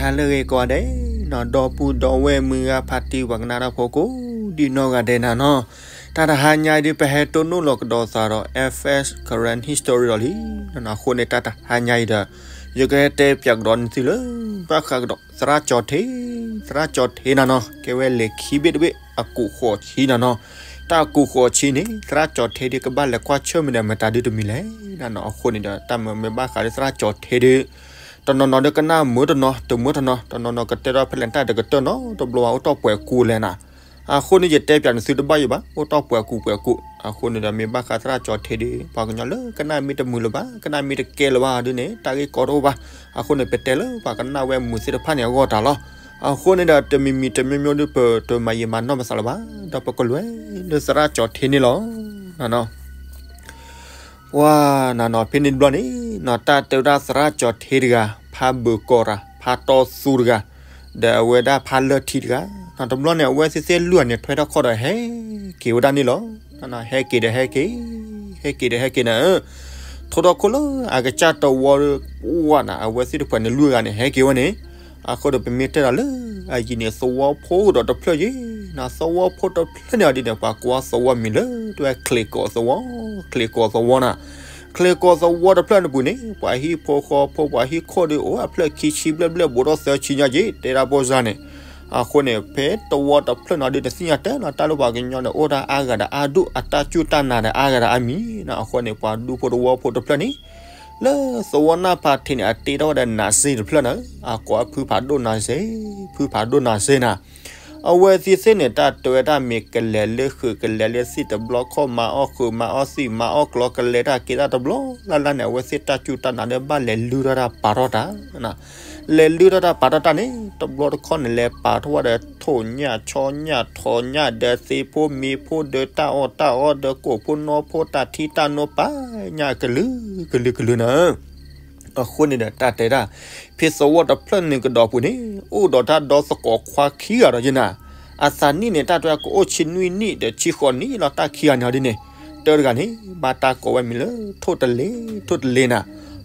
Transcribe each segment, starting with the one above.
ဟါလၢအဂ့ၤကိးဂၤဒဲးနီၤ, ဒီပုၢ်ဒီဝဲၢ်မုၢ်ဂၤဖါတံၢ်ပှၤကနၣ်တၢ်ဖိကိးဒံနီၢ်ဂၤဒဲးနၤနီၤ, တၢ်တဟါညါအံၤဒုး ပဟဲတိၢ်နီၣ်လီၤကဒီးသးဒီး F S Karen History ဒီးလံ, အဃိန့ၣ်တၢ်တဟါညါအံၤဒီး ယကဟဲတဲပၠးကဒီးနသုလၢ ဘၣ်ဃးကဒီးသရၣ်ကၠီၤထ့, သရၣ်ကၠီၤထ့နၤနီၤ, ကဲဝဲလံာ်ခံဘ့ၣ်တဘ့ၣ် အကိးဃိးဆံနၤနီၤ, တၢ်ကိးဃိးဆံန့ၣ် သရၣ်ကၠီၤထ့ဒုးကဘၣ်လဲၤကွၢ်ဆၢၣ်မဲာ်ဒီးမတၤဒုးတမံၤလဲၣ်နၤနီၤ, အဃိန့ၣ်ဒီး တၢ်မ့ၢ်မ့ၢ်ဘၣ်ဃးလၢသရၣ်ကၠီၤထ့ဒုး တနီၤနီၤဒုးကနၣ်မုာ်တနီၤ, တမုာ်တနီၤ, တနီၤနီၤကတဲထီၣ်ဖဲလဲၣ်တၢ်တကတၢၢ်နီတဘျီဘၣ် အိၣ်တ့ၢ်ပှဲၤကူလဲၣ်နၤ, အဃိန့ၣ် ယတဲပၠးနသုတဘၣ်ယံၤဘၣ်, အိၣ်တ့ၢ်ပှဲၤကူပှဲၤကူ, အဃိန့ၣ်ဒီးမ့ၢ်ဘၣ်ဃးသရၣ်ကၠီၤထ့ဒုး ပှၤကညီလၢကနၣ်မ့ၢ်တမုာ်လၢၤဘၣ်, ကနၣ်မ့ၢ်တကဲလၢၤဘၣ်ဒုးန့ၣ် တၢ်ဂ့ၢ်ကီတအိၣ်ဘၣ်, အဃိန့ၣ် ပတဲလၢပှၤကနၣ်ဝဲမုာ်သ့ၣ်တဖၣ်န့ၣ်အဂီၢ်တၢ်လီၤ, အဃိန့ၣ်ဒီးတမံၤမံၤတမံၤမံၤဒုး ပတမၤယံာ်မၤနီၢ်ပသးလၢၤဘၣ်, ဒီးပကလဲၤလၢသရၣ်ကၠီၤထ့န့ၣ်လီၤ. ပှၤနၤနီၤ ဖဲန့ၣ်တဘျီန့ၣ်နီၤ တၢ်တဲဝဲဒၣ်သရၣ်ကၠီၤထ့တဂၤ ဖးဘုးကိးတၢ် ဖးတီသူတဂၤ, ဒီးအဝဲဒၣ်ဖးလၢၢ်ထံတဂၤ, တဘျီန့ၣ် အဝဲသ့ၣ်သ့ၣ်လွံၢ်ဂၤန့ၣ် ထွဲထီၣ်ခီၣ်ဒီးဟဲက့ၤဝဲဒၣ်န့ၣ်လီၤ. ဟဲက့ၤဒီးဟဲက့ၤ, ဟဲက့ၤဒီးဟဲက့ၤနၤဧၢ, ထိထီၣ်ခိၣ်လၢအကစၢ်တဝီပှၢ်နၤ အဝဲသ့ၣ်တဖၣ်န့ၣ်လွံၢ်ဂၤန့ၣ် ဟဲက့ၤဝဲန့ၣ်, အဃိဒီးပမ့ၢ်တဲဒီးလၢအယံၤန့ၣ် သဝီဖိကဒီးတဖျၢၣ်ယ့ၣ်နၤ, သဝီဖိတဖျၢၣ်န့ၣ်အဒ်န့ၣ် ပှၤကိးသဝီမံၤလၢ တဝဲချ့းကီးသဝီ, ချ့းကီးသဝီနၤ, ချ့းကီးသဝီတဖျၢၣ်န့ၣ်ပူၤန့ၣ် ပှၤဟံၣ်ဖိဃီဖိ ပှၤဟံၣ်ခိၣ်ဒုးအိၣ် အဖျၢၣ်ခံဆံဘျဲၣ်ဘျဲၣ် ဘူးထီၣ်သၢဆံညါယ့ၣ် တဲဒၣ်ဘၣ်ဆၣ်န့ၣ်, အဃိန့ၣ် ဖဲသဝီတဖျၢၣ်န့ၣ်ဒုး နသ့ၣ်ညါတဲလီၤ တၢ်လၢပှၤကညီန့ၣ် အိၣ်ဒၣ်အါဂၤဒီးအါဒူၣ် အတၢ်စူၢ်တၢ်နာ်ဒီးအါဂၤဒီးအါမံၤနၤ, အဃိန့ၣ် ပှၤဒူဖိတဝီဖိတဖျၢၣ်န့ၣ် လၢသဝီနၢ်ဖးထံးန့ၣ် အတ့ထီၣ်ဝဲဒီးနးစ့တဖျၢၣ်နၤဧၢ, အကိးဖုဖးဒိၣ်နးစ့, ဖုဖးဒိၣ်နးစ့နၤ, အဝဲသ့ၣ်သ့ၣ်န့ၣ် တၢ်တဲဝဲဒၣ်မ့ၢ်ကလဲၤလၢဃုာ် ကလဲၤလၢသ့ၣ်တဘျီခီၣ် မၤအီၣ်ဃုာ် မၤအီၣ်သ့ၣ် မၤအီၣ်ကျီ ကလဲၤတၢ်က့ၤတၢ်တဘျီလၢ်လၢ်န့ၣ် အဝဲသ့ၣ်တၢ်စူၢ်တၢ်နာ်ဒီးဘၣ်လဲၤလုၢ်ထီၣ်တၢ်ပာ်ထီၣ်တၢ် လဲၤလုၢ်ထီၣ်တၢ်ပာ်ထီၣ်တၢ်န့ၣ် တဘျီတခီၣ်န့ၣ် လဲၤပာ်ထီၣ်ဝဲဒီးထိၣ်ညၣ်ဆီညၣ်ထိၣ်ညၣ် ဒီးသ့ၣ်ဖိမ့ၤဖိ ဒီးတၢ်အီၣ်တၢ်အီ ဒီးကိၣ်ဖိနီဖိ တၢ်ထံတၢ်နိပာ်ညၣ်ကလုာ်ကလုာ်ကလုာ်နၤဧၢ. အဃိန့ၣ်ဒီးတၢ်တဲဒၣ် ဖဲသဝီတဖျၢၣ်န့ၣ်ကဒီးပူၤန့ၣ် အိၣ်ဒီးတၢ်ဒီသကိးခွါခံဂၤဒီးယဲနၤ, အသးနံၣ်န့ၣ် တၢ်တဲကအိၣ်ဆံနွံနံၣ်ဒီးဆံဃိးနံၣ်လီၤ တၢ်ခံဂၤန့ၣ်ဒ်န့ၣ်, တၢတဂၤန့ၣ် ဘၣ်တၢ်ကိးဝဲမံၤလၢ ထိၣ်တလ့, ထိၣ်တလ့နၤ,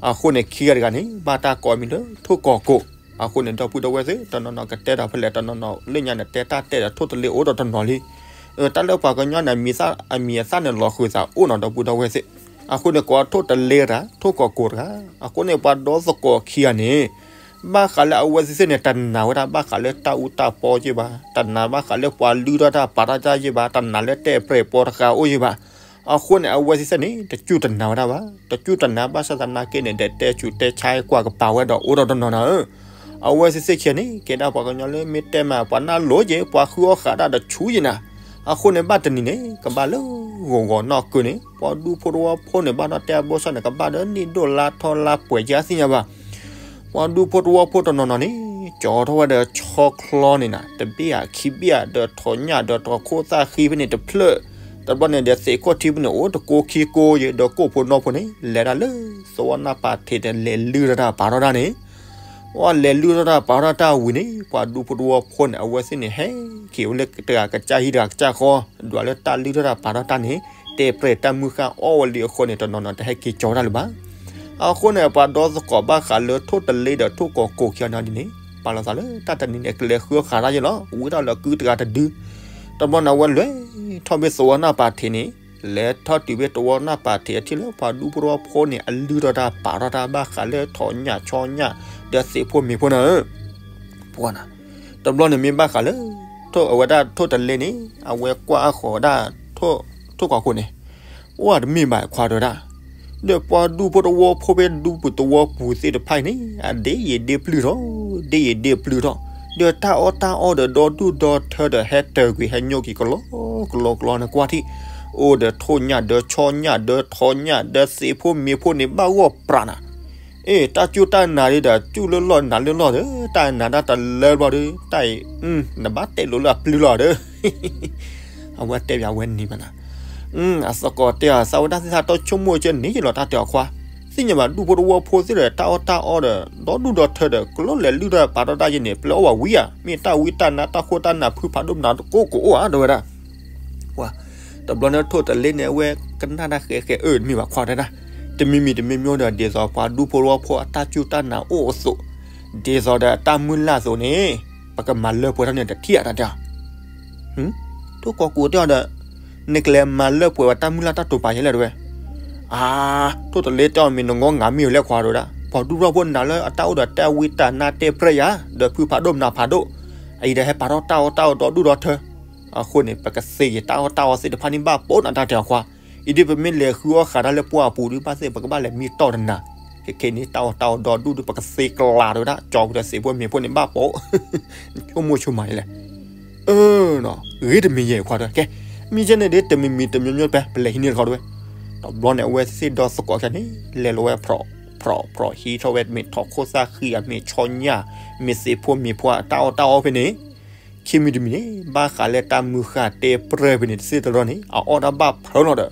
အဃိန့ၣ် ခံဂၤတဂၤန့ၣ် ဘၣ်တၢ်ကိးမံၤလၢ ထိၣ်ကီၤကိာ်, အဃိန့ၣ် ဒီပုၢ်ဒီဝဲၢ်သ့ၣ် တနီၤနီၤကတဲဒီးဖဲလဲၣ် တနီၤနီၤလၢညါန့ၣ် တဲတၢ်တဲဒီးထိၣ်တလ့အိၣ်ဒီးတနီၤလံ တၢ်လၢပှၤကညီန့ၣ် အမံၤအသၣ်န့ၣ် လီၤဃုာ်သးအိၣ်နီၤ ဒီပုၢ်ဒီဝဲၢ်သ့ၣ်, အဃိန့ၣ်ကိးထိၣ်တလ့တဂၤ ထိၣ်ကီၤကိာ်တဂၤ, အဃိန့ၣ် ပှၤဒီသကိးခံဂၤန့ၣ် ဘၣ်ဃးလၢအဝဲသ့ၣ်သ့ၣ်န့ၣ် တနာ်ဝဲဒၣ်ဘၣ်ဃးလၢတၢ်အူတၢ်ပီယ့ၣ်ဘၣ်, တနာ်ဘၣ်ဃးလၢပှၤလုၢ်ထီၣ်တၢ်ပာ်ထီၣ်တၢ်ယ့ၣ်ဘၣ်, တနာ်လၢတဲပြဲးပီတဃာ်အိၣ်ယ့ၣ်ဘၣ်, အဃိန့ၣ် အဝဲသ့ၣ်သ့ၣ်န့ၣ် တစူၢ်တနာ်ဝဲဒၣ်ဘၣ်, တစူၢ်တနာ်ဘၣ်ဆၣ်သနာ်က့န့ၣ် ဒီးတဲဆူးတဲဆါကွၢ်ကပၤဝဲဒီးအိၣ်ဒီးတနီၤနၤဧၢ အဝဲသ့ၣ်သ့ၣ်ခံဂၤန့ၣ် ကဲဒၣ်ပှၤကညီလၢမ့ၢ်တဲမး ပှၤနၢ်လိၤယ့ၣ် ပှၤဃုအီၣ်ဃာ်ဒၣ်ဒီးဆူယ့ၣ်နၤ, အဃိန့ၣ် ဘၣ်တနံၤန့ၣ် ကဘၣ်လၢဂီၤဂီၤနီၢ်ကုန့ၣ် ပှၤဒူဖိတဝီဖိန့ၣ် ဘၣ်ဒီးတဲအဘိဆၣ်န့ၣ် ကဘၣ်ဒီးနံၣ်ဒိၣ်လါထီလါပှဲၤယါသ့ၣ်ညါဘၣ် ပှၤဒူဖိတဝီဖိတနီၤနီၤန့ၣ် ကၠီထီၣ်ဝဲဒီးဆီချီန့ၣ်နၤ တဘ့ၣ်ဧါခံဘ့ၣ်ဧါ ဒီးထိၣ်ညၣ်ဒီးတြီၤခိၣ်သၣ်ဃံဖဲန့ၣ်တဖျၢၣ်, တဘျီန့ၣ်ဒီးသ့ၣ်ခိၣ်ထံဖဲန့ၣ် အိၣ်တကိးခံကိးယ့ၣ် ဒီးကိၣ်ဖိနီဖိန့ၣ် လဲၤဒၣ်လၢသဝီနၢ်ပၤထံးဒီး လဲၤလုၢ်ထီၣ်တၢ်ပာ်ထီၣ်တၢ်န့ၣ် ပှၤလဲၤလုၢ်ထီၣ်တၢ်ပာ်ထီၣ်တၢ်ဝံၤန့ၣ် ပှၤဒူဖိတဝီဖိန့ၣ် အဝဲသ့ၣ်န့ၣ် ဟဲက့ၤဝဲလၢတဂၤကစၢ်ဟံၣ်တဂၤကစၢ်ဃီ, ဒွးလၢတၢ်လုၢ်ထီၣ်တၢ်ပာ်ထီၣ်တၢ်န့ၣ် တဲပြဲးတၢ်မုၢ်ဃၢ်အီၣ်ဝဲလံအဃိန့ၣ် တနီၤနီၤတဟဲက့ၤကၠီတၢ်လၢၤဘၣ်. အဃိန့ၣ် ပှၤဒီသကိးဘၣ်ဃးလၢထိၣ်တလ့ဒီးထိၣ်ကီၤကိာ်ခံဂၤန့ၣ်ဒ်န့ၣ် ပာ်လီၤသးလၢတၢ်တနံၤန့ၣ် ကလဲၤဃုအီၣ်ဃာ်တၢ်ယ့ၣ်လီၤ, ဝံထီၣ်လၢကုတဂၤတဒု တဘျီန့ၣ် အဝဲလဲၤထီၣ်ဘၣ်သဝီနၢ်ပၤထံးန့ၣ်, လဲၤထီၣ်တုၤဘၣ်သဝီနၢ်ပၤထံးအထံၣ်လၢပှၤဒူဖိတဝီဖိန့ၣ် အလုၢ်ထီၣ်တၢ်ပာ်ထီၣ်တၢ်ဘၣ်ဃးလၢထိၣ်ညၣ်ဆီညၣ် ဒီးသ့ၣ်ဖိမ့ၤဖိနၤဧၢ ပှၤနၤ, တဘျီန့ၣ်မ့ၢ်ဘၣ်ဃးလၢ အဝဲဒၣ်ထိၣ်တလ့န့ၣ် အဝဲကွၢ်အဃီၤဒၣ် ထိၣ်ကီၤကိာ်န့ၣ်, အိၣ်တမ့ၢ်ဘၣ်ခွါတဲဝဲဒၣ်, ဒီးပှၤဒူဖိတဝီဖိဖဲဒူပူၤသဝီပူၤသ့ၣ်တဖၣ်အံၤန့ၣ် အဒ့ယံာ်ဒ့ပျုၢ်ထီၣ်, ဒ့ယံာ်ဒ့ပျုၢ်ထီၣ်, ဒီးတၢ်အီၣ်တၢ်အီဒီးဒီဒူၣ်ဒီထၢဒီးဟဲတၢၤကွံာ်ဟဲညိကွံာ် ကလီကလီကလီန့ၣ်ကွၢ်ထံၣ်, အိၣ်ဒီးထိၣ်ညၣ်ဒီးဆီညၣ်ဒီးထိၣ်ညၣ်ဒီးသ့ၣ်ဖိမ့ၤဖိန့ၣ် ဘၣ်ဂီၢ်ပြးနၤ အ့ တၢ်စူၢ်တၢ်နာ်ဒ်ဒီး စူၢ်လၢလီၢ်နာ်လၢလီၢ်ဒီး တၢ်နာ်တၢ်တလၢဘျီဒီး တၢ်အံၤ နဘၣ်တဲလိာ်လၢအပျုၢ်လီၤဒီး အဝဲတဲပၠးဝဲန့ၣ်ဘၣ်နၤ, အသကိးတဲအီၤ သးဝဲဒၣ်သ့ၣ်သးတီဆိကမိၣ်ကဲန့ၣ်ယလီၤ တၢ်တဲအီၤခွါ, သ့ၣ်ညါဘၣ်ဒူဖိတဝီဖိသ့ၣ်ဒီး တၢ်အီၣ်တၢ်အီဒီး ဒီဒူၣ်ဒီထၢဒီး ကလီလဲၤလုၢ်ထီၣ်ပာ်ထီၣ်တၢ်ယ့ၣ်န့ၣ် ပျဲအီၣ်ဘၣ်ဝံဧါ, မ့ၢ်တၢ်ဝံတၢ်နါတၢ်ခိၣ်တၢ်နၢ်ဖုဖးဒိၣ်မနုၤတကိးကိးအိၣ်ဧါ တဲဝဲဒၣ် တဘျီန့ၣ်ထိၣ်တလ့န့ၣ် အဝဲကနၣ်တၢ်ဃဲးဃဲးအၢ တမ့ၢ်ဘၣ်ခွါတဲဒၣ်, တမံၤမံၤတမံၤမံၤဒီး ဒ်သိးပှၤဒူဖိတဝီဖိအတၢ်စူၢ်တၢ်နာ်အိၣ်အသိး, ဒ်သိးဒီးတၢ်မုၢ်လၢ်အသိးန့ၣ် ပကမၤလၢပှဲၤထီၣ်န့ၣ်တထံၣ်အတၢ်တဲအီၤ. ထိၣ်ကီးကိးတဲအီၤဒီး နကလဲၤမၤလၢပှဲၤဝဲတၢ်မုၢ်လၢ်တၢ်တိာ်ပာ်ယဲလဲၣ်တဲဝဲ. အါ, ထိၣ်တလ့တဲအီၤ မ့ၢ်နငီငၤမ့ၢ်ဝဲလဲၣ်ခွါတဲဝဲဒၣ်, ပှၤဒူၣ်ထီၣ်ဖိနၤလၢအတၢ်အိၣ်ဒီးတၢ်ဝံတၢ်နါတဲပြဲၢ်ယၤ ဒီးဖုဖးဒိၣ်မနုၤဖးဒိၣ်, အအံၤဒီးဟဲပာ်ထီၣ်တၢ်အီၣ်တၢ်အီဒီဒူၣ်ဒီထၢ အဃိန့ၣ် ပကသ့ယတၢ်အီၣ်တၢ်အီသ့ၣ်တဖၣ်န့ၣ်ဘၣ်ပိာ်နၤတၢ်တဲအီၤခွါ, အံၤဒ်ပမ့ၢ်လဲၤဃုအီၣ်ဃာ်တၢ်လၢပှၢ်အပူၤဒ်ဘၣ်သ့ၣ် ပကဘၣ်လဲၤမံတီၢ်တနၤ, ခဲခဲန့ၣ် တၢ်အီၣ်တၢ်အီဒီဒူၣ်ဒ် ပကသ့ကျးတဲဝဲဒၣ်, ကၠီၤကဒီးသ့ၣ်ဖိမ့ၢ်ဖိန့ၣ်ဘၣ်ပိာ်, ဆိကမိၣ်ဆိကမးယဲလဲၣ်. အၢ, ဂ့ၤတမံၤယဲခွါတဲဝဲ, ကဲ, မ့ၢ်ကဲန့ၣ်ဒ်တမံၤမံၤတမံၤမံၤပှၤ ပလဲၤဟံးန့ၢ်တခီတဲဝဲ. တဘျီန့ၣ် အဝဲသ့ၣ်ဒီသကိးခံဂၤန့ၣ် လဲၤလီၤဝဲ ဖြီၣ်ဖြီၣ်ဖြီၣ် ဟံးထီၣ်ဝဲ မ့ၢ်ထိၣ်ခိၣ်သၣ်ဃံဧါ မ့ၢ်ဆီညၣ်, မ့ၢ်သ့ၣ်ဖိမ့ၢ်ဖိအတၢ်အီၣ်တၢ်အီဖဲန့ၣ်, ခံမံၤတမံၤန့ၣ် ဘၣ်ဃးလၢတၢ်မုၢ်ဃၢ်တဲပြဲၢ်ဖဲန့ၣ် တသ့တရီန့ၣ် အအီၣ်တၢ်ဘၣ်ဖၢလီၤဒီး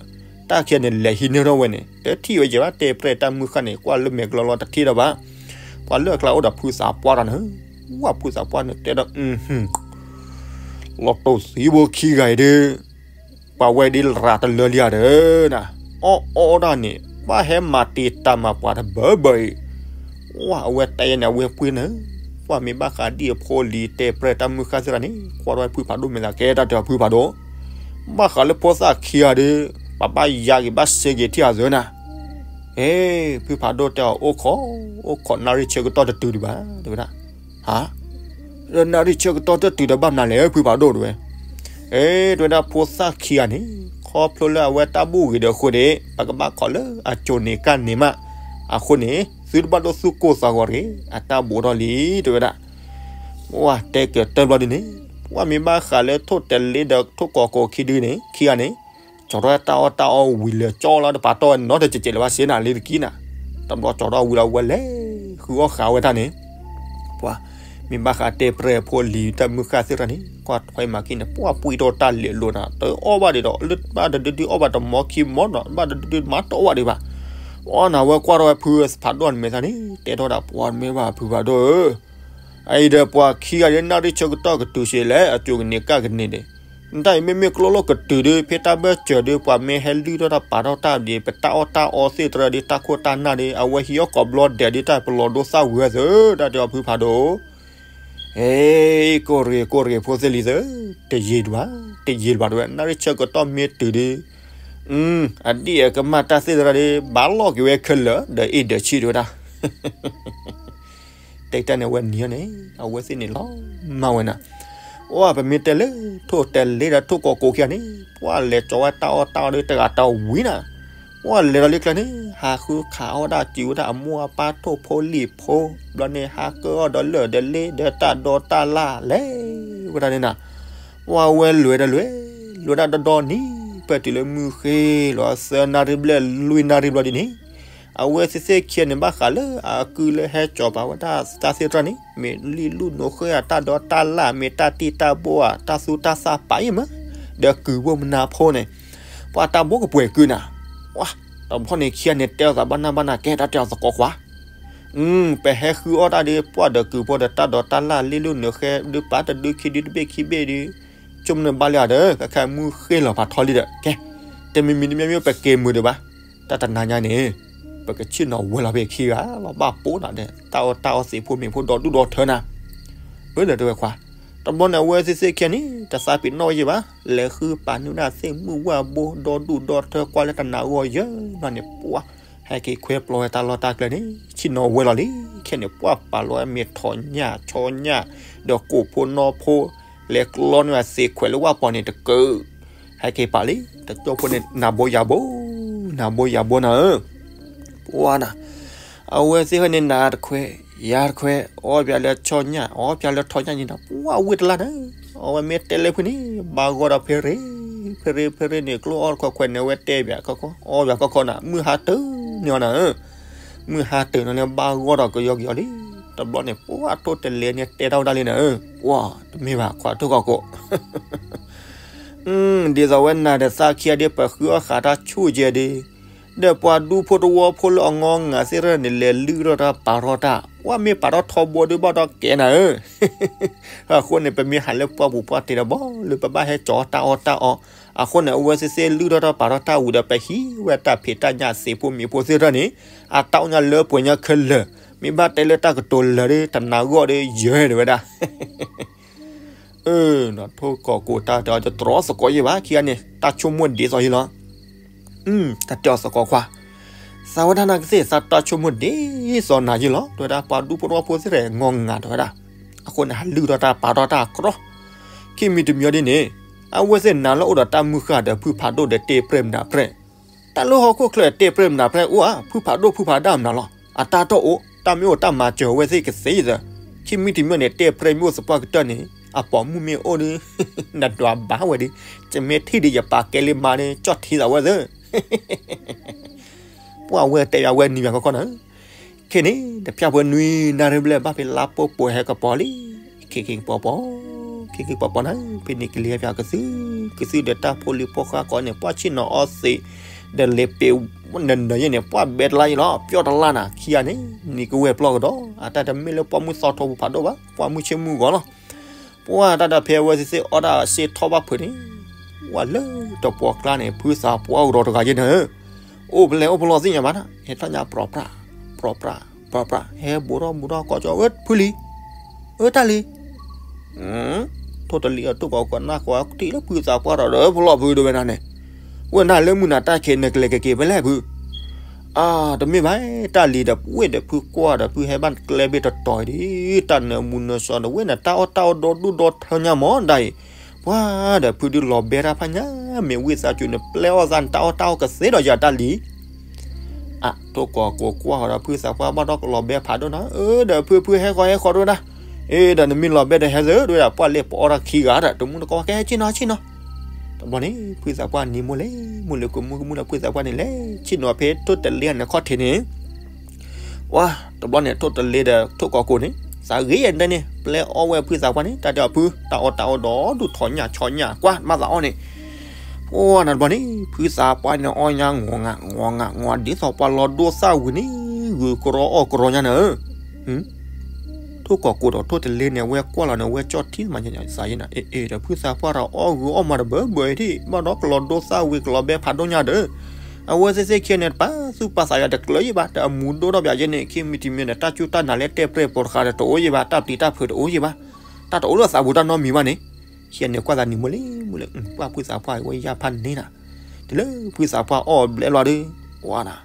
တၢ်ခံဂၤန့ၣ် လဲၤဟံးန့ၢ်ထီၣ်ဝဲန့ၣ် တထံၣ်ဝဲယဲဘၣ် တဲပြဲၢ်တၢ်မုၢ်ဃၢ်န့ၣ် ကွၢ်လၢမဲာ်ကလီလီၤတထံၣ်ဒီးဘၣ်. ပှၤလၢအကျါအိၣ်ဒီးဖုသးပှၢ်တၢ်န့ၣ်, ဝဲဖုသးပှၢ်န့ၣ်တဲဒီး လီၤတိၢ်သံဘိခံဂၤအံၤဒီး ပှၤဝဲဒ်ရၤတလၢလံဧါဒီး, အီၣ်အီၣ်ဒၣ်န့ၣ် ဘၣ်ဟဲမၤတံာ်တာ်မၤပှၤတဘၢဘၢအံၤ, ဝဲအဝဲတဲယဲန့ၣ် အဝဲပှ့ၤန့ၣ်, ပှၤမ့ၢ်ဘၣ်ဃးဒ်အဖိလံၤတဲပြဲၢ်တၢ်မုၢ်ဃၢ်သ့ၣ်တဖၣ်န့ၣ် ကွၢ်ထီၣ်ဝဲဖုဖးဒိၣ်မဲာ်သးကဲတၢ်တဲအီၤဖုဖးဒိၣ်, ဘၣ်ဃးလၢဖိသၣ်ခံဂၤဒီး ပဘၣ်ယါက့ၤဘၣ်စဲက့ၤထံၣ်အသးနၤ ဖုဖးဒိၣ်တဲအီၤ အိၣ်ခိး, အိၣ်ခိးနၣ်ရံၣ်ဆၢကတီၢ်တတုၤဒံးဘၣ် တဲဝဲဒၣ်. ဟါ, နၣ်ရံၣ်ဆၢကတီၢ်တတုၤဒီးဘၣ်မနုၤလဲၣ် ဖုဖးဒိၣ်တဲဝဲ. အဲ တဲဝဲဒၣ် ဖိသၣ်ခံဂၤန့ၣ် ခီဖျိလၢအဝဲတၢ်ဘူၣ်ဂ့ၤဒီးအဃိန့ၣ် ပကဘၣ်ခိးလၢအစိၤန့ၣ်ကၢ်န့ၣ်မး, အဃိန့ၣ် သုတဘၣ်ဒိသူၣ်ကိၢ်သးဂီၤတဂ့ၤ, အတၢ်ဘူးထီၣ်လံ တဲဝဲဒၣ်. ပှၤတဲကတၢၢ်ဘျီဒ်န့ၣ်, ပှၤမ့ၢ်ဘၣ်ဃးလၢထိၣ်တလ့ဒီးထိၣ်ကီးကိးခံဒုန့ၣ် ခံဂၤန့ၣ် ကၠီၤထီၣ်တၢ်အီၣ်တၢ်အီဝံၤလၢာ်ကၠီလီၤ တပာ်တီၢ်ဝဲနီတစဲးစဲးလၢၤဘၣ်စ့နၤလံတက့ၢ်နၤ. တဘျီကၠီၤထီၣ်ဝံၤဒီးဝဲလဲၤဃုအီၣ်ဃာ်ဝဲတၢ်န့ၣ်, ပှၤမ့ၢ်ဘၣ်ဃးတဲပြဲၢ်ဖိလံၤတၢ်မုၢ်ဃၢ်သ့ၣ်တဖၣ်န့ၣ် ကွၢ်ထွဲမၤကံန့ၣ် ပှၤပှံၢ်ထီၣ်တၢ်လဲၤလိာ်နၤ တအီၣ်ဘၣ်ဒံးဒီး လၢဘၣ်တဒုဒုအီၣ်ဘၣ်တမီခံမီနီၤ ဘၣ်တဒုဒုမၤတအီၣ်ဘၣ်ဒံးဘၣ်. အီၣ်နၤဝဲကွၢ်ထီၣ်ဝဲဖုဖးဒိၣ်န့ၣ်မဲာ်သၣ်န့ၣ် တဲထီၣ်ဒၣ် ပှၤမ့ၢ်ဘၣ်ဖုဖးဒိၣ်ဧၢ အအံၤဒီးပှၤခံဂၤဒ်နၣ်ရံၣ်ဆၢကတီၢ်ကတုၤစ့လဲၣ် အစိၤကန့ၢ်ကၢ်ကန့ၢ်ဒံး, နတၢ်အံၤမ့မ့ၢ်ကျိၣ်လိၣ်ကတုၤဒီး ဖဲတၢ်ဘၢၣ်စၢၤဒီး ပှၤမ့ၢ်ဟဲလုၢ်ထီၣ်တၢ်ပာ်ထီၣ်တၢ်ဒံး ပတၢ်အီၣ်တၢ်အီသ့ၣ်တဖၣ်ဒီး တၢ်ခိၣ်တၢ်နၢ်ဒီး အဝဲဟံးအီၣ်ကိးဘျီဒဲးဒီး တၢ်ပလီၤဒိသၣ်ဝံၤဝဲသၢ တၢ်တဲအီၤဖုဖးဒိၣ် ဟဲ ကိၢ်ရ့ၣ်ကိၢ်ရ့ၣ်ဖိသ့ၣ်လံၤသၢ, တယံာ်တဘၣ်, တယံာ်တဘၣ်တဲဝဲ နၣ်ရံၣ်ဆၢကတီၢ်မ့ၢ်တုၤဒီး, အဒံၣ်အကမၢ်တၢ်သ့ၣ်တဖၣ်ဒီး ဘၣ်လီၢ်က့ၤဝဲခဲလၢာ် ဒီးအ့ၣ်ဒီးဆံၣ်တဲဝဲဒၣ် တဲတၢ်န့ၣ် အဝဲနံၤအီၤန့ၣ် အဝဲသ့ၣ်န့ၣ်လီၤမၢ်ဝဲနၤ, အိၣ်ပမ့ၢ်တဲလၢထိၣ်တလ့ဒီးထိၣ်ကီးကိးခံဂၤန့ၣ် ပှၤလဲၤကၠီၤဝဲတၢ်အီၣ်တၢ်အီဒီးတဂၤတဝံၤနၤ, ပှၤလဲၤဒီးလၢကျဲန့ၣ် ဟးဃုခးအီၣ်ဒၣ်စံးဝဲဒၣ်အမိၢ်အပၢ်ထိၣ်ဖိလံၤဖိ, ဘျီန့ၣ် ဟးကၢအီၣ်ဒီးလၢၢ်ဒီးလ့ဒီးတၢ်ဒီတၢ်လၢ်လဲၤဝဲဒၣ်န့ၣ်နၤ, ပှၤဝဲလဲၤဒီးလဲၤ, လဲၤဒၣ်ဒီဒီနံၤ ပတုၤလၢမုၢ်ဃ့လီၤ သၢနၣ်ရံၣ်ဘျဲၣ်လွံၢ်နၣ်ရံၣ်ဘျီဒ်န့ၣ် အဝဲသ့ၣ်သ့ၣ်ခံဂၤန့ၣ် ဘၣ်ဃးလၢအကုၢ်လၢဟဲကၠီၤပာ်ဝဲဒၣ်တၢ်သ့ၣ်တဖၣ်န့ၣ် မ့ၢ်လံၣ်လူၢ်နိဃဲၣ်ဧါ တၢ်ဒီတၢ်လၢ် မ့ၢ်တၢ်တံၢ်တၢ်ဘိဧါ တၢ်သူတၢ်သၣ်ပာ်အံၤမး, ဒီးကုၢ်ဘိမနၤဖိန့ၣ် ပှၤတၢ်ဘိကပှဲၤကုၢ်နၤ, ပှၤတဘျီန့ၣ်ခံဂၤန့ၣ် တဲအီၤသးဘၣ်နၢ်ဘၣ်နၢ် ကဲတၢ်တဲအီၤသကိးကွၢ် ပဟဲဃုအီၣ်တၢ်ဒီး ပှၤဒီးကုၢ်ဖိဒီးတၢ်ဒီတၢ်လၢ် လံၣ်လူၢ်နိဃဲၣ် ဒုးပာ်တဒုခံဒုတဘ့ၣ်ခံဘ့ၣ်ဒီး ဆိကမိၣ်န့ၣ်ဘၣ်လံဧါဒီး ခဲခဲမုၢ်ဃ့လီၤဖးထီလံဒီး ကဲ တမံၤမံၤတမံၤမံၤ ပက့ၤမုာ်ဒံးဘၣ်, တၢ်တနၤညါန့ၣ် ပကဆ့ၣ်နီၤဝဲလီၤဖဲခံဂၤလီၤ ဘၣ်ပိာ်နၤဒီး တၢ်အီၣ်တၢ်အီသ့ၣ်ဖိမ့ၢ်ဖိဒီဒူၣ်ဒီထၢနၤ, အၢ ဒီးတဲဝဲခွါ, တဘျီန့ၣ် အဝဲသ့ၣ်သ့ၣ်ခံဂၤန့ၣ် တသးပ့ၤနီၣ်ဝဲယဲၢ်ဘၣ်, လဲၤဃုပာ်နုာ်ဒၣ်သ့ၣ်မုၢ်ဝၣ်ဘိ ဒီဒူၣ်ဒီထၢ ကွၢ်လၢတနၤဂီၢ်ယဲၢ်ဘျီန့ၣ် ပှၤ ဟဲက့ၤခွဲပျီဝဲတၢ်လီၢ်တၢ်ကျဲန့ၣ် ဆ့ၣ်နီၤဝဲလီၤလံ, ခဲန့ၣ် ပှၤပာ်လီၤဝဲမ့ၢ်ထိၣ်ညၣ် ဆီညၣ် ဒီးကိၣ်ဖိနီဖိ လဲၤကျီန့ၢ်အသ့ၣ်ခွဲးလၢဝၣ်ပီၤန့ၣ်တကၢၢ်, ဟဲက့ၤပာ်လံ တကၠိဖိန့ၣ် နၤဘိယၤဘိ, နၤဘိယၤဘိနၤဧၢ ပှၤနၤ, အဝဲသ့ၣ်ဟဲန့ၣ်နၤတခွဲး ယၤတခွဲး အီၣ်ပၠးလၢဆီညၣ် အီၣ်ပၠးလၢထိၣ်ညၣ်န့ၣ်ဒီး ပှၤဝံတလါနၤ, အဝဲမ့ၢ်တဲလၢဖုန့ၣ် ဘၣ်ဂီၢ်ဒီးဖဲရ့ ဖဲရ့ ဖဲရ့န့ၣ် ကျိအီၣ်တခွဲးခွဲးန့ၣ် အဝဲတဲပၠးခီခီ အီၣ်ပၠးခီခီနၤ မုၢ်ဟါတၢၢ်န့ၢ်အီၤနၤဧၢ, မုၢ်ဟါတၢၢ်န့ၣ်လၢဘၣ်ဂီၢ်ဒီးကယီကယီလံ, တဘျီန့ၣ် ပှၤထိၣ်တလဲန့ၣ်တဲထီၣ်ဝဲဒၣ်လံနၤဧၢ, ပှၤတမ့ၢ်ဘၣ်ခွါထိၣ်ကီးကိး ဒ်သိးဝဲနၤဒီးသးခံဂၤဒ်ပဃုအီၣ်ဃာ်တၢ်ဆူၣ်ကဲဒ်, ဒီးပှၤဒူဖိတဝီဖိလၢအငီငၤသ့ၣ်တဖၣ်န့ၣ် လဲၤလုၢ်ထီၣ်တၢ်ပာ်ထီၣ်တၢ်, ပှၤမ့ၢ်ပာ်ထီၣ်ထီဘိဒ်ဘၣ်ဒီးကဲနၤဧၢ, အဃိန့ၣ် ပမ့ၢ်ဟးလၢပှၢ်ပူၤပှၢ်တ့ၢ်တဘီလၢပဘၣ်ဟဲကၠီၤတၢ်အီၣ်တၢ်အီ, အဃိန့ၣ် အဝဲသ့ၣ်သ့ၣ်လုၢ်ထီၣ်တၢ်ပာ်ထီၣ်တၢ်ဝံၤဒီး ပဟံးဝဲတၢ်ဖံးတၢ်ညၣ်သ့ၣ်ဖိမ့ၢ်ဖိသ့ၣ်တဖၣ်န့ၣ်, အတၢ်အိၣ်ညါလၢပှဲၤညါခဲလၢာ် မ့ၢ်ဘၣ်တဲလၢတၢ်ကတိၤလၢာ်ဒီး တနာ်ဂီၢ်ဒီးယဲၢ်တဲဝဲဒၣ်. အၢ ထိၣ်ကီၢ်ကိးတၢ်တဲအီၤ တတြီသကိးယဲၢ်ဘၣ် ခံဂၤန့ၣ် တၢ်ဆိကမိၣ်ဒ်သိးယဲၢ်လီၤ. တၢ်တဲအီၤသကိးခွါ, သးဝဲဒၣ်နကသ့ၣ်သးတၢ်ဆိကမိၣ်ဒ်သိးနၤယဲၢ်လီၤ တဲဝဲဒၣ် ပှၤဒူဖိထီဖိသ့ၣ်တဖၣ် ငီၢ်ငၢ်တဲဝဲဒၣ်. အဃိန့ၣ် ဟးလုၢ်ထီၣ်တၢ်ပာ်ထီၣ်တၢ်ကြီ, ခံမံၤတမံၤဒ်န့ၣ် အဝဲသ့ၣ်နၤလၢအိၣ်ဒီးတၢ်မုၢ်ဃၢ်ဒီးဖုဖးဒိၣ်ဒီးတဲပြဲၢ်မနုၤပြဲၢ် တၢ်လၢဟီၣ်ခိၣ်ချၢတဲပြဲၢ်မနုၤပြဲၢ်အိၣ်ဧါ, ဖုဖးဒိၣ်ဖုဖးဒၣ်မနုၤလီၤ. အတၢ်တအိၣ် တၢ်မ့ၢ်အိၣ်တၢ်မၤစၢၤဝဲသ့ၣ်ကသ့သၢ, ခံမံၤတမံၤန့ၣ် တဲပြဲၢ်မ့ၢ်အိၣ်သပှၢ်ကတၢၢ်န့ၣ် အပိာ်မုၣ်မ့ၢ်အိၣ်ဒီး နဒွးဘၣ်ဝဲဒီး ယမ့ၢ်ထံၣ်ဒီးယပာ်ကဲလၢမါဒီး ကၠီၣ်ထံသးဝဲသၢ ပှၤဝဲတဲယၤဝဲနံၤယၤခီခီနၤ, ခဲန့ၣ် တဖၠၣ်ဖိနွံနၣ်ရံၣ်ဘျဲၣ်ဘၣ်ဖဲလါပိာ်ပိာ်ဟဲကပီၤလံ, ခံခံကပီၤပီၤ, ခံခံကပီၤပီၤနၤ, ဖဲန့ၣ်ကလံၤဟဲပၠးကသု, ကသုဒီးတၢ်ဖိလံၤဖိဃါကိးန့ၣ် ပှၤဆ့ၣ်နီၤအီသံး, ဒီးလဲၤပ့ၤနၢၤနၢၤယဲၢ်န့ၣ် ပှၤဘဲတလါယဲၢ်လီၤ, ပျီတလါနၤ, ခံဂၤန့ၣ် နံၤကဝဲၢ်ပျီကဒီး, အတၢ်တမ့ၢ်လၢပှၢ်မုၢ်သီထီပူၤဖးဒိၣ်ဘၣ်, ပှၢ်မုၢ်ဆ့ၣ်မုၢ်ဂီၤလီၤ. ပှၤတၢ်ဒီးဖဲအဝဲသ့ၣ်သ့ၣ်အီၣ်တၢ်စ့ထီၣ်ဘၣ်ဖုးန့ၣ်, ဝဲလၢတပှီၤကျါန့ၣ် ဖုသးပှၢ်အိၣ်ကဒီးတဂၤယဲၢ်န့ၣ်, အိၣ်ဖဲလဲၣ်အိၣ်ဖဲလဲၣ်သ့ၣ်ညါဘၣ်နၤ, ဟဲထီၣ်ညါပြးပြး, ပြးပြး, ပြးပြး, ဟဲဘူးထီၣ်ဘူးထီၣ်ကိးကၠီ အၢ ဖုလံၤ, အၢ တၢ်လံၤ, ထိၣ်တလ့ၤအထိၣ်ကီးကီးနၢ်ကီးထံၣ်လၢဖုသးပှၢ်ဒီး ဖဲလဲၣ်ဖုဒိးဝဲဒၣ်န့ၣ်, ဝဲနၤလၢမုၢ်နၤတၢ်ခဲးနကလဲၤကက့ၤဖဲလဲၣ်ဖု အါ တမ့ၢ်ဘၣ်, တၢ်လံၤဒီး ဝ့ၢ်ဒီးဖုကွၢ်ဒီး ဖုဟဲဘၣ်ကျဲဘ့ၣ်တတီၤအံၤဒီး တၢ်နၢမူနၢဆှီဒီး ဝ့ၢ်န့ၣ် တၢ်အီၣ်တၢ်အီဒီဒူၣ်ဒီထၢညါမးဒၣ်အံၤ, ပှၤဒီးဖုဒုးလီၤဘဲတၢ်ဖးညါ, မ့ၢ်ဝံသးစူၤန့ၣ် ပျဲအီၣ်သးနတၢ်အီၣ်တၢ်အီကသ့ဒီးယၤတၢ်လံၤ အါ ထိၣ်ကီးကိးကွၢ်ဃီဒီး ဖုသးပှၢ်ဘၣ်ဒီးကလီၤဘဲဖးဒိၣ်နၤ, အၢ ဒီးဖုဖုဟဲဃီဟဲဃီဒိၣ်ဒၣ်, အ့ ဒီးနမ့ၢ်လီၤဘဲဒီးဟဲသၢဒိၣ်ဒၣ် ပှၤလဲၤပအီၣ်တၢ်ခံဂၤဒီး တမူတကိးကဲဆ့ၣ်နီၤဆ့ၣ်နီၤ, တဘျီန့ၣ် ဖုသးပှၢ်နံၤမိၢ်လဲၤ, မိၢ်လဲၤကမူကမူဒီး ဖုသးပှၢ်န့ၣ်လဲၤဆ့ၣ်နီၤဖဲထိၣ်တလ့ၤန့ၣ်ခီၣ်ထံးန့ၣ် ပှၤ တဘျီန့ၣ် ထိၣ်တလ့ၤဒီးထိၣ်ကီးကိးန့ၣ် သးဂ့ၤယဲၢ်ဒဲန့ၣ် ပျဲအီၣ်ဝဲဖုသးပှၢ်န့ၣ် တၢ်တဲအီၤဖု တၢ်အီၣ်တၢ်အီဒီဒူၣ်ထီၣ်ညၣ်ဆီညၣ်ကွၢ်မၤသးအီၣ်န့ၣ်, ပှၤနတဘျီန့ၣ် ဖုသးပှၢ်န့ၣ်အီၣ်ညါ ငီၤငၢ် ငီၤငၢ် ငီၤဒ်သိးပှၤလီၤဒိသၣ်ဝံၤန့ၣ် ဂုာ်ကရီအီၣ်ကရီညါန့ၣ် ထိၣ်ကီးကိးဒီးထိၣ်တလ့ၤန့ၣ် အဝဲကွၢ်လီၤန့ၣ် အဝဲကၠီၣ်ထံသးမးညါသးယဲၢ်နၤ, အ့ အ့ ဒီးဖုသးပှၢ်ဒီးအီၣ်ဂုာ်အီၣ်မၤတဘၢဘၢအံၤဒံး ဘၣ်ဒီးကလီၤဒိသၣ်ဝံၤ ကလီၤဘဲဖးဒိၣ်ညါဒီး အဝဲသ့ၣ်သ့ၣ်ခံဂၤန့ၣ် တပာ်သူၣ်ပာ်သးယၤတကျၢၤယံၤဘၣ် ဒီးအမူဒိၣ်ထီၣ်ဘၣ်ယဲၢ်န့ၣ် ခံမံၤတမံၤန့ၣ် တၢ်စူၢ်တၢ်နာ်လၢတဲပြဲၢ်ပိာ်တဃာ်ဒီးတအိၣ်ယံၤဘၣ် တၢ်ပျံၤတၢ်ဖုးတအိၣ်ယံၤဘၣ်, တၢ်တအိၣ်လၢသးပူၤတၢ်နီတမံၤဘၣ်န့ၣ်, ခံဂၤန့ၣ်ကွၢ်သးနံၤမိၢ်လဲၤမိၢ်လဲၤ ပှၤဖုသးပှၢ်ဝဲယၢ်ဖးန့ၢ်နၤ, တုၤလၢဖုသးပှၢ်အီၣ်ဘျဲလီၤဒီး ဝါနၤ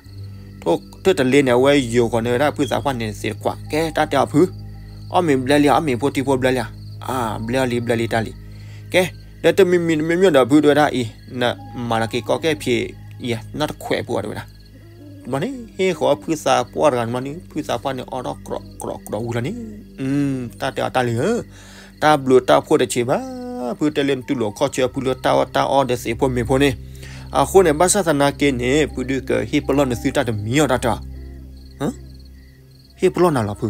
ထိၣ်တလ့ၤန့ၣ် အဝဲယိၤဃီၤန့ၢ်ဝဲဒၣ်ဖုသးပှၢ်န့ၣ်သ့ၣ်တခွး ကဲတၢ်တဲအီၤဖု, အီၣ်မ့ၤဘျဲလံဧါ အီၣ်မ့ၤဖိထံဖိဘျဲလံဧါ, အါ ဘျဲအီၤလံဘျဲလံတၢ်လံ, ကဲ ဒီးတမံၤမံၤတမံၤမံၤဒီးဖုတဲဝဲဒၣ်အံၤ နမၤလီၤက့ၤကီကဲဖံးယဲၢ်နီတခွဲးပူၤအီၤတဲဝဲဒၣ်, တဘျီန့ၣ် ဟ့ၣ်ဃီၤဖုသးပှၢ်တဂၤန့ၣ် ဖုသးပှၢ်န့ၣ်အီၣ်ထီၣ်ကြီကြီဝံၤလီၤန့ၣ်, တၢ်တဲအီၤတၢ်လံဧၢ, တၢ်ဘျုးတၢ်ဖှိၣ်တဆံးဘၣ်, ဖုတဲလၢနတူၢ်လိာ်ခီၣ်ဆၢဖုလၢတၢ်အီၣ်တၢ်အီဒီးသ့ၣ်ဖိမ့ၤဖိန့ၣ်, အဃိန့ၣ် ဘၣ်ဆၣ်သနာ်က့န့ၣ် ဖုဒုးကဟ့ၣ်ပလီၢ်နသုတၢ်တမံၤအီၤတၢ်တဲအီၤ ဟ့ၣ်ပလီၢ်နၤလီၤဖု,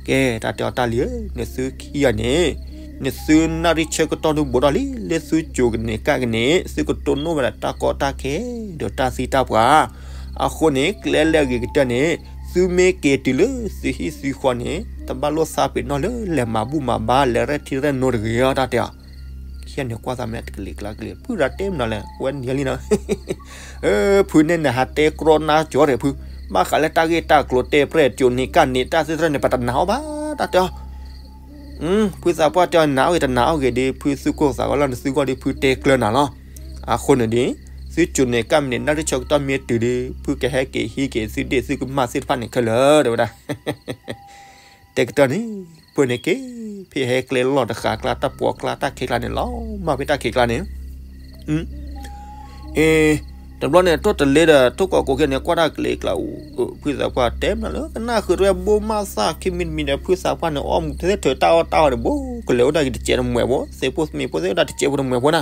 ကဲတၢ်တဲအီၤတၢ်လံဧၢ, နသုခံဂၤန့ၣ် နသုနၣ်ရံၣ်ဆၢကတီၢ်ဒုးဘူးထီၣ်လံ, လၢသုစိၤကန့ၢ်ကၣ်ကန့ၣ် သုကတိၢ်နီၣ်ဝဲဒၣ်တၢ်ကီတၢ်ခဲ ဒီးတၢ်သံတၢ်ပှၢ်, အဃိန့ၣ် ကျဲလၢအဂ့ၤကတၢၢ်န့ၣ် သုမ့ၢ်က့ၤတုၤလၢသုဟံၣ်သုဃီန့ၣ် တဘၣ်လိၣ်သးပ့ၤနီၣ်လၢလဲၤမၤဘူၣ်မၤဘါ လဲၤရဲၣ်ထံရဲၣ်နိတဂ့ၤအီၤတၢ်တဲအီၤ, ခံဂၤန့ၣ်ကွၢ်သးမဲာ်တကလံၤကျါကလံၤ ဖုရၤတဲမနုၤလဲၣ် ဝဲနံၤလံနီၤ ဖုန့ၣ်နဟးတဲကြီနါကၠီဒီးဖု, ဘၣ်ဃးလၢတၢ်ဂ့ၢ်တၢ်ကျိၤတဲပြဲၢ်စိၤန့ၢ်ကၣ်န့ၣ် တၢ်သ့ၣ်တဖၣ်န့ၣ် ပတနာ်အီၤဘၣ် တၢ်တဲအီၤ, ဖုသးပှၢ်တဲအီၤ နနာ်အီၤဂ့ၤဒီး ဖုသူၣ်ကိၢ်သးဂီၤလၢနသုဂီၢ်ဒီး ဖုတဲကျၢၤနၤလီၤ, အဃိန့ၣ်ဒီး သုစိၤန့ၢ်ကၣ်မ့ၢ်န့ၣ် နၣ်ရံၣ်ဆၢကတီၢ်မ့ၢ်တုၤဒီး ဖုကဟဲက့ၤဟံးက့ၤသုဒ့ၣ်သုကမၢ်သ့ၣ်တဖၣ်န့ၣ်ခဲလၢာ် တဲဝဲဒၣ် တဲကတၢၢ်န့ၣ် ဖုန့ၣ်က့ၤ ဖဲဟဲကျဲလီၢ်တဃာ်ကျါ တၢ်ပှီၤကျါ တၢ်ခံးကျါန့ၣ်လီၤ. မ့ၢ်ဖဲတၢ်ခံးကျါန့ၣ် အ့ တဘျီန့ၣ် ထိၣ်တလ့ၤဒီး ထိၣ်ကီးကိးက့ၤန့ၣ် ကွၢ်တၢ်ကလံၤကျါအိၣ် ဖုသးပှၢ်တဲမနုၤလၢ ကနၣ်ဃုာ်တဝဲဘိမၢ်သၣ် ခံမံၤတမံၤဒီး ဖုသးပှၢ်န့ၣ် အီၣ်မူၤသ့ၣ်ထုးတၢ်အီၣ်တၢ်အီဒီး ဘိကလဲၤအိၣ်ဒၣ်က့ၤတစဲးတမှဲးဖိ သ့ၣ်ဖိမ့ၢ်ဖိသ့ၣ်အိၣ်ဒၣ်တစဲးဖိတမှဲးဖိနၤ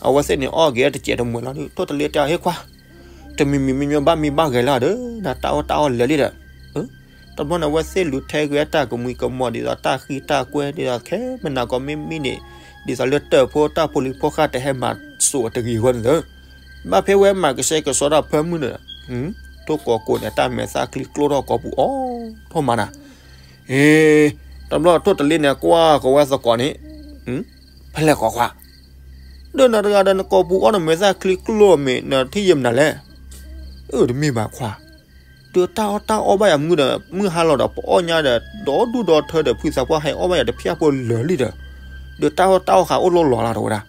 အဝဲသ့ၣ်န့ၣ် အီၣ်က့ၤတစဲးတမှဲးလီၤဒီး ထိၣ်တလ့ၤတဲအီၤ ဟ့ၣ်ခွါ တမံၤမံၤမ့ၢ်ညီဘၣ်မံဘၣ်ဂဲၤလီၤဒီး နတၢ်အီၣ်တၢ်အီလၢာ်လံဒီး တဘျီန့ၣ် အဝဲသ့ၣ်လူၤထဲဂဲၤတၢ်ကမှံကမီၤ ဒ်သိးတၢ်ဃံတၢ်ကွဲ ဒ်သိးခဲမနၤကီးမ့မ့ၢ်န့ၣ် ဒ်သိးလၢတၢၢ်ဖိတၢ်ဖိလံၤဖိဃာ်တဟဲမၤစိာ်အတဂ့ၤအဂီၢ်န့ၣ်လီၤ. ဘၣ်ဖဲဝဲမၤကဆှဲကဆှီတၢ်ဖၢမုၢ်ဒီး ထိၣ်ကီးကိးန့ၣ် တၢ်မဲာ်သၣ်ချံကျိထီၣ်ကိာ်ပူၤအီၤထီၣ်မးနၤ အ့ တဘျီထိၣ်တလ့ၤန့ၣ် ကွၢ်ကဝဲသကိးန့ၣ် ဖဲလဲၣ်ကီးခွါ ဒီးနတဂၤဒီးနကိာ်ပူၤအီၣ်နမဲာ်သၣ်ချံကျိမ့ၢ်နထံၣ်ယဲၢ်မနုၤလဲၣ်. အၢ တမ့ၢ်ဘၣ်ခွါ, ဒီးတၢ်အီၣ်တၢ်အီဘၣ်ယၤမုၢ်ဒီး မုၢ်ဟါလီၤဒီး ပအီၣ်ညါဒီး ဒီဒူၣ်ဒီထၢဒီး ဖုသးပှၢ်ဟဲအီၣ်ဘၣ်ယၤတဖျၢၣ်ဖိလၢာ်လံဒီး, ဒီးတၢ်အီၣ်တၢ်အီဃာ်အိၣ်လီၤလီၤလၢ်တဝဲဒၣ်.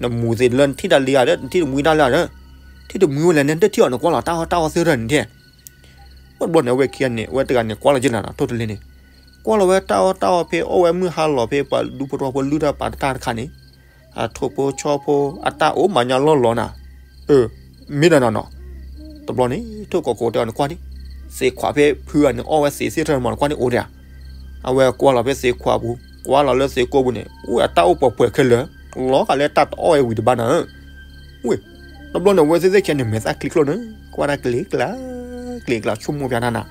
နမူၤသ့ၣ်လၢနထံၣ်တၢ်လံဧါဒီး နထံၣ်တမှံတၢ်လၢဧါဒီး, ထံၣ်တမှံဝဲလဲၣ်န့ၣ် တထံၣ်အီၤန့ၣ် ကွၢ်လီၤတၢ်အီၣ်တၢ်အီသ့ၣ်တဖၣ်န့ၣ်ထဲ. ဝဲတဘျီန့ၣ် အဝဲခံဂၤန့ၣ် အဝဲတဂၤန့ၣ် ကွၢ်လီၤက့ၤလၢနီၤ ထိၣ်တလ့န့ၣ်, ကွၢ်လီၤဝဲတၢ်အီၣ်တၢ်အီဖဲအီၣ်ဝဲမုၢ်ဟါလီၤဖဲပှၤဒူဖိတဝီဖိလုၢ်တၢ်ပာ်တၢ်တခါန့ၣ်, အထိၣ်ဖိဆီဖိအတၢ်အိၣ်မၤညါလီၢ်လီၤနၤ, အၢ, မ့ၢ်ဒီးနီၤနီၤ, တဘျီန့ၣ် ထိၣ်ကီးကိးတဲအီၤန့ၣ်ကွၢ်န့ၣ်, သ့ၣ်ခွးဖဲဖုဂၤန့ၣ် အီၣ်ဝဲသ့ၣ်သ့ၣ်တဖၣ်န့ၣ်မးနကွၢ်န့ၣ်အိၣ်ဒံးဧါ. အဝဲကွၢ်လီၤဖဲသ့ၣ်ခွးပူၤ, ကွၢ်လီၤလၢသ့ၣ်ကိးပူၤန့ၣ် အိၣ်အတၢ်အိၣ်ပှဲၤပှဲၤခဲလၢာ်, လီၤဂာ်လၢတၢ်တအီၣ်ဝဲဝံၤတဘၣ်နၤဧၢ. ဝ့ၢ်, တဘျီန့ၣ် အဝဲသ့ၣ်သ့ၣ်ခံဂၤန့ၣ် မဲာ်သၣ်ချံချိၣ်န့ၣ် ကွၢ်တၢ်ကျ့ကျါ, ကျ့ကျါဆိကမိၣ်ပျးတၢ်နၤ.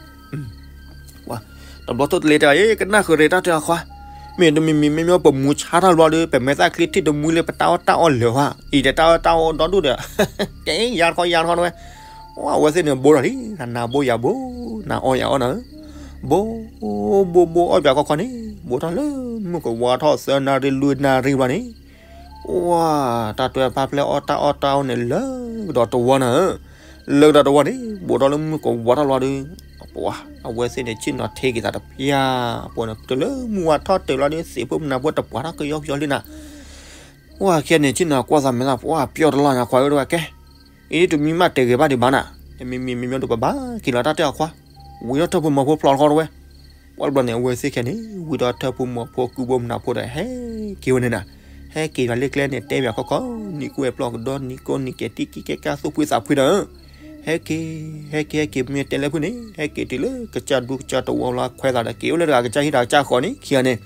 တဘျီထိၣ်တလ့တဲအီၤ ကနၣ်ဃုာ်ရ့ၣ်တၢ်တဲအီၤခွါ, မ့ၢ်တမံၤမံၤမ့မ့ၢ်ပမူဆါတၢ်ဘျီဒီး ပမဲာ်သၣ်ချံထံၣ်တမှံလၢပတၢ်အီၣ်တၢ်အီလၢာ်ဧါ, အံၤဒီးတၢ်အီၣ်တၢ်အီဒီဒူၣ်ဒီး, ကဲယါတခီယါတခီတဝဲ, အဝဲသ့ၣ်န့ၣ်ဘိထီၣ်လံ, နၤဘိယၤဘိ, နၤအီၣ်ယၤအီၣ်နၤဧၢ, ဘိ, ဘိဘိအီၣ်ပၠးခီခီန့ၣ် ဘိထီၣ်လၢမုၢ်ကဝီၤထီၣ်သၢနၣ်ရံၣ်လွံၢ်နၣ်ရံၣ်ဘျီန့ၣ်, ပှၤ, တၢ်တွဲဖါဖျဲၣ်အီၣ်တၢ်အီၣ်တၢ်အီန့ၣ်လၢကဒီးတဝီနၤဧၢ, လၢကဒီးတဝီန့ၣ် ဘိထီၣ်လၢမုၢ်ကဝီၤထီၣ်လီၤဒီး, ပှၤ, အဝဲသ့ၣ်န့ၣ် ဆ့ၣ်နီၤထ့က့ၤသးတဖၣ်, ပှၤန့ၣ် တုၤလၢမုၢ်ဝါထီၣ်တ့ၢ်လီၤဒီး သ့ၣ်ဖိမနၤဖိတပှၤထီၣ်ကယီကယီလံနၤ, ပှၤခံဂၤန့ၣ် ဆ့ၣ်နီၤကွၢ်သးမဲာ်သၣ် ပှၤပျီတလီၤညါခွါဧၢတဝဲကဲ, အံၤတမံၤမးတဲဂ့ၤဘၣ်ဒံးဘၣ်နၤ, တမံၤမံၤမ့မ့ၢ်ဒီးပဘၣ်က့ၤလီၤတၢ်တဲအီၤခွါ, ဝံၤဒီးထၢၣ်ဖိမီၤဖိဖျိးတခီတဝဲ ပှၤတဘျီန့ၣ် အဝဲသ့ၣ်ခံဂၤန့ၣ် ဝံၤဒီးထၢၣ်ဖိမီၤဖိကုၢ်ဖိမနၤဖိဒီး ဟဲက့ၤဝဲန့ၣ်နၤ, ဟဲက့ၤဒီးလၢကျဲန့ၣ် တဲဘၣ်ခီခီ, နံၤကိၣ်ဝဲပျီကဒီ နံၤကိၣ်နံၤကဲၤတံၢ်ကံကဲကၢ်သူၣ်ဖှံသးဖှံဒီး, ဟဲက့ၤ, ဟဲက့ၤ ဟဲက့ၤ ဟဲက့ၤ မ့ၢ်တဲလၢဖုန့ၣ် ဟဲက့ၤတုၤလၢကစၢ်ဒူကစၢ်တဝီလီၤခွဲးသးဒီး က့ၤအိၣ်လၢတဂၤကစၢ်ဟံၣ်တဂၤကစၢ်ဃီန့ၣ် ခံဂၤန့ၣ်,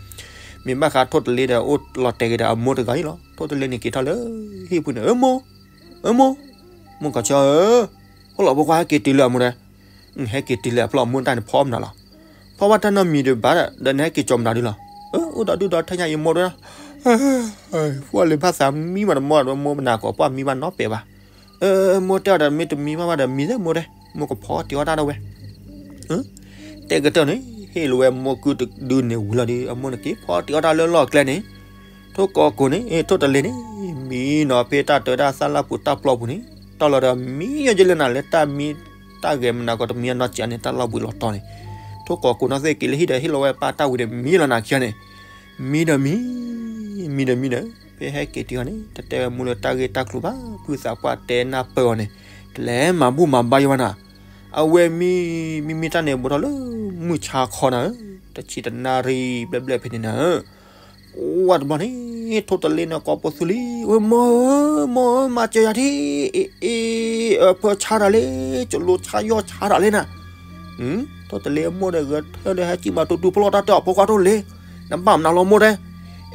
မ့ၢ်ဘၣ်ဃးထိၣ်တလ့ဒီး အိၣ်လီၤတဲာ်က့ၤဒီးအမိၢ်တဂၤအံၤလီၤ. ထိၣ်တလ့န့ၣ်က့ၤထီၣ်လၢဟံၣ်ဖုန့ၣ် အၢမိၢ်, အၢမိၢ်, မိၢ်ကီၢ်ဆၢဧၢ, အိၣ်လီၤဖိခွါဟဲက့ၤတုၤလၢအမိၢ်ဒီး, ဟဲက့ၤတုၤလၢအဖျီအမိၢ်တၢ်န့ၣ်ဖီမနုၤလီၤ, ဖီဘၣ်တၢ်နီတမံၤဒံးဘၣ်ဒီး နဟဲက့ၤကၠီမနုၤဒ်လီၤ, အၢ အိၣ်ဒီဒူၣ်ဒီထၢညါအံၤမိၢ်တဝဲ, ပှၤလၢဘၣ်သးမံဘၣ်တမိၢ်ဒီး မိၢ်ပနၢ်ကီၢ်ပှၢ်မံဘၣ်နီတပဲာ်ဘၣ်, အၢ မိၢ်တဲအီၤဒီး မ့ၢ်တမံဘၣ်ဘၣ်ဒီး မံလၢမိၢ်တဲ, မိၢ်ကဖီတ့ၢ်အီၣ်တၢ်ဒၣ်ဝဲ တဲကတၢၢ်န့ၣ် ဟ့ၣ်လီၤဝဲမိၢ်ကုတဒုန့ၣ်ဝံၤလီၤဒီး အမိၢ်န့ၣ်က့ၤဖီတ့ၢ်အီၣ်တၢ်လၢလီၢ်ကျဲန့ၣ်, ထိၣ်ကီးကိးန့ၣ် ထိၣ်တလ့န့ၣ် မံနီၤဖဲတၢ်တၢတၢ်သၣ်လၢပူၤတၢ်ပျီပူၤန့ၣ် တၢ်လီၤဒီးမံယဲလၢနၤလၢတၢ်မံ, တၢ်ဂဲၤမနၤကီးတမံအနီၢ်စံးန့ၣ် တၢ်လီၤဘှံးလီၤတီၤန့ၣ်, ထိၣ်ကီးကိးနီၢ်သ့ၣ်က့ၤလၢဟံၣ်ဒီး ဟ့ၣ်လီၤဝဲပၢ်တၢ်ဝံၤဒီး မံလီၤနၤခံဂၤန့ၣ်, မံဒီးမံ, မံဒီးမံဒီး ဖဲဟဲက့ၤတုၤအီၤန့ၣ် တတဲဝဲမိၢ်လၢတၢ်ဂ့ၢ်တၢ်ကျိၤဘၣ်, ဖုသးပှၢ်တဲနၢ်ပၢၢ်အီၤန့ၣ်, ကလဲၤမၤဘူၣ်မၤဘါယံၤဝဲနၤ, အဝဲမံ, မံမံတၢ်န့ၣ် ဘူးထီၣ်လၢမုၢ်ဆါခီနၤဧၢ, တဆံတနၣ်ရံၣ်ဘျဲၣ်ဘျဲၣ်ဖဲန့ၣ်နၤဧၢ, ဝဲတဘျီန့ၣ် ထိၣ်တလ့န့ၣ် ကိးပိာ်သူလံ, ဝဲမိၢ်ဧၢ, မိၢ်ဧၢ, မၤစၢၤယၤထံ, အ့ အ့ အဖၢဆါတၢ်လံ, ကလိဆါယီၢ်ဆါတၢ်လံနၤ ထိၣ်တလ့အမိၢ်ဒီး ဂဲၤထၢၣ်ဒီးဟဲကံၣ်မၤတူတူဖျီတၢ်တဲအီၤဖိခွါထိၣ်တလ့, နဘၣ်မနုၤလီၤမိၢ်တဲ,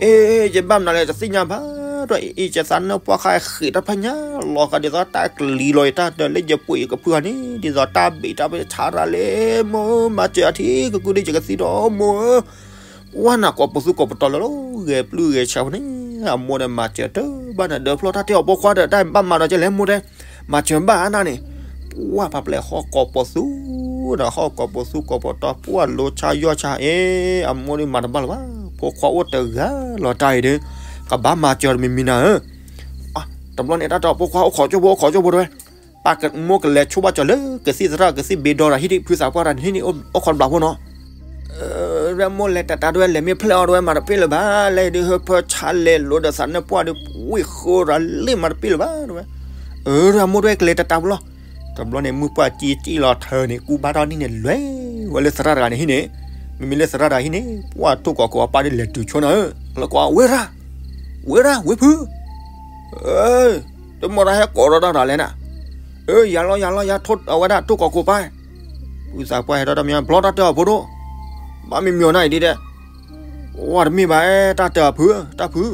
အ့ ယဘၣ်မနုၤလဲၣ် တသ့ၣ်ညါဘၣ်, ဒီးအံၤယသးနၢၣ်ပှၢ်ဃာ်ဃ့ၢ်တၢ်ဖးညါ, လီၤဃာ်ဒ်သိးတၢ်ကလံၤလီၤယတၢ်တလၢယပှ့ၤယကဖုဂၤန့ၣ် ဒ်သိးတၢ်ဘ့ၣ်တၢ်ဖးဆါတၢ်လံ, မိၢ်ဧၢ မၤစၢၤယၤထံ ကကုဒ်ယကသံဒီးမိၢ်ဧၢ ပှၢ်နၤကိးပသူကိးပတီၤလၢလီၤ ဂဲၤပျုၢ်ဂဲၤဆှးဖဲန့ၣ်, အမိၢ်ဒီးမၤစၢၤတဘၣ်နၤ ဒၢးဖျီတၢ်တဲအီၤဖိခွါဒီး တၢ်ဘၣ်မၤဒီးကလဲၣ်မိၢ်တဲ, မၤစၢၤဘၣ်နၤန့ၣ်, ပှၢ်ဖးပျဲၢ်ဟီၣ်ကိးပသူ, ဒီးဟီၣ်ကိးပသူကိးပတီၤ ပှၢ်လိဆါယီၢ်ဆါ အ့ အမိၢ်ဒုးမၤတဘၣ်လၢၤဘၣ်, ဖိခွါအိၣ်တဂၤလီၤတၢ်အံၤဒီး, ကဘၣ်မၤစၢၤတမံၤမံၤနၤဧၢ, တဘျီန့ၣ် တၢ်တဲအီၤဖိခွါအိၣ်ခိးကၠိဖိ အိၣ်ခိးကၠိဖိတဲဝဲ ပၢ်မိၢ်ကလဲၤဆိဘၣ်ကၠီၤလၢကသံၣ်သရၣ်ကသံၣ်ဘ့ဒီးဒီးဟံၣ်ဒံး ဖုသးပှၢ်တဂၤန့ၣ်ဟံၣ်န့ၣ် အိၣ်ခိးတဘျီဖိနီၤ, ရၢမိၢ်လဲၤတၢ်တၢ်တဝဲ လဲၤမ့ၢ်ဖျဲၣ်အီၤတဝဲ မၤတပ့ၢ်လၢၤဘၣ်, လဲၤဒုးဟၢဖၢဆါလဲၤလိာ်ဒီးသးနၢၣ်ပှၢ်ဒီး ဝံၣ်ဃိရၤလ့ၣ်မၤတပ့ၢ်လၢၤဘၣ်တဝဲ, အၢ ရၢမိၢ်တဝဲကလဲၤတၢ်တၢ်ဖိလီၤ, တဘျီန့ၣ် မုၢ်ပှၢ်ကံကံၣ်လီၤထၢန့ၣ် ကူဘါထီၣ်နံၣ်န့ၣ် လဲၤဝဲလၢသရၣ်တဂၤန့ၣ်ဟံၣ်န့ၣ်, မ့မ့ၢ်လၢသရၣ်တဂၤဟံၣ်န့ၣ် ပှၢ်ထိၣ်ကိးကိးအပၢ်ဒုးလဲၤတုၤဆိနၤဧၢ, လၢကိးဝဲရၢ, ဝဲရၢ ဝ့ၢ်ဖု တမီၤတၢ်ဟဲကိးထီၣ်တၢ်တၢ်လဲၣ်နၤ, အၢ ယၤလီၤ ယၤလီၤ ယၤထိၣ်အဝဲဒၣ်ထိၣ်ကိးကိးပၢ်, ဖုသးပှၢ်ဟဲထီၣ်တၢ်မံၤ ဘျီတၢ်တဲအီၤဖိဒိၣ်, ဘၣ်မံမံၤအီၤနၤအံၤဒ်တဲ, ဝဲတမ့ၢ်ဘၣ် တၢ်တဲအီၤဖု တၢ်ဖု,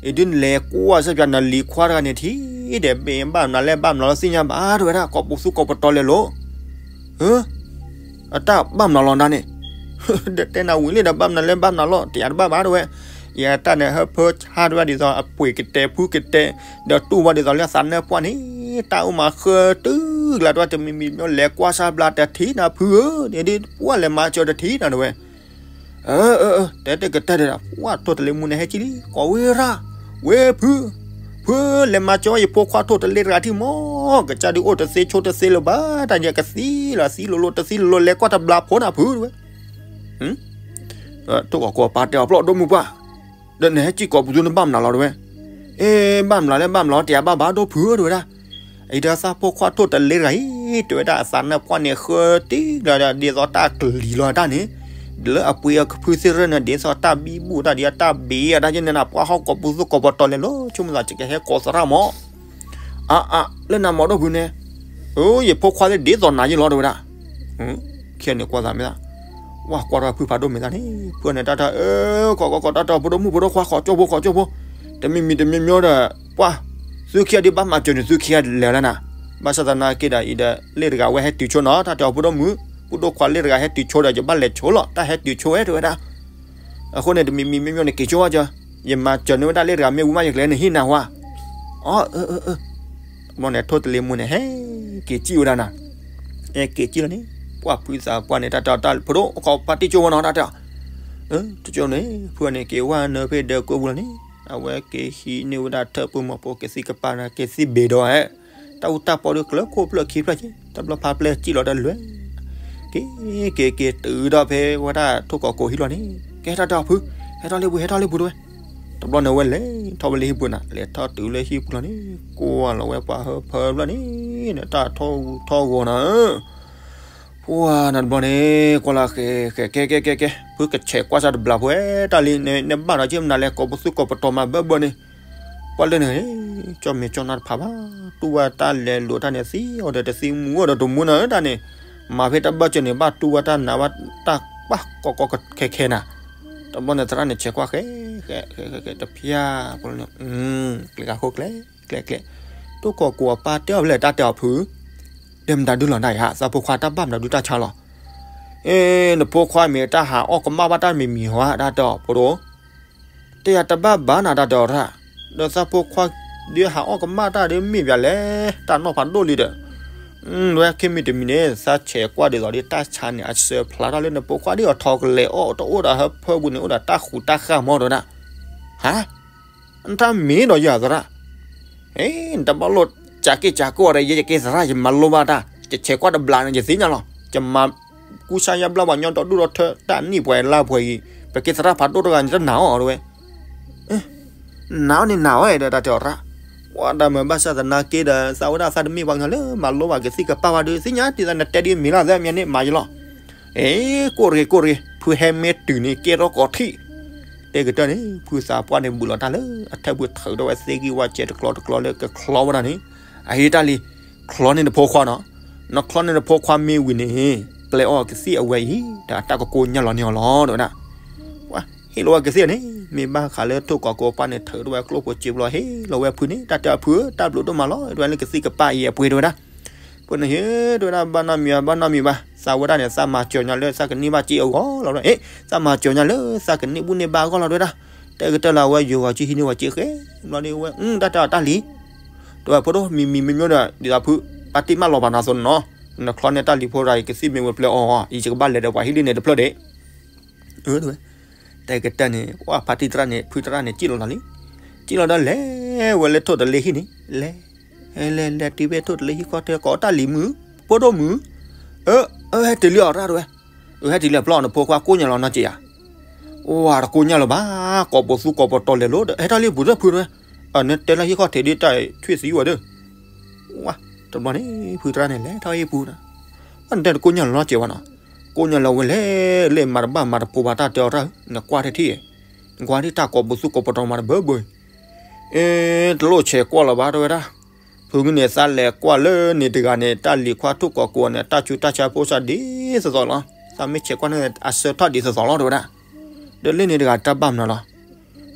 အံၤဒုးနလဲၤကွၢ်စၢ်ပၠးနလံၤခွါတဂၤန့ၣ်ထံၣ်ဒီး ဘၣ်မနုၤလဲၣ် ဘၣ်မနုၤလီၤသ့ၣ်ညါဘၣ်တဝဲဒၣ် ကိးပသူကိးပတီၤလဲၤလိၤ အတၢ်ဘၣ်မနုၤလီၤနၤန့ၣ်, ဒီးတဲနၤဝံၤလံဒီး ဘၣ်မနုၤလဲၣ် ဘၣ်မနုၤလီၤ တယၤတဘၣ်ဘၣ်တဝဲ, ယတၢ်န့ၣ် ဟၢဖၢဆါတဝဲဒ်သိးအပှ့ၤကတဲာ်ဖုကတဲာ်, ဒီးတူၢ်ဝဲဒ်သိးလၢသးနၢၣ်ပှၢ်န့ၣ်, တၢ်အိၣ်မၤဃၢတုၤကျါတဝဲ တမံၤမံၤမ့ၢ်လဲၤကွၢ်စၢ်ဘျါတထံၣ်နၤဖုဧၢ, န့ၣ်ဒ်ပှၢ်လဲၤမၤစၢၤတထံၣ်နၤတဝဲ အၢ အၢ အၢ တဲတကတၢၢ်ဒီး ပှၢ်ထိၣ်တလ့မူန့ၣ်ဟဲကံၣ်လံ ကိးဝဲရၣ်, ဝ့ၢ်ဖု, ဖ ဖုလဲၤမၤစၢၤယဖိခွါထိၣ်တလ့တဂၤထံၣ်မး, ကစၢ်ဒုးအိၣ်တသ့ဆိတသ့လၢၤဘၣ်, တၢ်ဒ်ကသံလီၤ သံလိၤလိၤ တသံလိၤလိၤ လဲၤကွၢ်တဘျီဖိနၤဖုတဲဝဲ. ထိၣ်ကီၢ်ကိးပၢ်တဲအီၤ ပျီၢ်ဒိၣ်မုၢ်ပှၢ်, ဒီးနဟဲစံၣ်ကိာ်ပသူနဘၣ်မနုၤလီၤတဲဝဲ. အ့ ဘၣ်မနုၤလဲၣ် ဘၣ်မနုၤလီၤ တယၤဘၣ်ဘၣ်ဒိၣ်ဖုတဲဝဲဒၣ်. အံၤဒီးသးဖိခွါထိၣ်တလ့တဂၤအံၤ တဲဝဲဒၣ် အသးနၢ်ပှၢ်န့ၣ်ဃၢတံၢ်လီၤဒီး ဒ်သိးတၢ်ကလံၤလီၤတၢ်န့ၣ်, လၢအပှ့ၤအကဖုသ့ၣ်ရၢၢ်န့ၣ် ဒ်သိးတၢ်ဘံဘူၣ်တၢ်ဒ်တၢ်ဘ့အတၢ်ယဲန့ၣ်နၤ ပှၢ်ဟီၣ်ကိးပသူကိးပတီၤလဲၤလီၤ ဆိကမိၣ်သးကဟဲကိးသရၣ်မး. အါအါ လၢနၤမၤဒိၣ်ဖုန့ၣ်, အိ ယဖိခွါသ့ၣ်ဒ်သိးနၤယ့ၢ်လီၤတဲဝဲဒၣ်. ခံဂၤန့ၣ်ကွၢ်သးမ့ၢ်သး, ဝဲကွၢ်ထီၣ်ဖုဖးဒိၣ်မ့ၢ်သးန့ၣ် ဖုန့ၣ်တၢ်တၢ်အၢ ကီးကီးကီးတၢ်တၢ် ဖိဒိၣ်မုၣ်ဖိဒိၣ်ခွါ ဃီကၠိဖိဃီကၠိဖိ, တမံၤမံၤတမံၤမံၤဒီး ပှၢ် သုခံဂၤဒ်ဘၣ်မၤစၢၤန့ၣ် သုခံဂၤလဲၤလၢနၤ, ဘၣ်ဆၣ်သနာ်က့ဒီး အံၤဒီးလ့ၣ်တဂၤဝဲဟဲတုၤဆိနီၤ တၢ်တဲအီၤ ဖိဒိၣ်မုၣ် ဖိဒိၣ်ခွါလ့ၣ်တဂၤဟဲတုၤဆိဒီး ယဘၣ်လဲၤဆိလီၤ တၢ်ဟဲတုၤဆိဝဲတဲဝဲဒၣ်. အဃိန့ၣ် တမံၤမံၤမံၤမံၤန့ၣ် က့ၤဆိဝဲကၢ, ယမၤစၢၤန့ၢ်ဝဲဒၣ်လ့ၣ်တဂၤ မ့ၢ်ဝံၤမးယကလဲၤနဟံၣ်နၤဝါ. အီ အၢ အၢ အၢ ဘျီန့ၣ် ထိၣ်တလ့မုၢ်န့ၣ် ဟဲက့ၤစံၣ်ဝဲဒၣ်နၤ, ဟဲက့ၤစံၣ်လီၤန့ၣ် ပှၢ်ဖုသးပှၢ်န့ၣ် တၢ်တဲအီၤ တၢ်ဖိဒိၣ်ခွါ ပၢ်တံၢ်ကၠိဝဲနီၤ တၢ်တဲအီၤ, တကၠိန့ၣ် ဖုန့ၣ် က့ၤဝဲနၢဖဲဒၢးကိးပူၤလီၤန့ၣ်, အဝဲက့ၤဟံးန့ၢ်ဝဲဒၣ်ထၢၣ်ပူၤမီၤဖိ ကသံၣ်ကပၤဒီး ကသံၣ်ဘ့ၣ်ဒီး တၢ်အူတၢ်ပီဒီး ကျၢၤခိၣ်ဖျၢၣ်ခံဖျၢၣ်က့, တဘျီဖးပျဲၢ်စံၣ်လီၤတလွဲၢ်, က့ၤ က့ၤ က့ၤတုၤဒီးဖဲဝဲဒၣ်ထိၣ်ကီၢ်ကိးဟံၣ်လီၤန့ၣ် ကဲတၢ်တဲအီၤဖု, ဟဲထီၣ်လၢပူၤ ဟဲထီၣ်လၢပူၤတဲဝဲ. တဘျီန့ၣ်ဝဲလဲၤထီၣ်ဝဲလၢဟံၣ်ပူၤနၤ, လဲၤထီၣ်တုၤလၢဟံၣ်ပူၤလီၤန့ၣ် ကွၢ်လီၤဝဲပှၤဟၢဖၢဘျီန့ၣ် ဒီးတၢ်ထီၣ်ဂူာ်ထီၣ်ဂီၤနၤဧၢ ပှၢ်နတဘျီန့ၣ် ကွၢ်လၢဃဲ ဃဲ ကဲ ကဲ ကဲ ကဲ ဖုကဆဲးကွၢ်စၢ်တဘျီဖိတၢ်လံ, နဘၣ်ဒီးက့မနုၤလဲၣ် ကိးပသူကိးပတီၤမၤဘၢဘၢန့ၣ်, ပှၢ်လၢန့ၣ် ကၠီၣ်မဲာ်ကၠီၣ်နါတဖးဘၣ်, တူၢ်ဝဲတၢ်လဲၤလိာ်တၢ်န့ၣ် သံအီၤဒီးတသံ မူအီၤဒီးတမူနၤဧၢတၢ်န့ၣ်, မၤဖဲတၢ်ဘၢၣ်စၢၤန့ၣ် ဘၣ်တူၢ်ဝဲတၢ်နးဝဲတၢ်ပၢ်ကီကီခဲခဲနၤ, တဘျီန့ၣ်သရၣ်န့ၣ်ဆဲးကွၢ်ဃဲ ဃဲ ဃဲ ဃဲ တဖၠၣ် ပှၢ်လၢန့ၣ် ကျဲၤဃာ်ခိၣ်ကျဲ ကျဲ ကျဲ, ထိၣ်ကီၢ်ကိးအပၢ်တဲအီၤဖဲလဲၣ် တၢ်တဲအီၤဖု, ဒီးမတၤဒုလီၤနၤယါ သးဖိခွါတၢ်ဘၣ်မတၤဒုတၢ်ဆါလီၤ, အ့ နဖိခွါမ့ၢ်တၢ်ဟးအီၣ်ကမၣ်ဘၣ်တၢ်မံၤမံၤဟီ တၢ်တဲအီၤဖိဒိၣ်, တဲယၤတဘၣ်ဘၣ်နၤတၢ်တဲအီၤတၢ်, ဒီးသးဖိခွါဒုးဟးအီၣ်ကမၣ်တၢ်ဒီးမ့ၢ်ဘၣ်လဲၣ် တၢ်နီၢ်ဖးဒိၣ်လံဒီး ဝဲခဲမံၤတမံၤန့ၣ် သးဆဲးကွၢ်ဒ်သိးဒီးတၢ်ဆါန့ၣ် အစၢဖျါထီၣ်လၢနဖိခွါဒ်အီၤထီကလဲာ်အီၣ်တအိၣ်ဒီးဟၢဖၢပူၤန့ၣ် အိၣ်ဒီးတၢ်ဃူးတၢ်ဃၢ်မီၢ်တဲဝဲဒၣ်, ဟါ နတၢ်မ့ၢ်ဒီးယၤသရၣ်, အ့ နတဘၣ်လိၣ် ကးက့ၢ်ကးကီၢ်ဒီး ယဲယကဲသရၣ် ယမၤလိဘၣ်တၢ် ယဆဲးကွၢ်တဘျီန့ၣ် ယသ့ၣ်ညါလီၤ ယမၤ ကူစါယါဘျါပှၤညီဒီဒူၣ်ဒီထၢတၢ်နံၣ်ပှၤလါပှၤအံၤ ပကဲသရၣ်ဖးဒိၣ်တဂၤန့ၣ် တနာ်အီၤတဲဝဲ နာ်အီၤန့ၣ်နာ်အီၤဒီးတၢ်တဲအီၤရၣ်, ကွၢ်တၢ်မၤဘၣ်ဆၣ်သနာ်က့ဒီး သးဝဲဒၣ်သးတမ့ၢ်ပှၤကညီလၢမၤလိဘၣ်ကသံၣ်ကပၢ်ဘၣ်ဒီး သ့ၣ်ညါတံၢ်သးနတဲဒ်မ့ၢ်လီၤသးမ့ၢ်န့ၣ်မၤယလီၤ, အ့ ကိၢ်ရ့ၣ်ကိၢ်ရ့ၣ် ဖုဟဲမ့ၢ်တုၤန့ၣ် ကဲထီၣ်ကီးထံၣ်, တဲကတၢၢ်န့ၣ် ဖုသးပှၢ်န့ၣ် ဘူးလီၤတၢ်လၢအထၢၣ်ပူၤထုးထီၣ်ဝဲသ့ၣ်ဂံၢ်ဝါစဲးတကျီတကျီလၢကချီဝဲဒၣ်န့ၣ်, အဟ့ၣ်တၢ်လံ, ချီန့ၢ်နဖိခွါနီၤ, နချီန့ၢ်နဖိခွါမ့ၢ်ဝံၤန့ၣ် ပျဲအီၣ်ကသံၣ်အဝဲအံၤ ဒီးတၢ်ကကိညၢ်လီၤန့ၢ်အီၤလီၤ တဲဝဲဒၣ် ဟ့ၣ်လီၤဝဲကသံၣ်န့ၣ် မ့ၢ်ဘၣ်ဃးလၢထိၣ်ကီးကိးပၢ်န့ၣ် ထုးထီၣ်ဝဲကျိၣ်ဖိစ့ဘျီ ဟ့ၣ်လီၤဝဲဖုန့ၣ် တၢ်တဲအီၤဖုဧၢ တၢ်ဘျုးဒိၣ်မးလီၤ တဲဝဲလၢကသံၣ်ကပၢ်အံၤအပှ့ၤတဲဝဲဒၣ်, ဖုန့ၣ်ဟ့ၣ် တဲဝဲဒၣ် ဘၣ်နီတမံၤဘၣ် ဘၣ်နီတမံၤဘၣ် သးဝဲဒၣ်န့ၣ် သးမၤစၢၤညါလၢသးကန့ၢ်ဘၣ်စ့အဂီၢ်လီၤ အ့ သးမၤစၢၤညါလၢသးကန့ၢ်ဘူၣ်န့ၢ်ဘါအဂီၢ်လီၤ တဲဝဲဒၣ်, တဲကတၢၢ်လၢအဝဲယိၤဂီၤက့ဟံးန့ၢ်ဝဲစ့ဃဲ ဘျီန့ၣ်ဝဲ တၢ်တဲအီၤတၢ်လံ တဲဝဲဖိဒိၣ်မံၤမံၤမံၤမံၤဒီး ဒ်သိးဖု ပၢ်တံၢ်မၢလီၤဘၣ်နၤအသိးန့ၣ်နီၤ, နချီန့ၢ်တၢ်လံၤဖိတဂၤအံၤ ကသံၣ်မ့ၢ်ဝဲပျဲအီၤအီၤ ယကဘၣ်လဲၤဒီးပှၤဟံၣ်လံန့ၣ်တဖျၢၣ်ဒံး, တဲကတၢၢ်န့ၣ် ပှၢ်ဖါတံၢ်သရၣ်န့ၣ် ဖုသရၣ်န့ၣ် စံၣ်လီၤလီၤလံ, စံၣ်လီၤဒီးလဲၤဝဲလၢထိၣ်တလ့ဟံၣ်န့ၣ် လဲၤ လဲၤလဲၤတုၤဖဲထိၣ်တလ့ဟံၣ်ခီၣ်ထံး ကိးတၢ်လံၤမုၢ် ဖိဒိၣ်မုၢ်, အၢ အၢ ဟဲတုၤလံအီၤရၣ်တဲဝဲ, အၢ ဟဲတုၤလံအဖျီၣ် နဖိခွါကိညၢ်လီၤနီတစဲးဧါ ဝဲတကိညၢ်လၢၤဘၣ် ကိးပသူကိးပတီၤလဲၤလိာ်ဒီး ဟဲထီၣ်လံပူၤတဖုတဲဝဲ, နတဲလၢဟံၣ်ခီၣ်ထံးဒ်တၢ်ထွံၣ်သံဝဲဒီး, ဝဲ တဘျီန့ၣ် ဖုသရၣ်န့ၣ် လဲၤထီၣ်ဟံၣ်ပူၤနၤ, နတဲတကိညၢ်လီၤနီတစဲးဘၣ်နီၤ, ကိညၢ်လၢၤဝဲလဲၣ် လၢမၤတဘၣ်မၤတပိၤဘၣ်တၢ်တဲအီၤတၢ် နကွၢ်ထဲထံၣ်, နကွၢ်ဒ်တၢ်ကိးပသူကိးပတီၤမၤတဘၢဘၢအံၤ အ့ တလိၣ်ဆဲးကွၢ်လီၤဘၣ်တဲဝဲဒၣ်, ဖုကန့ၣ်သးလဲၤကွၢ်လၢန့ၣ်တဂၤန့ၣ် တၢ်လံၤခွါထိၣ်ကီးကိးန့ၣ် တၢ်ဆူးတၢ်ဆါဖိစၢ်ဒ်သိးသိးလီၤ, သးမ့ၢ်ဆဲးကွၢ်န့ၣ် အဆၢထီၣ်ဒ်သိးသိးလီၤတဲဝဲဒၣ်, ဒီးလၢန့ၣ်တဂၤတၢ်ဘၣ်မနုၤလီၤ,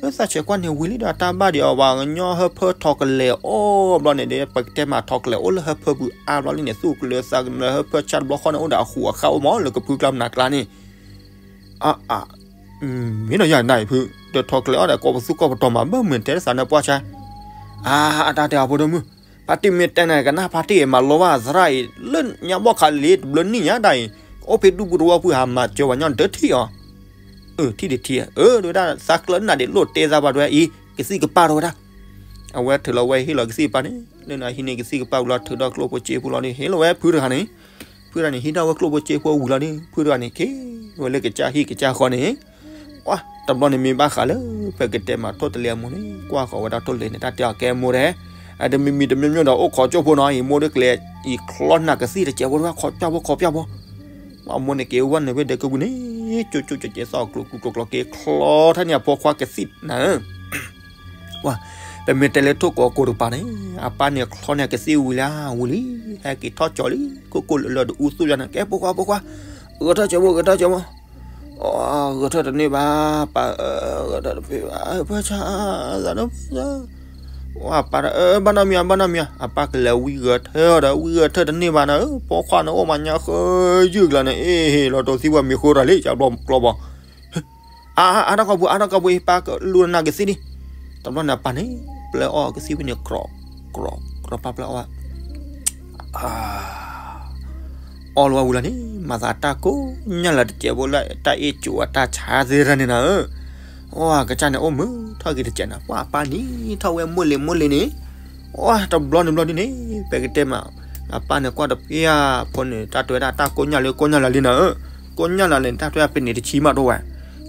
လၢသးဆဲးကွၢ်န့ၣ်ဝံၤလံဒီးတၢ်ဘၣ်ဒံးအီၤ ပှၤကညီဟၢဖၢထီကလဲာ်အီၣ်ဘျီန့ၣ်ဒီး ပကတဲမးထီကလဲာ်အိၣ်လၢဟၢဖၢပူၤအါဘျီလံန့ၣ် သူၣ်ကလၢၤသးကလၢၤဟၢဖၢဆၣ်တဘျီဃီန့ၣ် အိၣ်ဒီးအဃူးအဃါအိၣ်မးလၢကဖုကျါမနၤကျါန့ၣ်, အါအါ မ့ၢ်နီၤယၤနၤအံၤဖု, ဒီးထီကလဲာ်အီၣ်ဒီးကိးပသူကိးပတီၤမၤဘၢမုၢ်တဲတသးနၢ်ပှၢ်ဆါ, အါ အတၢ်တဲအဖိဒိၣ်မုၢ်, ဖါတံၢ်မ့ၢ်တဲနၤကနၣ်ဖါတံၢ်အံၤ မၤလိဘၣ်သရၣ်အံၤ လၢညါဘီၣ်ခါလံ တဘျီနံၣ်ညါဒၣ်အံၤ, အိၣ်ဖဲဒူပူၤတဝီပူၤဟးမၤစၢၤပှၤညီနဒၢထံၣ်အီၤ, အၢ ထံၣ်ဒံးထံၣ်ဧၢ တဲဝဲဒၣ် သးကျၢၤနၢ်ဒံးလိၣ်တဲသးဘၣ်တဲဝဲအံၤ ကသံၣ်ကပၢ်တဲဝဲဒၣ်, အဝဲထုးလီၤဝဲဟ့ၣ်လီၤကသံၣ်ကပၤန့ၣ် လၢန့ၣ်ဟံးန့ၢ်ကသံၣ်ကပၤဝံၤလီၤ ထုးထီၣ်ကျိၣ်ဖိစ့ဖိလီၤဒီး ဟ့ၣ်လီၤဝဲဖုတဂၤန့ၣ် ဖုတဂၤန့ၣ် ဟံးထီၣ်ဝဲကျိၣ်ဖိစ့ဖိဝံၤလီၤဒီး ဖုတဂၤန့ၣ် က့ၤဝဲလၢကစၢ်ဟံၣ်ကစၢ်ဃီန့ၣ် တဘျီန့ၣ်မ့ၢ်ဘၣ်ဃးလၢ ပကတဲမးထိၣ်တလဲအမိၢ်န့ၣ် ကွၢ်ဃီၤဝဲဒၣ်ထိၣ်တလဲန့ၣ် တၢ်တဲအီၤကဲမိၢ်ဒဲး အတမံၤမံၤတမံၤမံၤဒီး အိၣ်ခိးကၠိဖိနီၤ ယမိၢ်ဒုးကျဲၤ ယချီနၤကသံၣ်တစဲးဖိတဝဲ ခိးပျၢ်ဖိ ခိးပျၢ်ဖိ အမိၢ်န့ၣ်က့ၤဝဲနုာ်ဖဲဒဲးကဝံၤန့ၣ် ကၠိကၠိကဲကဲသီၣ်ကျိၤကျိၤကျိၤကျိၤ က့ၤချီထၢၣ်န့ၢ်အဖိခွါကသံၣ်နၤဧၢ ဝါ ပမ့ၢ်တဲလၢထိၣ်ကိးကိးတပၤန့ၣ် အပၢ်န့ၣ်ချီန့ၢ်ကသံၣ်ဝံၤလံ ဝံၤလံ ဟဲက့ၤထီၣ်ကၠီလံ ကိၢ်ကိၢ်လၢလၢတအူသူၣ်ယါန့ၣ် ကဲဖိခွါဖိခွါ ဂဲၤထၢၣ်ကၠီဖိ ဂဲၤထၢၣ်ကၠီဖိ ဂဲၤထၢၣ်တန့ၢ်ဘၣ် ပၢ်ဧၢ ဂဲၤထၢၣ်တဖံးဘၣ် ဖၢဆါ သးဒိၣ်ဖၢဆါ ဝါ ပၢ်တၢ် ဘၣ်နီတမံၤ ဘၣ်နီတမံၤ အပၢ်ကလဲၤဝံဂဲၤထၢၣ်ဒီး ဝံဂဲၤထၢၣ်တန့ၢ်ဘၣ်နၤဧၢ ပိာ်ခွါန့ၣ်အိၣ်မးညါဃၢယုၢ်ကျါန့ၣ် အ့ၣ် ဟ့ၣ်လီၤတိၤသံဝဲမ့ၤဃိရၤလံ ကဘျီကျီဘီ အါ အါထီၣ်ကီၢ်ပူၤ အါထီၣ်ကီၢ်ပူၤ ပၢ်ကလူနၤကသံၣ်လံ တဘျီန့ၣ်ပၢ်န့ၣ် ပျဲအီၣ်ကသံၣ်ဖဲန့ၣ် ကြီ ကြီ ကြီ ပၢ်ပျဲအီၣ်ဝဲ အီၣ်လီၤဝဲဝံၤလီၤန့ၣ် မၤသးတၢ်ကိးညၢ်လၢတစဲးဖိလၢ တၢ်အ့ၣ်ကၠိအတၢ်ဆါသ့ၣ်တဖၣ်န့ၣ်နၤဧၢ အကစၢ်န့ၣ်အိၣ်မုာ်ထီၣ်က့ၤတစဲးနၤ ပှၤအပၢ်နံၤထီၣ်ဝဲမိၢ်လ့ၤမိၢ်လ့ၤန့ၣ် အတဘျီန့ၣ်ဘျီဒ်န့ၣ် ပကတဲမး အပၢ်န့ၣ်ကွၢ်တပျၢ်ဖိန့ၣ် တၢ်တဲဝဲဒၣ်တၢ်ကိးညၢ်လၢကိးညၢ်လၢလံနၤဧၢ ကိးညၢ်လၢလံ တၢ်တဲဝဲဒၣ်ပန့ၣ်တဆံမးတအိၣ်ဝဲ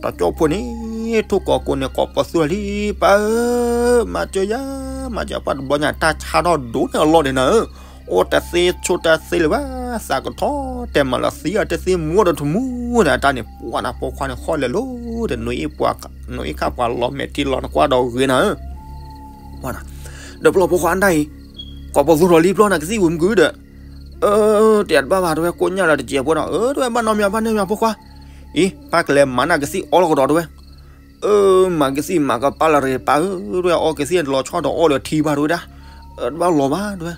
တကၠိဖိန့ၣ် ထိၣ်ကိးကိးန့ၣ် ကိးပသူထီၣ်လံ ပၢ်ဧၢ မၤစၢၤယၤ မၤစၢၤပှၤတဘျီညါ တၢ်ဆါထီၣ်ဒိၣ်န့ၢ်အလီၢ်န့ၣ်နၤဧၢ အိၣ်တသ့ဆိတသ့လၢၤဘၣ် သးကထီတဲာ်မးလီၤသံအတသ့မူဒီးတမူန့ၣ် အတၢ်န့ၣ် ပှၤနၤပိာ်ခွါန့ၣ်ဃီၣ်လဲၤလိၤဒီး နွံအ့ၣ်ခါပှၤလီၤမဲာ်ထံလီၤနကွၢ်ဒီးဂ့ၤနၤဧၢ ဒီးပျီဖိခွါဒၣ်အံၤ ကိးပသူထီၣ်လံ ပျီနၤကသံၣ်ဝံၤမုၢ်ကုဒီး တဲတဘၣ်ဘၣ်တဝဲ ကိးညၢ်လၢတစဲးဖိဒီး အၢ တဝဲဘၣ်နီတမံၤ ဘၣ်နီတမံၤဖိခွါ အံၤ ပၢ်ကလဲၤမၤနၤကသံၣ်အီလီၤကဒီးတဝဲ အၢ မၤကသံၣ်မၤကပၢ်လၢတဂ့ၤ ပၢ်ဧၢ တဝဲအီကသံၣ် တလီၤဆီဒီးအီလၢထံဘၣ်တဝဲဒၣ် တဘၣ်လီၤဘၣ်တဝဲ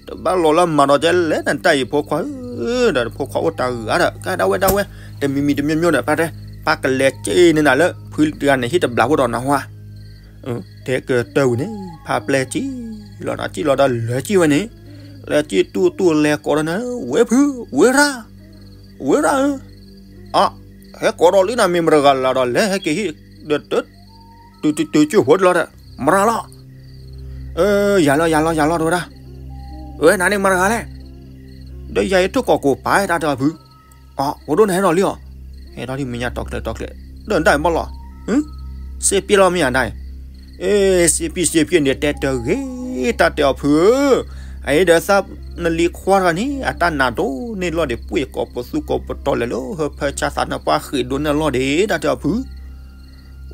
တဘၣ်လီၤလၢမၤဒီးကဲလဲၣ်နတၢ်အံၤဖိခွါဧၢ ဒီးဖိခွါအိၣ်တၢ်ဂၤဒီး ကဲဒၣ်ဝဲဒၣ်ဝဲ တမံၤမံၤတမံၤမံၤဒီး ပၢ်တဲ ပၢ်ကလဲၤက့ၤန့ၢ်နၤလၢ ဖုတဂၤန့ၣ် ဟံၣ်တဘျီဖိဒီးနဟါ တဲကတၢၢ်ဝံၤန့ၣ် ဖါပျဲၢ်ကံၣ်လီၤဒီး ကံၣ်လီၤဒီးလဲၤကံၣ်ဝဲန့ၣ် လဲၤကံၣ်တူၢ်တူၢ်လဲၤကိးဒီးနၤ ဝဲဖု ဝဲရၣ် ဝဲရၣ်ဧၢ အ ဟဲကိးဒီးလံနၤ မ့ၢ်မတၤတဂၤလၢဒီး လဲၤဟဲက့ၤဟံၣ်ဒီး တုၤတုၤတုၤကၠိၢ်ဖိတလီၤဒီး မရၤလီၤ ယၤလီၤ ယၤလီၤ ယၤလီၤ တဝဲဒၣ် ဝဲနၤန့ၣ်မတၤတဂၤလဲၣ် ဒီးယၤအံၤထိၣ်ကိးကိးပၤ တၢ်တဲအီၤဖု အ ဖိဒိၣ်န့ၣ်ဟဲဒီးလံအီၤ ဟဲဒီးလံမဲာ်ညါ တီကျဲၤတီကျဲၤ ဒီးနတၢ်အံၤဘၣ်လီၤ စ့ပျဲလီၤမ့ၢ်ယၤဒၣ်အံၤ စ့ပံၢ်စ့ပံၢ်န့ၣ် တဲတဂ့ၤ တၢ်တဲအီၤဖုဧၢ အအံၤဒီးသးနလံၤခွါတဂၤန့ၣ် အတၢ်နးဒိၣ်န့ၢ်လီၢ်ဒံး ပှ့ၤကိးပသူကိးပတီၤလဲၤလၢဟၢဖၢဆါသးနပှၢ်ဃ့ၢ်ဒိၣ်န့ၢ်လီၢ်ဒံး တၢ်တဲအီၤဖု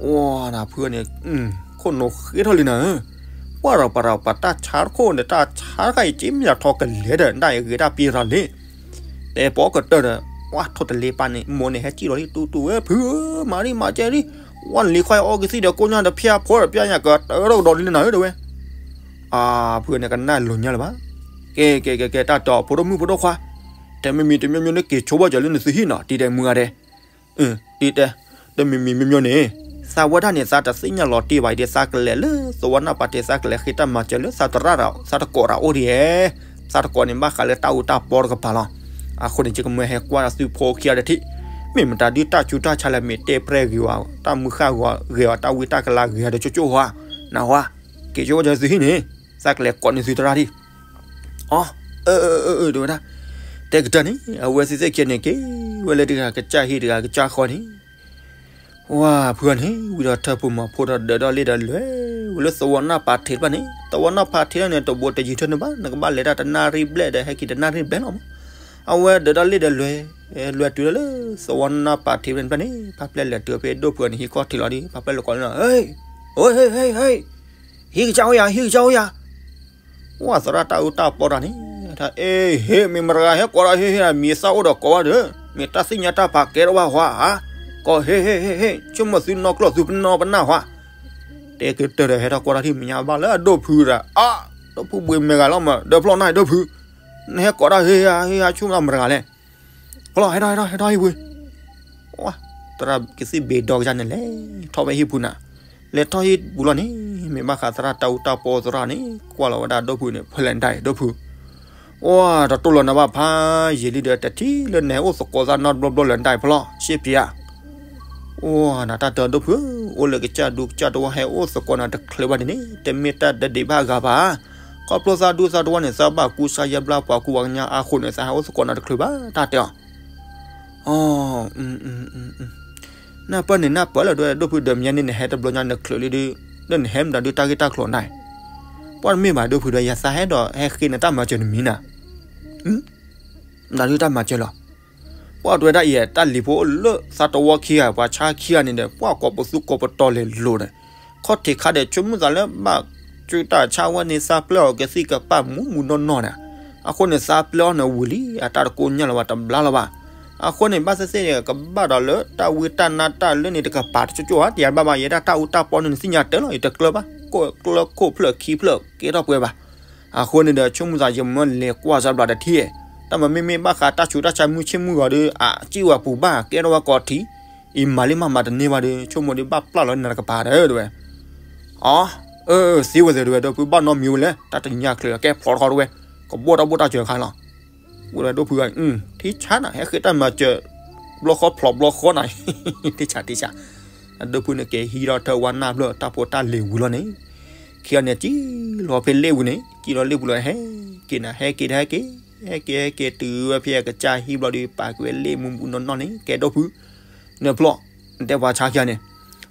ဝါနၤဖုန့ၣ် ခိၣ်နူာ်ဃ့ထီၣ်လံနၤဧၢ, ပှၢ်ဒီးပှၤဒီးပှၤတၢ်ဆါတခိၣ်န့ၣ် တၢ်ဆါတခါအံၤ က့မ့ၢ်ယၤထီၣ်ကလဲၤဒီး ဒၣ်အံၤဂ့ၤတၢ်ပံၤရၤလံ, တဲပိာ်ကတၢၢ်ဒီး ပှၢ်ထိၣ်တလ့ပၢ်န့ၣ် မိၢ်န့ၣ်ဟဲစံၣ်လီၤလံ တူၢ်တူၢ်ဝဲ ဖုဧၢ, မၤရံမၤကဲရံ, ဝဲနလံၤခွါအီကသံၣ်ဒီးကိၢ်ညါဒီးဖၠါဖိဒီးဖၠါညၣ်ကတၢၢ်ထီၣ်ကဒီးလံနၤဧၢ တဲဝဲ, အဖုန့ၣ်ကနၣ်လိၤညါလၢၤဘၣ်, ကဲကဲကဲကဲ တၢ်တီၤဖိဒိၣ်မုၣ်ဖိဒိၣ်ခွါ, တဲမ့မံၤတမံၤမံၤန့ၣ် က့ၤဆိဘၣ်ကၢၤလၢနသုဟံၣ်နီၤ တံၤဒဲးမုၢ်ဂၤဒဲး တံၤတဲ, တမံၤမံၤမံၤမံၤန့ၣ် သးဝဲဒၣ်န့ၣ် သးတသ့ၣ်ညါလီၤတံၢ်ဘၣ်အံၤဒီး သးကလဲၤလၢသဝီနၢ်ပၤထံး သးကလဲၤဃ့တၢ်မၤစၢၤလၢသးသရၣ်ဒီး သးတကိးတၢ်အိၣ်ဒံးဧဲ, သးတကိးန့ၣ်ဘၣ်ဃးလၢတၢ်အူတၢ်ပီတကပၤလီၤ. အဃိန့ၣ် ယကမၢဟဲကွၢ်သုဖိခံဂၤတထံၣ်, မ့ၢ်မတၤဒုးတၢ်ဆူးတၢ်ဆါလဲၣ် မ့ၢ်တဲပြဲၢ်ဂ့ၤဝဲ, တၢ်မုၢ်ဃၢ်ဂ့ၤဝဲ, တၢ်ဝံတၢ်ကလၤဂ့ၤဝဲဒီး ကၠိကၠိဟါ, နၢ်ဟူဧါ, က့ၤဆိဘၣ်ကၢၤသုဟံၣ်န့ၣ် သးကလဲၤကိးန့ၢ်သုသရၣ်ထံၣ် အ အၢ အၢ အၢ တဲဝဲဒၣ်, တဲကတၢၢ်န့ၣ် အဝဲသ့ၣ်သ့ၣ်ခံဂၤန့ၣ် က့ၤဝဲလၢတဂၤကစၢ်ဟံၣ်တဂၤကစၢ်ဃီန့ၣ်, ဝဲဖုဂၤန့ၣ် ဝံၤဒီးထၢဖှိၣ်မၤဖိဒီးဒၢးဒီးလ့ၣ်ဒီးလဲၤ, ဝဲလၢသဝီနၢ်ပၤထံးတဖၣ်န့ၣ် သဝီနၢ်ပၤထံးန့ၣ် တဘိတယံၤထၢၣ်န့ၣ်ဘၣ် နကဘၣ်လဲၤတၢ်တနၣ်ရံၣ်ဘျဲၣ်ဒီး ဟဲက့ၤတနၣ်ရံၣ်ဘျဲၣ်လီၤမး, အဝဲဒၢးဒီးလ့ၣ်ဒီးလဲၤ, လဲၤတုၤလၢသဝီနၢ်ပၤထံးတဖၣ်န့ၣ် ဖါပျဲၢ်လဲၤတုၤဖဲဒိၣ်ဖုဂၤန့ၣ် ဟံၣ်ခီၣ်ထံးလီၤဒီး ဖါပျဲၢ်လဲၤကိးန့ၣ်လီၤ, ဟ့ၣ် ဟ့ၣ် ဟ့ၣ် ဟ့ၣ် ဟံၣ်ကစၢ်အိၣ်ယၤ ဟံၣ်ကစၢ်အိၣ်ယၤ ဝဲသရၣ်တၢ်အူတၢ်ပီတၢ်န့ၣ်, တၢ်အ့ၣ် ဟ့ၣ် မ့ၢ်မတၤတဂၤဟဲကိးဒီးဟ့ၣ်ဟ့ၣ် မံၤသၣ်အိၣ်ဒီးကိးဝဲဒီး, မ့ၢ်တၢ်သ့ၣ်ညါတၢ်ဖးကဲထီၣ်ဘၣ်ဟါ, ကိးဟ့ၣ်ဟ့ၣ်ဟ့ၣ်ဟ့ၣ် ဆိကမိၣ်သုနီၢ်ကျိၣ်သုပနီၢ်ပနၢ်ဟါ, တဲကတၢၢ်ဒီးဟဲထီၣ်ကွၢ်တၢ်ထံၣ်မံၤညါဘၣ်လၢအဒိၣ်ဖုဒီး, အ ဒိၣ်ဖုဘှံးမဲာ်ဂၤလီၤမး ဒီးဖျီၣ်နၢ်ဒိၣ်ဖု, နဟဲကိးတၢ်ဟ့ၣ်ဟ့ၣ်ဟ့ၣ်ဟါဆိကမိၣ်မတၤတဂၤလဲၣ် ဖျီၣ် ဟဲထီၣ် ဟဲထီၣ် ဟံၣ်ပူၤ, သရၣ်ကသံၣ်ဘ့ၣ်ဒီကစၢ်န့ၣ် လဲၤထီၣ်ဝဲဟံၣ်ပူၤနၤ, လဲၤထီၣ်ဟံၣ်ပူၤလီၤန့ၣ် မ့ၢ်ဘၣ်ဃးသရၣ်တၢ်အူတၢ်ပီသရၣ်န့ၣ် ကွၢ်လီၤဝဲဒၣ်ဒိၣ်ဖုန့ၣ် ဖဲလဲၣ်ဒၣ်အံၤဒိၣ်ဖု, အိ တတိၢ်လီၤနၤဘၣ်ဖးယံာ်လံဒီး တထံၣ်လၢနဟဲအိၣ်သကိးသးနီတဘျီဘျီလၢၤဒၣ်အံၤဖျီၣ် ရှ့ပျံၤဧါ, ဖ အိၣ်နၤတၢ်တဲဒိၣ်ဖုဧၢ, အိၣ်လၢကစၢ်ဒူကစၢ်တဝီဟဲအိၣ်သကိးနၤတချုးဘၣ်န့ၣ်န့ၣ် တမ့ၢ်တၢ်တဒံးဘၣ်အဂၤဘၣ်. ခီဖျိသးဒူသးတဝီန့ၣ် သးဘၣ်ကူစါယါဘျါပှၤကူပှၤကညီအါဃိန့ၣ် သးဟဲအိၣ်သကိးနၤတချုးဘၣ် တၢ်တဲအီၤ. အ နၢ်ပၢၢ်န့ၣ်နၢ်ပၢၢ်လၢဒိၣ်ဒိၣ်ဖုဒီး မ့ၢ်န့ၣ်နဟဲတဘျီညါနချုးလံဒုး, ဒီးနဟဲမတၤဒုးတၢ်ဂ့ၢ်တၢ်ကျိၤနၤ, ပှၤတမ့ၢ်ဘၣ်ဒိၣ်ဖုဒီး ယသးဟဲဒီးဟဲဃ့နတၢ်မၤစၢၤနမံၤနၤ, မတၤဒုးတၢ်မၤစၢၤလီၤ. ပှၤတဲဝဲဒၣ်အံၤ တၢ်လံၤဖိအိၣ်လၢသးတဝီခံဂၤ ပှၤဆါခံဂၤန့ၣ်ဒီး ပှၤကိးပသူကိးပတီၤလဲၤလိၤဒီး ခီၣ်ထံးခါဒီး ဆိကမိၣ်သးလၢဘၣ်စုတၢ်ဆါဝဲန့ၣ် သးပျဲအီၤကသံၣ်ကပၣ်မူးမူးနီၢ်နီၢ်န့ၣ်, အဃိန့ၣ် သးပျဲအီၤန့ၣ်ဝံၤလံ အတၢ်တကိညၢ်လၢၤဘၣ်တဘျါလၢၤဘၣ်. အဃိန့ၣ် ဘၣ်သ့ၣ်သ့ၣ်န့ၣ် ကဘၣ်ဒီးလၢတၢ်ဝံတၢ်နါတၢ်လၢန့ၣ်တကပၤတကၠိၣ်ဧါ တယၤဘၣ်ဘၣ် ယဲဒၣ်တၢ်အူတၢ်ပီန့ၣ် နသ့ၣ်ညါတၢ်လီၤ ယတကျၢၤဘၣ် ကိးကျၢၤခိၣ်ဖျၢၣ်ခံဖျၢၣ်ကဲထီၣ်ပှဲၤဘၣ်. အဃိန့ၣ်ဒီး ဆိကမိၣ်သးယမၢလဲၤကွၢ်စၢ်ဘျးတထံၣ်, တၢ်မၤမ့မ့ၢ်ဘၣ်ဃးတၢ်ဆူးတၢ်ဆါမုၢ်ဆ့ၣ်မုၢ်ဂီၤဒီး အစံၣ်ဝဲပူၤဘၣ်ကဲထီၣ်ဝဲကိးထံး, အံၤမၤလံမၤမၤတန့ၢ်ဘၣ်ဒီး ဆိကမိၣ်ဒီးဘၣ်ပျၢ်လီၤနၤတကပၤဒီး တဲဝဲ. အ အၢ သ့ဝဲသ့ၣ်တဲဝဲ ဒီးဖုဘၣ်နီတမံၤဝဲလဲၣ် တၢ်တညၣ်ချုးကဲဖျိးတခီတဲဝဲ, ကဘီၣ်တၢ်ဘီၣ်တၢ်စၢၤအခါလီၤ. ဝဲဒၣ်ဒိၣ်ဖုဂၤ ထံဆါနၤ ဟဲဃ့တၢ်မၤစၢၤ ဘျီဃီဖျိးဘျီဃီနၤ, ထံဆါထံဆါ, အဒိၣ်ဖုန့ၣ်က့ၤဟံးထီၣ်ထၢဝါနၢ်ဖျၢၣ် တၢ်ဖိတၢ်လံၤဝံၤလီၤန့ၣ်, ခံဂၤန့ၣ် စံၣ်လီၤဖဲလ့ၣ်ပူၤန့ၣ် စံၣ်လီၤလ့ၣ်ပူၤလီၤ ဟဲက့ၤနၤ ဟဲက့ၤတဟဲက့ၤ, ဟဲက့ၤဟဲက့ၤတုၤဝဲဖဲအကစၢ်ဟံၣ်ဘျီဒီး ပာ်ကွံာ်ဝဲလ့ၣ်မူးမူးနီၢ်နီၢ်န့ၣ် ကဲဒိၣ်ဖု, နဖျီၣ်, နတဲပှၤဆါခံဂၤန့ၣ်,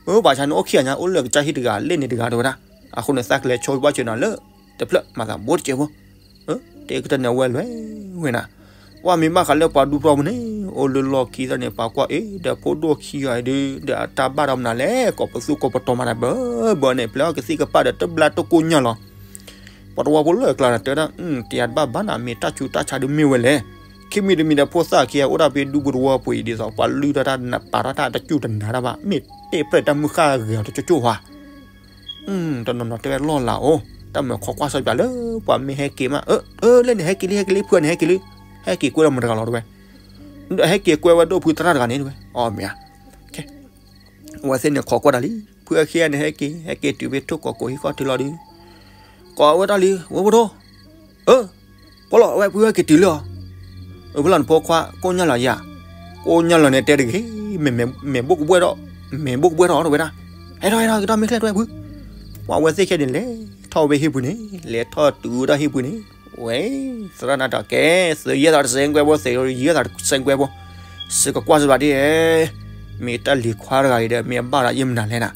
အၢ ပှၤဆါန့ၣ်အိၣ်ခံဂၤညါ အိၣ်လၢကစၢ်ဟံၣ်တဂၤ လ့ၣ်န့ၣ်တဂၤတဲဝဲဒၣ်, အဃိန့ၣ် သးကလဲၤဆိဘၣ်စၢၤနၤလၢ တဖျၢၣ်မၤသးဘိတကဲဖိ, တဲကတၢၢ်န့ၣ်အဝဲလဲၤဝဲနၤ, ပှၤမ့ၢ်ဘၣ်ဃးလၢပှၤဒူပျီပူၤန့ၣ် အိၣ်လၢလီၢ်ခံသၢန့ၣ် ပှၤကွၢ်အ့ၣ် ဒီးဖိဒိၣ်ခံဂၤအံၤဒုး ဒီးအတၢ်ဘၣ်ဒီးမနုၤလဲၣ် ကိးပသူကိးပတီၤမၤတၢ်ဘၢဘၢန့ၣ် ပျဲအီၤကသံၣ်ကပၣ်ဒီးတဘျါတကိညၢ်လီၤ. ပှၤတဝီဖိလၢအကျါန့ၣ် တဲဝဲဒၣ် တယၤတဘၣ်ဘၣ်နၤ မ့ၢ်တၢ်ဆူးတၢ်ဆါဒုးမ့ၢ်ဝဲလဲၣ်, ခံမံၤတမံၤဒီးဖိသၣ်ခံဂၤအိၣ်ဒၣ်ဖဲဒူပူၤတဝီပူၤအံၤ ဒ်သိးပှၤလုၢ်ထီၣ်တၢ်နး ပာ်ထီၣ်တၢ်တစူၢ်တနာ်တၢ်ဘၣ် မ့ၢ်တဲပြဲၢ်တၢ်မုၢ်ဃၢ်ဂၤတကၠိၣ်ကၠိၣ်ဧါ. တနီၤနီၤတဲဝဲလီၢ်လၤအိၣ် တၢ်မၤခိးကွၢ်စီပၠးလၢ ပှၤမ့ၢ်ဟဲက့ၤမး အၢ အၢ လၢန့ၣ်ဟဲက့ၤလံ ဟဲက့ၤလံ ဖုဂၤန့ၣ်ဟဲက့ၤလံ, ဟဲက့ၤကွဲဒီးမတၤတဂၤလီၤတဲဝဲ, ဒီးဟဲက့ၤကွဲဝဲဒိၣ်ဖုသရၣ်တဂၤန့ၣ်တဲဝဲ, အီ မ့ၢ်ဧါ, အဝဲသ့ၣ်န့ၣ်ခိးကွၢ်တၢ်လံ, ဖုဂၤခံဂၤန့ၣ်ဟဲက့ၤ ဟဲက့ၤတုၤဖဲထိၣ်ကိးကိးဟံၣ်ဃီတုၤလီၤဒုး, ကိးဝဲတၢ်လံ ဝဲဖိဒိၣ် အၢ, ကွၢ်လီၤ အဝဲဖုဂၤက့ၤတုၤလံအီၤ, အၢ ဖဲလီၤနဖိခွါ ကိညၢ်လီၤယၤ, ကိညၢ်လီၤန့ၣ်တဲတဂ့ၤ, မဲာ်ဘိၣ်ကဘှဲၣ်ဒီး, မဲာ်ဘိၣ်ကဘှဲၣ်ဒီးတဲဝဲဒၣ်, ဟဲထီၣ်ဟဲထီၣ် က့ၤထီၣ်မ့ၢ်ချ့ၣ်တဲဝဲဖု, ပှၤဝဲသ့ၣ်ခဲန့ၣ် လဲၤထီၣ်ဝဲဟံၣ်ပူၤန့ၣ် လဲၤထီၣ်တုၤဝဲဒၣ်ဟံၣ်ပူၤန့ၣ်, ဝဲ, သရၣ်နၤဒီးကဲ, သုးယဲၢ်သးတစဲးကွဲဖိ သုးယဲၢ်သးတစဲးကွဲဖိ, စကကွၢ်စဘၣ်ဒ်, မ့ၢ်တၢ်လံၤခွါတဂၤအံၤဒီး မ့ၢ်အဘၣ်ဒီးယဲၢ်မနုၤလဲၣ်နၤ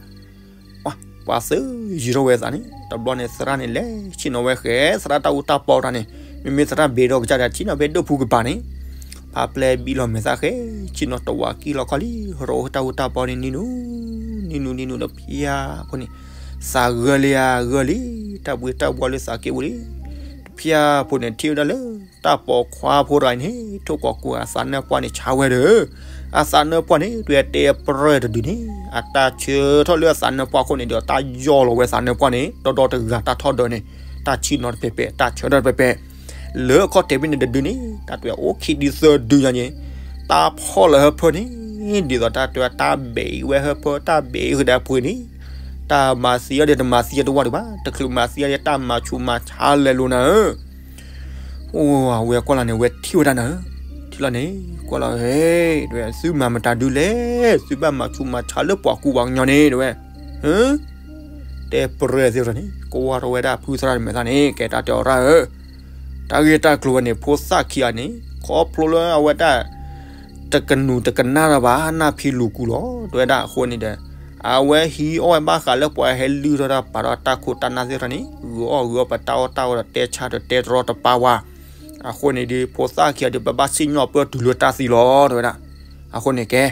ပှၤသုးယံၤထီၣ်ဝဲသးန့ၣ် တဘျီန့ၣ် သရၣ်န့ၣ်လဲၤဆ့ၣ်နီၤဝဲဃဲ သရၣ်တၢ်အူတၢ်ပီတၢ်န့ၣ်, မ့မ့ၢ်သရၣ်ဘ့ဒီးကစၢ်ဒီး ဆ့ၣ်နီၤဖဲဒိၣ်ဖုကပၤန့ၣ်, ဖးပျဲၢ်ဘံၣ်လီၤမဲာ်သၣ်ဃဲ, ဆ့ၣ်နီၤတဝးကံၢ်လီၤခီလံ, ရိတၢ်အူတၢ်ပီန့ၣ် နံၤနူၤ, နံၤနူၤနံၤနူၤဒီးဖျါဖိန့ၣ်, သးဂၢၢ်လံဧါ ဂၢၢ်လံ, တၢ်ဘှံးတၢ်ဘှီလၢသးက့ၢ်ပူၤလံ, တဖျါဖိန့ၣ် ထံၣ်ဝဲဒၣ်လၢ တၢ်ပိာ်ခွါဖိတဂၤအံၤန့ၣ် ထိၣ်ကိးကိးအသးနၢၣ်ပှၢ်န့ၣ်ဆါဝဲဒီး, အသးနၢၣ်ပှၢ်န့ၣ် တွဲတဲပြၢၢ်တဒုန့ၣ် အတၢ်ဆၢထီၣ်လၢအသးနၢၣ်ပှၢ်ခိၣ်န့ၣ်ဒီး တၢ်ယီၢ်လီၤဝဲသးနၢၣ်ပှၢ်န့ၣ် ဒီဒီတဂၤတၢ်ထီၣ်ဒၢးန့ၣ်, တၢ်ဆ့ၣ်နီၤတပဲာ်ပဲာ် တၢ်ဆၢထီၣ်တပဲာ်ပဲာ်, လၢအခီၣ်ထံးဖဲန့ၣ်တဒုန့ၣ် တၢ်တွဲအိၣ်ခံဒုသၢဒုညါန့ၣ်, တၢ်ဖီၣ်လၢဟၢဖၢန့ၣ်, ဒ်သိးတၢ်တွဲတၢ်ဘဲးအံၤဝဲဟၢဖၢ တၢ်ဘဲးအံၤဃုာ်ဒီးအပှ့ၤန့ၣ်, တၢ်မၤသံအီၤဒီးတမၤသံအီၤတဝၢ်ဒံးဘၣ်, တချုးမၤသံအီၤဒီးတၢ်မၤဆူးမၤဆါလဲၤလိာ်နၤဧၢ အိၣ် အဝဲကွၢ်လီၤန့ၣ် ဝဲထံၣ်ဝဲဒၣ်နၤဧၢ, ထံၣ်လီၤန့ၣ် ကွၢ်လီၤဧၢ, တဲဝဲ သုမၤမတၤဒုလဲၣ်, သုဘၣ်မၤဆူးမၤဆါလၢပှၤကူပှၤကညီန့ၣ် တဲဝဲ, တဲပြၢၢ်သ့ၣ်တဖၣ်န့ၣ် ကဝီၤထီၣ်ဝဲဒၣ်ဖုသရၣ်မဲာ်သၣ်န့ၣ် ကဲတၢ်တဲအီၤရၣ်ဧၢ, တၢ်ဂ့ၢ်တၢ်ကျိၤဝဲန့ၣ် ဖိသၣ်ခံဂၤန့ၣ် ခီဖျိလၢအဝဲဒၣ် တကနူၤတကနၣ်တၢ်ဘၣ် နၢ်ဖံးလူၤကူၤလီၤ တဲဝဲဒၣ်အဃိန့ၣ်ဒီး အဝဲဟံးအီၣ်ဝဲဘၣ်ဃးလၢပှၤဟဲလုၢ်ထီၣ်တၢ်ပာ်ထီၣ်တၢ်ခိၣ်တၢ်နၢ်သ့ၣ်တဖၣ်န့ၣ် ဂုာ်အီၣ်ဂုာ်အီပတၢ်အီၣ်တၢ်အီဒီးတဲဆါဒီးတဲတရီတပါဝဲ, အဃိန့ၣ်ဒီး ဖိသၣ်ခံဂၤဒီး ပဘၣ်စံၣ်ညီၣ်ပၢၢ်တုၤလၢတၢ်သံလီၤ တဲဝဲဒၣ်, အဃိန့ၣ်ကဲ,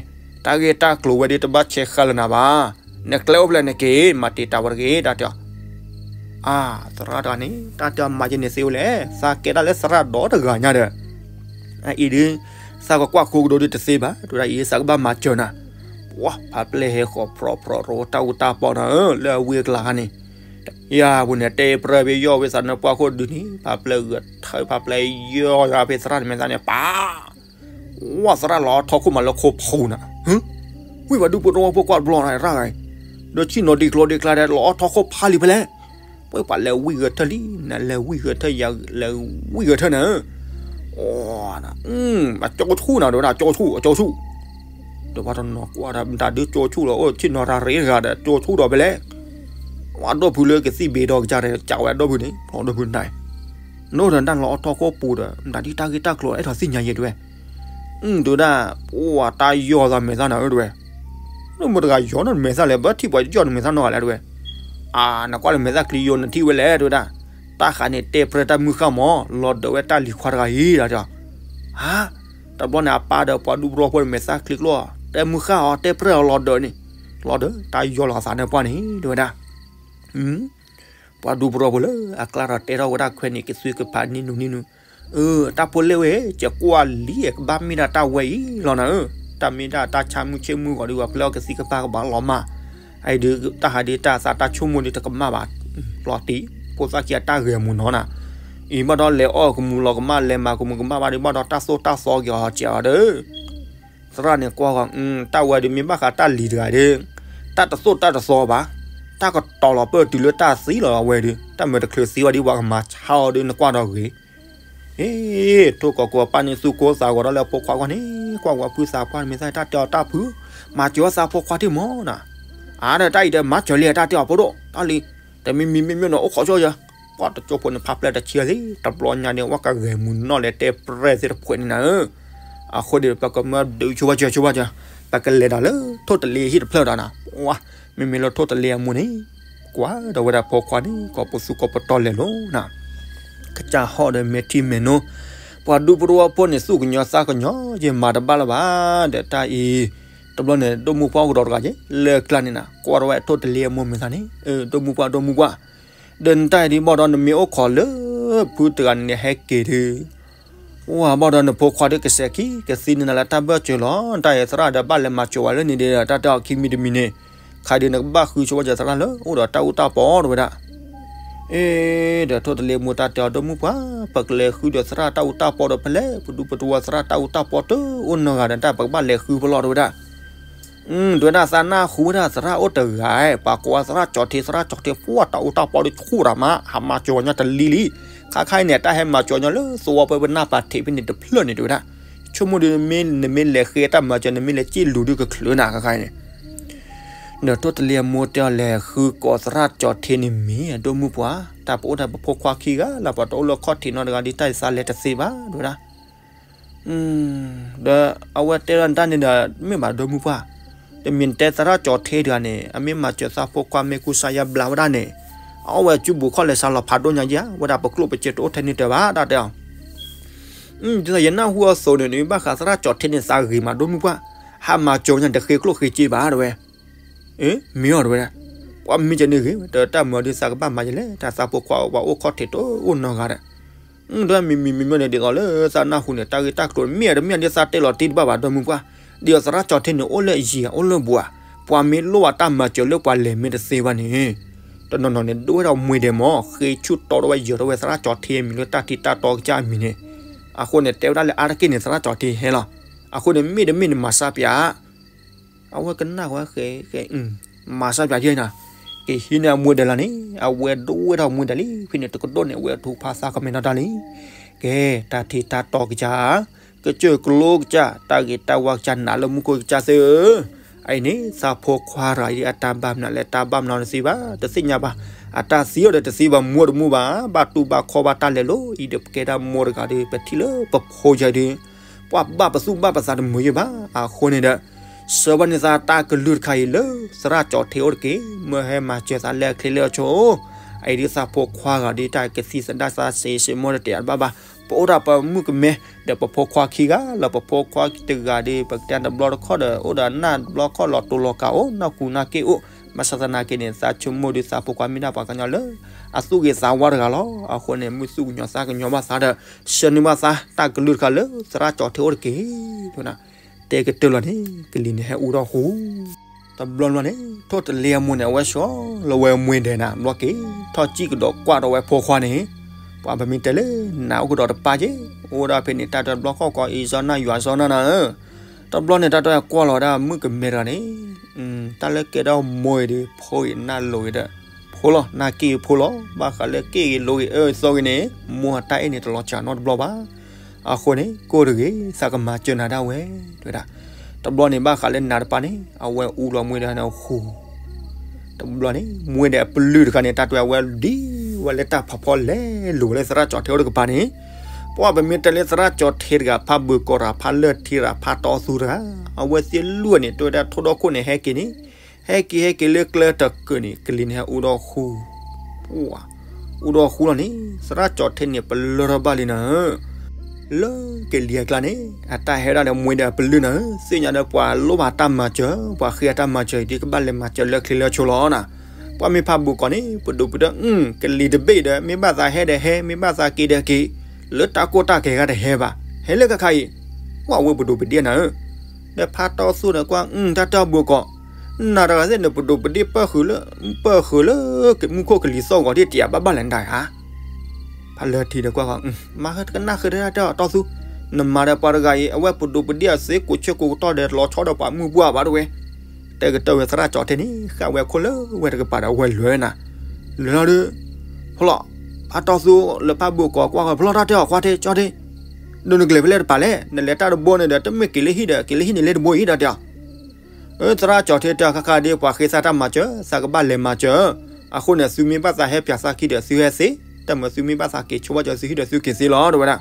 တၢ်ဂ့ၢ်တၢ်ကျိၤဝဲဒီးတဘၣ်ဆဲးဃာ်လၢၤနၤဘၣ်, နကျဲအိၣ်ဖျဲၣ်နက့ၤ မၤတ့ၢ်တၢ်ဝဲတဂ့ၤ တၢ်တဲအီၤ အါ, သရၣ်တဂၤန့ၣ် တၢ်တဲအီၤမၤယဲန့ၣ်သ့အိၣ်လဲၣ်, သးကဲဒၣ်လၢသရၣ်ဒီတဂၤညါဒီး အအံၤဒုး သးကကွၢ်ဃိကဒီးဒုးတသ့ဘၣ်, တဲဝဲဒၣ်အံၤ သးကဘၣ်မၤစၢၤနၤ, ပှၤဖးပျဲၢ်ဟဲဃီၤဖြီဖြီရိတၢ်အူတၢ်ပီနၤဧၢ လၢအဝံအကျါခါန့ၣ်, ယၤပူၤန့ၣ် တဲပြၢၢ်ဖဲယီၢ်ဝဲသးနၢၣ်ပှၢ်ခိၣ်ဒုးန့ၣ် ဖးပျဲၢ်ဂဲၤထၢၣ် ဖးပျဲၢ်ယီၢ်ယၤဖဲသရၣ်န့ၣ်မဲာ်သၣ်န့ၣ် ပၢ် ဝဲသရၣ်လီၤထီၣ်ခိၣ်မးလၢခိၣ်ဖူနၤ, ဝံၤပှၤဒူဖိတဝီဖိကွၢ်တဘျီနၤရၣ်ဂၤ, ဒီးဆံၣ်နီၤဒံးကျိၤဒံးကျါဒီးလီၤထီၣ်ခိၣ်ဖးလံဖဲလဲၣ်, ပှၤလဲၤဝံဂဲၤထၢၣ်လံ နလဲၤဝံဂဲၤထၢၣ် ယလဲၤဝံဂဲၤထၢၣ်နၤ, အကၠီဆူၣ်နၤ တဲဝဲဒၣ် အကၠီဆူၣ် အကၠီဆူၣ်, ဒီးပှၤတနီၤကွၢ်ဒီး မတၤဒုးကၠိဆူၣ်ဒီး အိၣ်ဆ့ၣ်နီၤတၢ်ရ့တဂၤဒီး ကၠိဆူၣ်ဒီးဖဲလဲၣ်, ဝဲဒီပုၢ်လၢကသံၣ်ဘ့ဒီးကစၢ်ဒီး ကးဝဲဒီပုၢ်န့ၣ် ဖျီဒီပုၢ်န့ၣ်, နအိၣ်ဒီးတၢ်လီၤအီၣ်ထီၣ်ခိၣ်ပူၤဒီး မတၤဒုးတၢ်ဂ့ၢ်တၢ်ကျိၤအဲၣ်ဒိးသ့ၣ်ညါယဲတဲဝဲ, အု တဲဝဲဒၣ်, ပှၤတၢ်ယီၢ်သးမဲာ်သၣ်နၤဧၢတဲဝဲ, နမ့ၢ်တဂၤယီၢ်နမဲာ်သၣ်လဲၣ် ဘၣ်ထံၣ်ပှၤယီၢ်နမဲာ်သၣ်နီတဂၤလဲၣ်တဲဝဲ, အါ နကွၢ်လၢမဲာ်သၣ်ချံယိာ်နထံၣ်ဝဲလဲၣ်တဲဝဲဒၣ်, တၢ်ဃးန့ၣ်တဲပြဲၢ်တၢ်မုၢ်ဃၢ်မး လီၤဒၢးဝဲတၢ်လံၤခွါတဂၤအံၤဒီးတဲ, ဟါ, တဘျီန့ၣ် အပၢ်ဒီးပှၤဒူပရီဖိန့ၣ် မဲာ်သၣ်ချံကျိၣ် တဲမုၢ်ဃၢ်အီၤ တဲပြဲၢ်အီၤလီၤဒၢးန့ၣ်, လီၤဒၢး တၢ်ယီၢ်လီၤအသးန့ၣ်ပှၢ်န့ၣ် တဲဝဲဒၣ်. ပှၤဒူပရီဖိလၢအကျါဒီးတဲထီၣ်ဝဲဒၣ်ခွဲးန့ၣ် ကသွံကဖးနံၣ်နူၤနံၣ်နူၤ, အၢ တၢ်ဖိလဲၣ်ဝဲ ကကွၢ်လံ ကဘၣ်မ့ၢ်ဒၣ်တၢ်ဝဲအံၤလီၤနၤဧၢ, တၢ်မ့ၢ်ဒၣ်တၢ်ဆါမုၢ်ဆ့ၣ်မုၢ်ဂီၤဒုး ပှၤဖျဲၣ်အီၣ်ကသံၣ်ကဖးကဘၣ်လီၤမး, အအံၤဒုး တၢ်ဟးဒုးတၢ်သးတၢ်ဆိကမိၣ်ဒုးတကမၣ်ဘၣ်, လီၤတံၢ် ဖိသၣ်ခံအတၢ်ဂဲၤမူၤနီၤနၤ, အံၤဘၣ်ဒီးလဲၤအီၣ်ကမူၤလီၤကမၣ် လဲၤမၤကမူၤကမၣ်ဘၣ်ဒုး ဘၣ်ဒီးတၢ်သိၣ်တၢ်သီက့ၤအီၤစဲးအီၤဒီး သရၣ်န့ၣ်ကွၢ်ဃီၤ, တၢ်ဝဲဒုးမ့ၢ်ဘၣ်ဃးတၢ်လံၤတဂၤဒီး တၢ်တသိၣ်တၢ်တသီဘၣ်, တၢ်ကတီၤလီၤပၢၢ်တုၤလၢတၢ်သံလီၤဝဲဒုး တၢ်မၤတချုးသံဝဲဒုး ပှၤကမၤဆါအီၤဒုး နကွၢ်ဒီးဂ့ၤ, အ့ ထိၣ်ကိးကိးပၢ်န့ၣ်သူၣ်ကိသးဂီၤဒီးလၢအဖိခွါဂီၢ်န့ၣ် ကွၢ်ဝဲဖုသးပှၢ်မဲာ်သၣ်တၢ်တဲအီၤတၢ်ဖု, မၤစၢၤအီၤသးဖိခွါတ့ၢ်မးနၤ, အါဒီးတၢ်အံၤဒီးမၤစၢၤလံတၢ်တဲအီၤဖိဒိၣ် တၢ်လံ တမံၤမံၤမ့မ့ၢ်န့ၣ် အိၣ်ခိးဆိယၤ, ပှၤတကၠိဖိန့ၣ် ဖးဖျဲၣ်တဆံလံ, တဘျီညါန့ၣ် ဝဲကဂဲၤမုာ်နီၢ်လဲၤတဲပြဲၢ်သ့ၣ်တဖှဲးန့ၣ်နၤဧၢ, အဃိန့ၣ် ပကမၢဒုးဆိဘၣ်စၢၤဆိဘၣ်စၢၤ, ပကလဲၤဒီးလၢထိၣ်တလ့ဟံၣ်တဖျၢၣ်ဒီးနၤ, ဝါ, မ့မ့ၢ်လၢထိၣ်တလ့အမိၢ်န့ၣ် ကွၢ်ဒီးဝဲဒၣ်ဖိခွါန့ၣ် ကိးပသူကိးပတီၢ်လဲၤလီၤနၤ, ကစၢ်ဟီၣ်ဒီးမဲာ်ထံမဲာ်နိ, ပှၤဒူပရိဝဲဖိန့ၣ် သူၣ်ကညီၤသးကညီၤ ယမၤတဘၣ်လၢၤဘၣ်, ဒီးတၢ်အံၤ တဘျီန့ၣ် ဒိၣ်မုၢ်ပှၢ်အိၣ်ကဒီးတဂၤက့ၤ လၢကျါန့ၣ်နၤ ကွၢ်ထီၣ်ဝဲထိၣ်တလ့အမိၢ်မဲာ်သၣ်န့ၣ်, ဒိၣ်မုၢ်ပှၢ် ဒိၣ်မုၢ်ပှၢ်, ဒီးနတၢ်အံၤဒ်ဘၣ်ဒီး နမ့ၢ်အိၣ်ခိးလၢဖုတဂၤန့ၣ်န့ၣ် ဟဲက့ၤဒုး, ဝါဘၣ်ဒီးနဖိခွါဒုးကစဲးခံ ကသံန့ၢ်နၤလၢတၢ်ဘၢၣ်စၢၤလီၤ, နတၢ်အံၤသရၣ်ဒီးဘၣ်လဲၤမၤစၢၤဝဲလၢန့ၣ်ဒီး တၢ်တဲအီၤခံမံၤတမံၤန့ၣ်, ခါဒုးနကဘၣ်ဃုဆိဘၣ်စၢၤသရၣ်လၢအိၣ်ဒီးတၢ်အူတၢ်ပီတဲဝဲဒၣ် အ့ ဒီးထိၣ်တလ့မိၢ်တၢ်တဲအီၤ ဒိၣ်မုၢ်ပှၢ် ပကလဲၤဃုဒီးသရၣ်တၢ်အူတၢ်ပီဒီးဖဲလဲၣ်, ပဒူပတဝီသရၣ်တၢ်အူတၢ်ပီတအိၣ်နီတဂၤဒီး တၢ်ပကဘၣ်လဲၤဃုဖဲလဲၣ်တဲဝဲဒၣ်, တဲဝဲဒၣ်သးနၢ်ဟူဝဲဒၣ်သရၣ်အိၣ်တဂၤ, ပှၤကိးဝဲသရၣ်ကၠီၤထ့ သရၣ်ကၠီၤထ့ ပှၤတၢ်အူတၢ်ပီဒီးဆူၣ်တၢ်မး ဟးမၤစၢၤဝဲညီတလံၤလံ, ခါခါအံၤန့ၣ် တၢ်ဟဲမၤစၢၤညီလၢသဝီပှဲၤပနၢ်ပာ်ထံးဖဲန့ၣ်တဖျၢၣ်န့ၣ်တဲဝဲဒၣ်, ဆိကမိၣ်ဒုး နမ့ၢ်လဲၤဃ့တၢ်မၤစၢၤ နမ့ၢ်လဲၤစံၣ်လူၤဒုးကချုးနၤခါခါအံၤန့ၣ် ဒီးထိၣ်တလ့အမိၢ်တဲအီၤ လဲၤဃုကိးသရၣ်ကၠီၤထ့န့ၣ်မ့ၢ် ဒိၣ်မုၢ်ပှၢ်, တၢ်ပအိၣ်ဒီးပဖိခွါခံဂၤလၢ ပှၤတအိၣ်လၢခီၣ်ထံးနီတဂၤဒီး တၢ်အံၤသးလဲၤတသ့ဘၣ်တဲဝဲဒၣ်, ဒီးအဝဲတဲလီၤနတၢ်န့ၣ်ဒီး မ့ၢ်ဘၣ်ဒိၣ်မုၢ်ပှၢ်, တမ့ၢ်နတဲသရၣ်ကၠီၤထ့တဂၤန့ၣ် အမ့ၢ်မၤစၢၤသးဖိခွါမ့ၢ်ကူစါယါဘျါဝဲဒၣ်န့ၣ်, အအီၣ်ဝဲစုဘူးခီၣ်လဲၤစးလီၤဖးဒိၣ်ညါယါ, ဝဲဒၣ်ပကျိၣ်ပစ့တအိၣ်ထဲန့ၣ်တၢ်ဘၣ် တၢ်တဲအီၤ ဒ်သိးယနၢ်ဟူအသိးန့ၣ် နမ့ၢ်ဘၣ်ဃးသရၣ်ကၠီၤထ့န့ၣ် သးဂ့ၤမးဒိၣ်မုၢ်ပှၢ်, ဟးမၤစၢၤညါတဃ့ကျိၣ်ဃ့စ့ဘၣ်တဲဝဲ, မ့ၢ်အီၤတဲဝဲဒၣ်, ပှၤမ့ၢ်ကန့ၣ်ဂ့ၤ တၢ်မၤဒုးသးကဘၣ်မၤယလဲၣ် တၢ်သးဖိခွါပှၤအိၣ်ခီၣ်ထံးတအိၣ်နီတဂၤဒီး, ဒီးမံၤမံၤမံၤမံၤန့ၣ် ဒ်သိးလၢသးနၢ်ဟူန့ၣ် တၢ်ဂ့ၢ်တၢ်ကျိၤမ့ၢ်အတမ့ၢ်ဒ်သးတဲလီၤတံၢ်တဘၣ်ဘၣ်ဒိၣ်မုၢ်ပှၢ်, ဒ်သိးသရၣ်ကၠီၤထ့န့ၣ် အိၣ်လၢယံၤအိၣ်လၢဘူးဧါ, ပှၤမ့ၢ်လိၣ်ဘၣ်တၢ်မၤစၢၤလၢပှၤလဲၤမ့ၢ်တသ့ဘၣ်န့ၣ် တနီၤနီၤန့ၣ် ဒိၣ်ဝဲဒၣ်မှ့ဒဲးမး ဃ့ဆူၣ်တီထီၣ်ဝဲယၢၤထီၣ်ဝဲသရၣ်ကၠီၤထ့အမံၤလၢတၢ်ထံတၢ်တီကစၢ်အမံၤန့ၣ်, အဃိန့ၣ် တဲဝဲဒၣ်လၢအါတက့ၢ်န့ၣ် သရၣ်ကၠီၤထ့ဟဲလီၤ, အဃိန့ၣ် မ့ၢ်တမ့ၢ်န့ၣ် မၤစၢ်ပၠး အဝဲကနၣ်ဝဲဃဲ မၤစၢ်ပၠးဒ်န့ၣ်, ကဟံးန့ၢ်အမှ့ဒဲးလီၤန့ၣ် အဝဲဒိၣ်ဝဲဒၣ်မှ့ဒဲးလံ ဖဲန့ၣ်တကဒိၣ်န့ၣ် အဝဲထုကဖၣ်သးကမဲာ်နီၢ်တၢ်လံ, ကဲ တၢ်ထံတၢ်တီကစၢ်, ကစၢၢ်ကျိကစၢ် တၢ်ဂ့ၤတၢ်ဝါကစၢ် နးလၢမူခိၣ်ကစၢ်သ့ၣ်ဧၢ, အအံၤန့ၣ် သးဖိခွါတဂၤအံၤ အတၢ်ဘၣ်မနုၤလဲၣ် တၢ်ဘၣ်မနုၤတသ့ဘၣ် တသ့ၣ်ညါဘၣ်, အတၢ်သံအီၤဒီးတသ့ဘၣ် မိၢ်တမူဘၣ် ဘၣ်တူၢ်ဘၣ်ခီၣ်ဘၣ်တၢ်လဲၤလိၤအံၤဒီး ပကဲဒၣ်မိၢ်တဂၤဒီး ပထံၣ်လၢပဖိယၤဒီး ပှၤဘၣ်ပသူၣ်ဘၣ်ပသးတမုာ်ယဲၢ်ဘၣ်, အဃိန့ၣ်ဒီး ဆှၢဘၣ်န့ၢ်သးတၢ်ကလုၢ်တခါအံၤလၢ သရၣ်ကၠီၤထ့အိၣ်တက့ၢ်, မၢဟဲမၤစၢၤသးလၢအချ့လၢအဆိ, အအံၤဒ်သးဖိခွါတဂၤဒီး တၢ်ကသံၣ်သဒၣ်သးစ့စ့မိၢ်တတဲာ်တဘၣ်ဘၣ်, ပအိၣ်ဒၣ်ပမုၣ်ကမဲ ဒီးပဖိခွါခံဂၤလၢပဖိခွါတဂၤဒီး ပကတဲတဘျီတခီၣ်ဒီး အိၣ်ဒီးနၢ်တဘျီခီၣ်လီၤတိၤလီၤကးအိၣ် နီၢ်ကူနၢ်က့ၣ်အိၣ်, ဘၣ်ဆၣ်သနာ်က့န့ၣ် သးဆိကမိၣ်ဒုးသးဖိခွါမ့ၢ်ဒၣ်ပှၤကညီလၢ အသူၣ်ဂ့ၤသးဝါတဂၤလီၤ, အဃိန့ၣ် မုၢ်သူၣ်ကညီၤသးကညီၤဘၣ်သးဒီး ဆှၢန့ၢ်ဘၣ်သးတၢ်ကလုၢ်တခါလၢ သရၣ်ကၠီၤထ့အိၣ်တက့ၢ်, တဲကတၢၢ်လီၤန့ၣ် ကလံၤန့ၣ်ဟဲအူထီၣ်ဃူ တဘျီဘျီန့ၣ် ထိၣ်တလ့အမိၢ်န့ၣ် အဝဲဆှီလီၤဝဲမှ့ဒဲးနၤ ဘျီက့ၤ ထီၣ်စံၣ်ကဒီးကွၢ်ဒီးဝဲဖိခွါန့ၣ်, ပှၤပမ့ၢ်တဲလၢ နၤအိၣ်ကဒီးတပၢ်က့ၤ, အိၣ်ဒၣ်ဖဲန့ၣ် တၢ်တဘျီခီၣ်ကီးအံၤစီနၢ်ယွၤစီနၢ်နၤဧၢ, တဘျီန့ၣ် တၢ်တကွၢ်လီၤဒၣ်မုၣ်ကမဲတဂၤန့ၣ်, တၢ်လၢကဲထီၣ်မိၢ်အံၤဒီး ဖိအံၤနၢ်လိၤအံၤဒီး ဖိလီၤ နၢ်က့ၣ်အံၤဖိလီၤ, ဘၣ်ဃးလၢက့ၣ်ဂ့ၤလိၤဂ့ၤအၢသီဂ့ၤန့ၣ် မိၢ်အတၢ်အဲၣ်န့ၣ်တလီၤစှၤနီတဘျီဘၣ်, အဃိန့ၣ် ကိၢ်တဂ့ၤ သးကမၤစၢၤနၤဒၣ်ဝဲ တဲဝဲဒၣ်, တဘျီန့ၣ်ဘၣ်ဃးလၢနၤတပၤန့ၣ် အဝဲအူလီၤမူဒါန့ၣ်အဃိ တဘျီန့ၣ် မူဒါအပလုၢ်တဂၤန့ၣ် တၢ်တဲအဝဲဒ်ဝဲလၢတၢ်ဖးဖီလဲၤလိာ်ဝဲလၢ သရၣ်ကၠီၤထ့အိၣ်တကပၤန့ၣ်, ပှၤပမ့ၢ်တဲလၢသရၣ်ကၠီၤထ့တဂၤ ဖးဘၢၣ်ကီၤတဂၤ ဖးလၢၢ်ထံတဂၤ ဖးတီသူတဂၤ အဝဲသ့ၣ်လွံၢ်န့ၣ် တဲဝဲဒၣ်ထိၣ်ဒီခိၣ်န့ၣ် ဟဲက့ၤန့ၣ်, ဟဲက့ၤ ဟဲက့ၤလၢကျဲတကၢၢ်န့ၣ် ကလံၤန့ၣ်ဟဲအူဒီးဃူ ပှၤ အူဒီးဃူလီၤန့ၣ် သရၣ်ကၠီၤထ့န့ၣ် ပလၢထီၣ်ဘၣ်လံနၤဧၢ, လၢကလံၤအကျါန့ၣ် အတၢ်ဟဲဒၣ်ဒီးမူဒါအပလုၢ်နၤဧၢ, သ့ၣ်ညါဒီးပှၤလိၣ်ဘၣ်တၢ်မၤစၢၤ ပှၤဃ့အတၢ်မၤစၢၤအံၤ ဒ်ကဘၣ်လဲၤမၤစၢၤလၢချ့လၢဆိလီၤနၤ, ပှၤမ့ၢ်ဖးဘၢၣ်ကီၤန့ၣ် ပဒိၣ်ပဒ့ၣ် ကလံၤတဘ့ၣ်ဒီး မ့ၢ်ဘၣ်သးဟဲဒီးဟဲ မ့ၢ်ဘၣ်သးက့ၤဒီးက့ၤ လၢတၢ်ကိၢ်တၢ်ဂီၤဂၤတဟဲဘၣ်, ဟဲလၢခဲခါအံၤ, ပှၤဝဲပဒိၣ်ပဒ့ၣ်နၤဧၢ, ဒီးဖးတီသူဒီးကွၢ် တၢ်တဲအီၤဘၢၣ်ကီၤ, နၤတဂၤသ့ၣ်န့ၣ် ပဒိၣ်ပဒ့ၣ်ပၢၢ်ဃုာ်လၢ ပၢၢ်ဃုာ်လၢမူခိၣ်ကလံၤသီၣ်ဂီၤဒ်တံာ်အဘၣ်ဘၣ်လဲၣ်နတၢ်ဧါ, ဖးလၢၢ်ထံဒီးကွၢ်ဃီ မၤကနၣ်ဃုာ်တၢ်တဲအီၤတီသူ, နမၤဒီးပှၤတဂၤအံၤ အဝဲပဒိၣ်ပဒ့ၣ်အစ့ ကိးဆၢကိးကတီၢ်ဒီးလီၤဆီဒီးပှၤမုၢ်ပှၢ်ဘၣ်တဝဲ, တဲကတၢၢ်ဝဲသရၣ်ကၠီၤထ့န့ၣ် ဃၣ်ဝဲခိၣ်လၢဝဲတကပၤဒီးအဝဲလဲၤနၤ, လဲၤလီၤဒီး ဖီလီၤ, ဖးတီသူလၢဖးဘၢၣ်ကီၤကွၢ်ဃီ ဖီလီၤတၢ်တဲအီၤ ကွၢ်ထ့ကၠီၤထ့, ဒီးနကလဲၤဖဲလဲၣ်တပၤလဲၣ်, နလဲၤတၢ်တဘိန့ၣ်ဒီး တမ့ၢ်က့ၤလၢဟံၣ်ဒီး က့ၤလၢဟံၣ်န့ၣ်လၢတဘိအံၤဒီးတဲအီၤ သရၣ်ကၠီၤထ့တဲအီၤ ခဲခါဒ်ပှၤဃ့သးတၢ်မၤစၢၤ သးကဘၣ်လဲၤမၤစၢၤ, အဃိန့ၣ် သုမ့ၢ်ဘၣ်သးဟဲပၠးသးခံဒီးသုဟဲသ့, တၢ်မၤသုမ့ၢ်ဘၣ်သးက့ၤဆိဘၣ်စၢၤသုဟံၣ်ဒီးသုက့ၤသ့လီၤ တဲဝဲဒၣ်.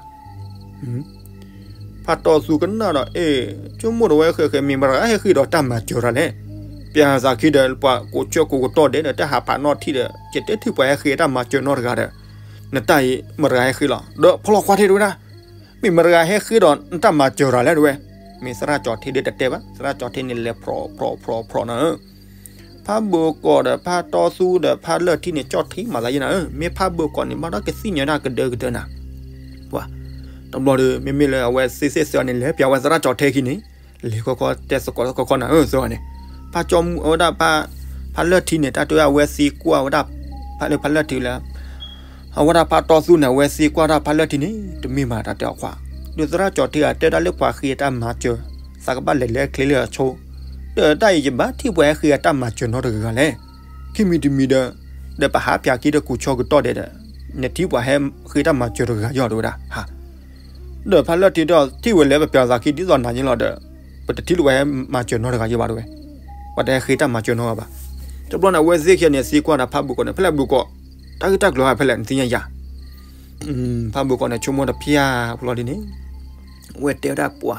ဖးတီသူကနၣ်ဒီး အ့ၣ် ဆိကမိၣ်တဝဲဃဲဃဲ မ့ၢ်မတၤဂၤဟဲဃ့ဒီးတၢ်မၤစၢၤတၢ်လဲၣ်, ပၠးသးခံဒီးပှၤကိးဆၢကိးကတီၢ်ဒဲးဒီး တၢ်ဟးဖးနီၣ်ထံၣ်ဒီး ယတဲထုးပှၤဟဲဃ့တၢ်မၤစၢၤနီတဂၤဒီး နတၢ်အံၤမတၤဂၤဟဲဃ့လီၤ, ဒီးဖီလီၤကွၢ်ထ့တဲဝဲဒၣ် မ့ၢ်မတၤဂၤဟဲဃ့ဒီးနတၢ်မၤစၢၤတၢ်လဲၣ်တဲဝဲ, မ့ၢ်သရၣ်ကၠီၤထ့ဒ်တတဲဘၣ်, သရၣ်ကၠီၤထ့န့ၣ်လဲၤဖြီဖြီဖြီဖြီနၤဧၢ, ဖးဘၢၣ်ကီၤဒီးဖးတီသူဒီးဖးလၢၢ်ထံန့ၣ် ကၠီၣ်ထံမၤသးယဲနၤဧၢ, မ့ၢ်ဖးဘၢၣ်ကီၤန့ၣ် ဘၣ်ဒီးကသ့ၣ်ညါဒၣ်ကဒၢကဒၢနၤ, ပှၤ တဘျီဒီး မ့မ့ၢ်လၢအဝဲသ့ၣ်သ့ၣ်စၢၤန့ၣ် လဲၤပၠးဝဲသရၣ်ကၠီၤထ့ခံန့ၣ်, လဲၤခီခီတဲသကိးသကိးခီနၤဧၢ စၢၤန့ၣ်, ဖးကၠီမူအဝဲဒၣ် ဖးလၢၢ်ထံန့ၣ် တၢ်တဲဝဲအဝဲသ့ၣ်ကွၢ်ဝဲဒၣ် ဖးလၢၢ်ထံလၢ အဝဲဒၣ်ဖးတီသူန့ၣ် အဝဲသ့ၣ်ကွၢ်ဒၣ်ဖးလၢၢ်ထံန့ၣ် တမ့ၢ်ဘၣ်တၢ်တဲအီၤခွါ, ဒီးသရၣ်ကၠီၤထ့ဂၤတဲဒၣ်လၢပှၤဃ့အတၢ်မၤစၢၤ, သးကဘၣ်လဲၤလၢချ့လၢအဆိ, ဒီးတၢ်အံၤယဘၣ်ထံၣ်ပှၤဟဲဃ့အတၢ်မၤစၢၤနီတဂၤဂၤလဲၣ်, ခံမံၤတမံၤဒီး, ဒီးပဟးပၠးခံဒီးကိးဆၢကတီၢ်ဒဲးဒီး, နထံၣ်ပှၤဟဲဃ့တၢ်မၤစၢၤတဂၤယီၤတဲဝဲဒၣ်, ဒီးဖးလၢၢ်ထံဒီးထံၣ်ဝဲလဲၤပပၠးသးခံဒ်သိးနၤန့ၣ်လီၤဒီး, ပတထံၣ်လၢပှၤဟဲမၤစၢၤနီတဂၤယီၤဘၣ်တဲဝဲ, ပှၤတဟဲဃ့တၢ်မၤစၢၤနီဂၤဘၣ်, တဘျီန့ၣ် အဝဲသ့ၣ်ခံဂၤန့ၣ် သံကွၢ်ဒီးဖးဘၢၣ်ကီၤန့ၣ် ဖဲလဲၣ်ဘၢၣ်ကီၤ, တၢ်ဂ့ၢ်တၢ်ကျိၤဟဲဖဲလဲၣ်နသ့ၣ်ညါယၤ, ဖးဘၢၣ်ကီၤန့ၣ် ဆိကမိၣ်တဖၠၣ်ဖိလီၤဒ်န့ၣ်, အဝဲတဲဝဲဒၣ်ပှၤ,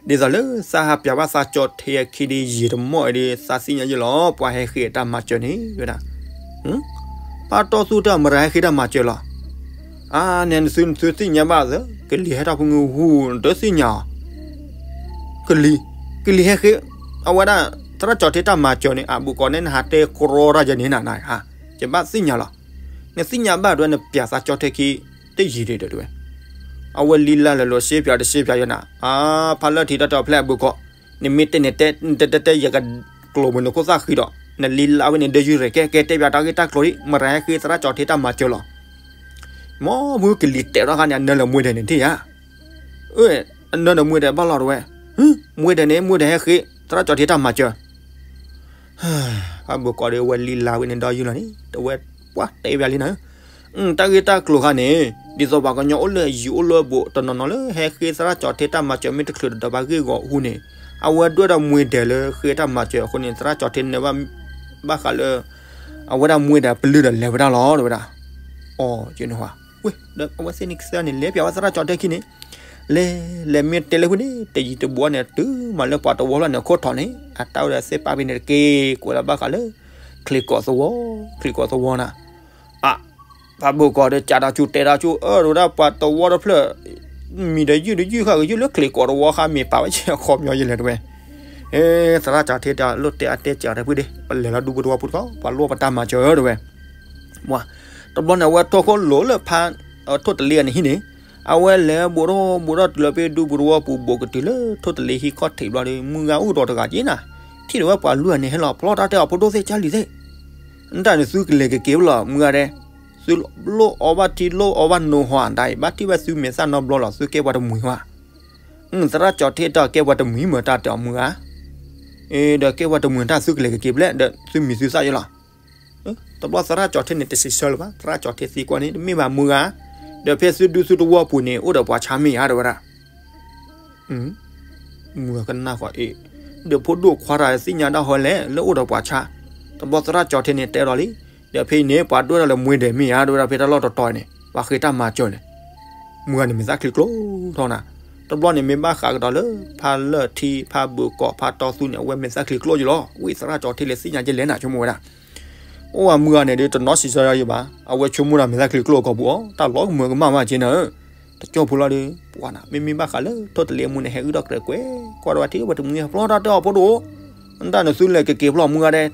ဒ်သိးလၢသးဟးပၠးဘၣ်သးကၠီၤထ့အခံဒ်ယံာ်တမီၢ်အံၤဒီး သးသ့ၣ်ညါယဲလီၤ ပှၤဟဲဃ့အတၢ်မၤစၢၤန့ၣ်ဝဲဒၣ်, ဖးတီသူတၢ်မတၤဟဲဃ့တၢ်မၤစၢၤလီၤ, အါန့ၣ်နသုနသုသ့ၣ်ညါဘၣ်သၢ ကလံၤဟဲထီၣ်ဖိငုၢ်ဟူ နတသ့ၣ်ညါအီၤ ကလံၤ, ကလံၤဟဲဃ့, အဝဲဒၣ် သရၣ်ကၠီၤထ့တၢ်မၤစၢၤန့ၣ် အဘုကီးန့ၣ် နဟးတဲကြီတၢ်ယဲန့ၣ်နၤနၤ, ယဘၣ်သ့ၣ်ညါလီၤ, နသ့ၣ်ညါဘၣ်တဲဝဲ နပၠးသးကၠီၤထ့ခံ တယံာ်ဒံးတဲဝဲ, အဝဲလံလါလၢာ်လီၤ ရှဲပၠးတရှဲပၠးယဲနၤ, အါ ဖးလၢၢ်ထံတၢ်တဲအီၤဖဲလဲၣ်အဘုကီး, နမ့ၢ်တဲန့ၣ်တဲ နတဲတဲတဲ ယကကျိာ်မုၢ်နခိၣ်သၣ်ဃံဒီး နလံလါဝဲန့ၣ် ဒီယုၢ်ရဲၣ် ကဲ ကဲတဲပၠးတၢ်ဂ့ၢ်တၢ်ကျိၤဒ် မတၤဟဲဃ့သရၣ်ကၠီၤထ့တၢ်မၤစၢၤလီၤ မ်မုၢ်ကလံၤတဲာ်ထီၣ်ခါန့ၣ် အနၢလၢမူဒဲးန့ၣ်ထံၣ်ယၤ, အနၢလၢမူဒဲးဘၣ်လီၤတဲဝဲ, မူဒဲးန့ၣ် မူဒဲးဟဲဃ့ သရၣ်ကၠီၤထ့တၢ်မၤစၢၤ, ဖးဘိးကီးဒီးဝဲလံလါဝဲန့ၣ်ဒီးယုၢ်လီၤန့ၣ် တဝဲပှၢ်တဲပၠးလံနၤ, တၢ်ဂ့ၢ်တၢ်ကျိၤခါန့ၣ် ဒ်သိးပှၤကညီအိၣ်လၢအယံၤအိၣ်လၢအဘူး တနီၤနီၤလၢဟဲဃ့သရၣ်ကၠီၤထ့တၢ်မၤစၢၤ မ့ၢ်တချုးဒီးဘၣ်ဂ့ၢ်ဂီၤအဃိန့ၣ် အဝဲဒွဲၣ်ဒီးမူဒဲးလၢဃ့တၢ်မၤစၢၤအဃိန့ၣ် သရၣ်ကၠီၤထ့န့ၣ် ဘၣ်ဃးလၢ အဝဲဒၣ်မူဒဲးပလုၢ်ဒီးလဲၤဝဲဒၣ်လီၤ တဲဝဲဒၣ်, အီၤ ယန့ၣ်ဟါ, ဝဲဒီးအဝဲသ့ၣ်န့ၣ်ကစၢ်န့ၣ် လဲၤပၠးဝဲသရၣ်ကၠီၤထ့ခံန့ၣ်, လဲၤ လဲၤမ့ၢ်တဲလၢဃုန့ၣ် တယံၤတဘူးန့ၣ် တုၤမၤလၢပှၤတဝီလီၤန့ၣ် အခိၣ်ထီၣ်န့ၣ် အတၢ်အိၣ်ဒီးသ့ၣ်ပာ်ဖဲန့ၣ်တက့ၢ် ကွဲးလီၤဘၣ်ဃးလၢ ချံးကီးသဝီ, ချံးကီးသဝီနၤ, အ ဖးဘိးကီးဒီးကးဒီးဆူ တဲဒီးဆူ အၢ တဲဝဲဒၣ်ပှၤတဝီတဖျၢၣ် မံၤဒီးယုၢ်ဒီးယုၢ်ဃာ်ကယုၢ်လၢချံးကီးတဝီဃာ် မ့ၢ်ပာ်ဝဲဆဲးအခီပညီယလဲၣ်တဲဝဲ, သရၣ်ကၠီၤထ့တၢ်လိၣ်တဲအတဲကးတဖုဒ့ ပလဲၤလီၤဒူပူၤတဝီပူၤတခီ ပှၤလိၣ်ပတၢ်မၤစၢၤတဲဝဲ တဘျီန့ၣ် အဝဲထိၣ်ခိၣ်လိၤလၢဖး ထိၣ်တလ့အန့ၣ်ဟံၣ်န့ၣ်, အဝဲလဲၤဘူးထီၣ်ဘူးထီၣ်တုၤလီၤဖဲဒူပူၤတဝီပူၤ ဘူးကတုၤလၢထိၣ်တလ့ဟံၣ်ခီၣ်ထံးဘျီဒီး မုၢ်ဂၤအိၣ်ဒီးတဂၤက့နၤ, ထံၣ်ဒီးဝဲပှၤလွံၢ်ဂၤန့ၣ် ဟဲလီၤဖျီတၢ်တဲအီၤ ဖိဒိၣ်သ့ၣ်ကၢ်လံၤသ့ၣ်, နတၢ်န့ၣ်သုကလဲၤကက့ၤဝဲလီၤ မုၢ်ဂၤဒဲး, သုလိၣ်အီဘၣ်ထံလိၣ်အီဘၣ်နိဟီၣ်ဒၣ်အံၤ ဘၣ်ထံၣ်ဝဲသုမဲာ်သၣ်နီတဘျီလီၤ သုကဲပှၤတမှံၤဝဲ, သရၣ်ကၠီၤထ့တၢ်ကဲပှၤတမှံၤမ့ၢ်တၢ်တဲအီၤမုၢ်ဂၤ, ဒီးကဲပှၤတမှံၤတၢ်သုကလဲၤကက့ၤဖဲလဲၣ် ဒီးသုမံၤသုသၣ်ယဲလီၤ တဘျီသရၣ်ကၠီၤထ့န့ၣ် တစံးဆၢလၢၤဘၣ် သရၣ်ကၠီၤထ့သံကွၢ်န့ၣ် တမ့ၢ်ဘၣ်မုၢ်ဂၤ, ဒီးဖဲသုဒူသုတဝီပူၤန့ၣ် အိၣ်ဒီးပှၤဆါမ့ၢ်ဧါတဲဝဲဒၣ်, မုၢ်ဂၤကနၣ်ဃီအ့ၣ်, ဒီးဖိဒိၣ်ခွါတဂၤသ့ၣ်ညါဒၣ်ဟီလဲၣ် လၢအိၣ်ဒီးပှၤဆါ, တဘျီသရၣ်ကၠီၤထ့န့ၣ်တဲဒီးလံ, ဒီးဖဲအံၤန့ၣ် ပှၤဒွဲၣ်တၢ်လၢမွ့ဒဲးမ့ၢ်ဧါ ဒ်ဝဲဒၣ်ဖဲတၢ်လီၢ်တတီၤန့ၣ် ပှၤဃ့တၢ်မၤစၢၤန့ၣ်, မုၢ်ဂၤန့ၣ်မ့ၢ်သၣ်ချံကျိထီၣ်နၤ, တဘျီန့ၣ်မ့ၢ်ဘၣ်ဃးကဒီးလၢ ဖါလၢၢ်ထံ ဖါဘုးကိး ဖါတီသူန့ၣ် အဝဲမ့ၢ်သၣ်ချံကျိက့လီၤ, ဝံသရၣ်ကၠီၤထ့လဲၤသ့ၣ်ညါကလဲၣ်နၤ ဆိကမိၣ်ဝဲဒၣ် အိၣ်ဝဲမုၢ်ဂၤန့ၣ်ဒီးတနီၤစံးဆၢယၤဘၣ်, အဝဲဆိကမိၣ်ဒၣ်မ့ၢ်သၣ်ချံကျိအကီၢ်ပူၤအီၤ တၢ်လီၤကမၢကမၣ်မးက့နၤဧၢ, တကၠိဖိလီၤဒီး ပှၤနၤ မ့မ့ၢ်ဘၣ်ဃးလၢ ထိၣ်တလ့အမိၢ်န့ၣ် ဟဲအုၣ်ထီၣ်ကြဲးကွဲး ကွၢ်ဒီးဝဲထံၣ်ဝဲတမှံၤဖျီတၢ်တၢၢ်အီၤဖိဒိၣ်, နတၢ်နသုလဲၤကက့ၤဖျီမုၢ်ဂၤဒဲး,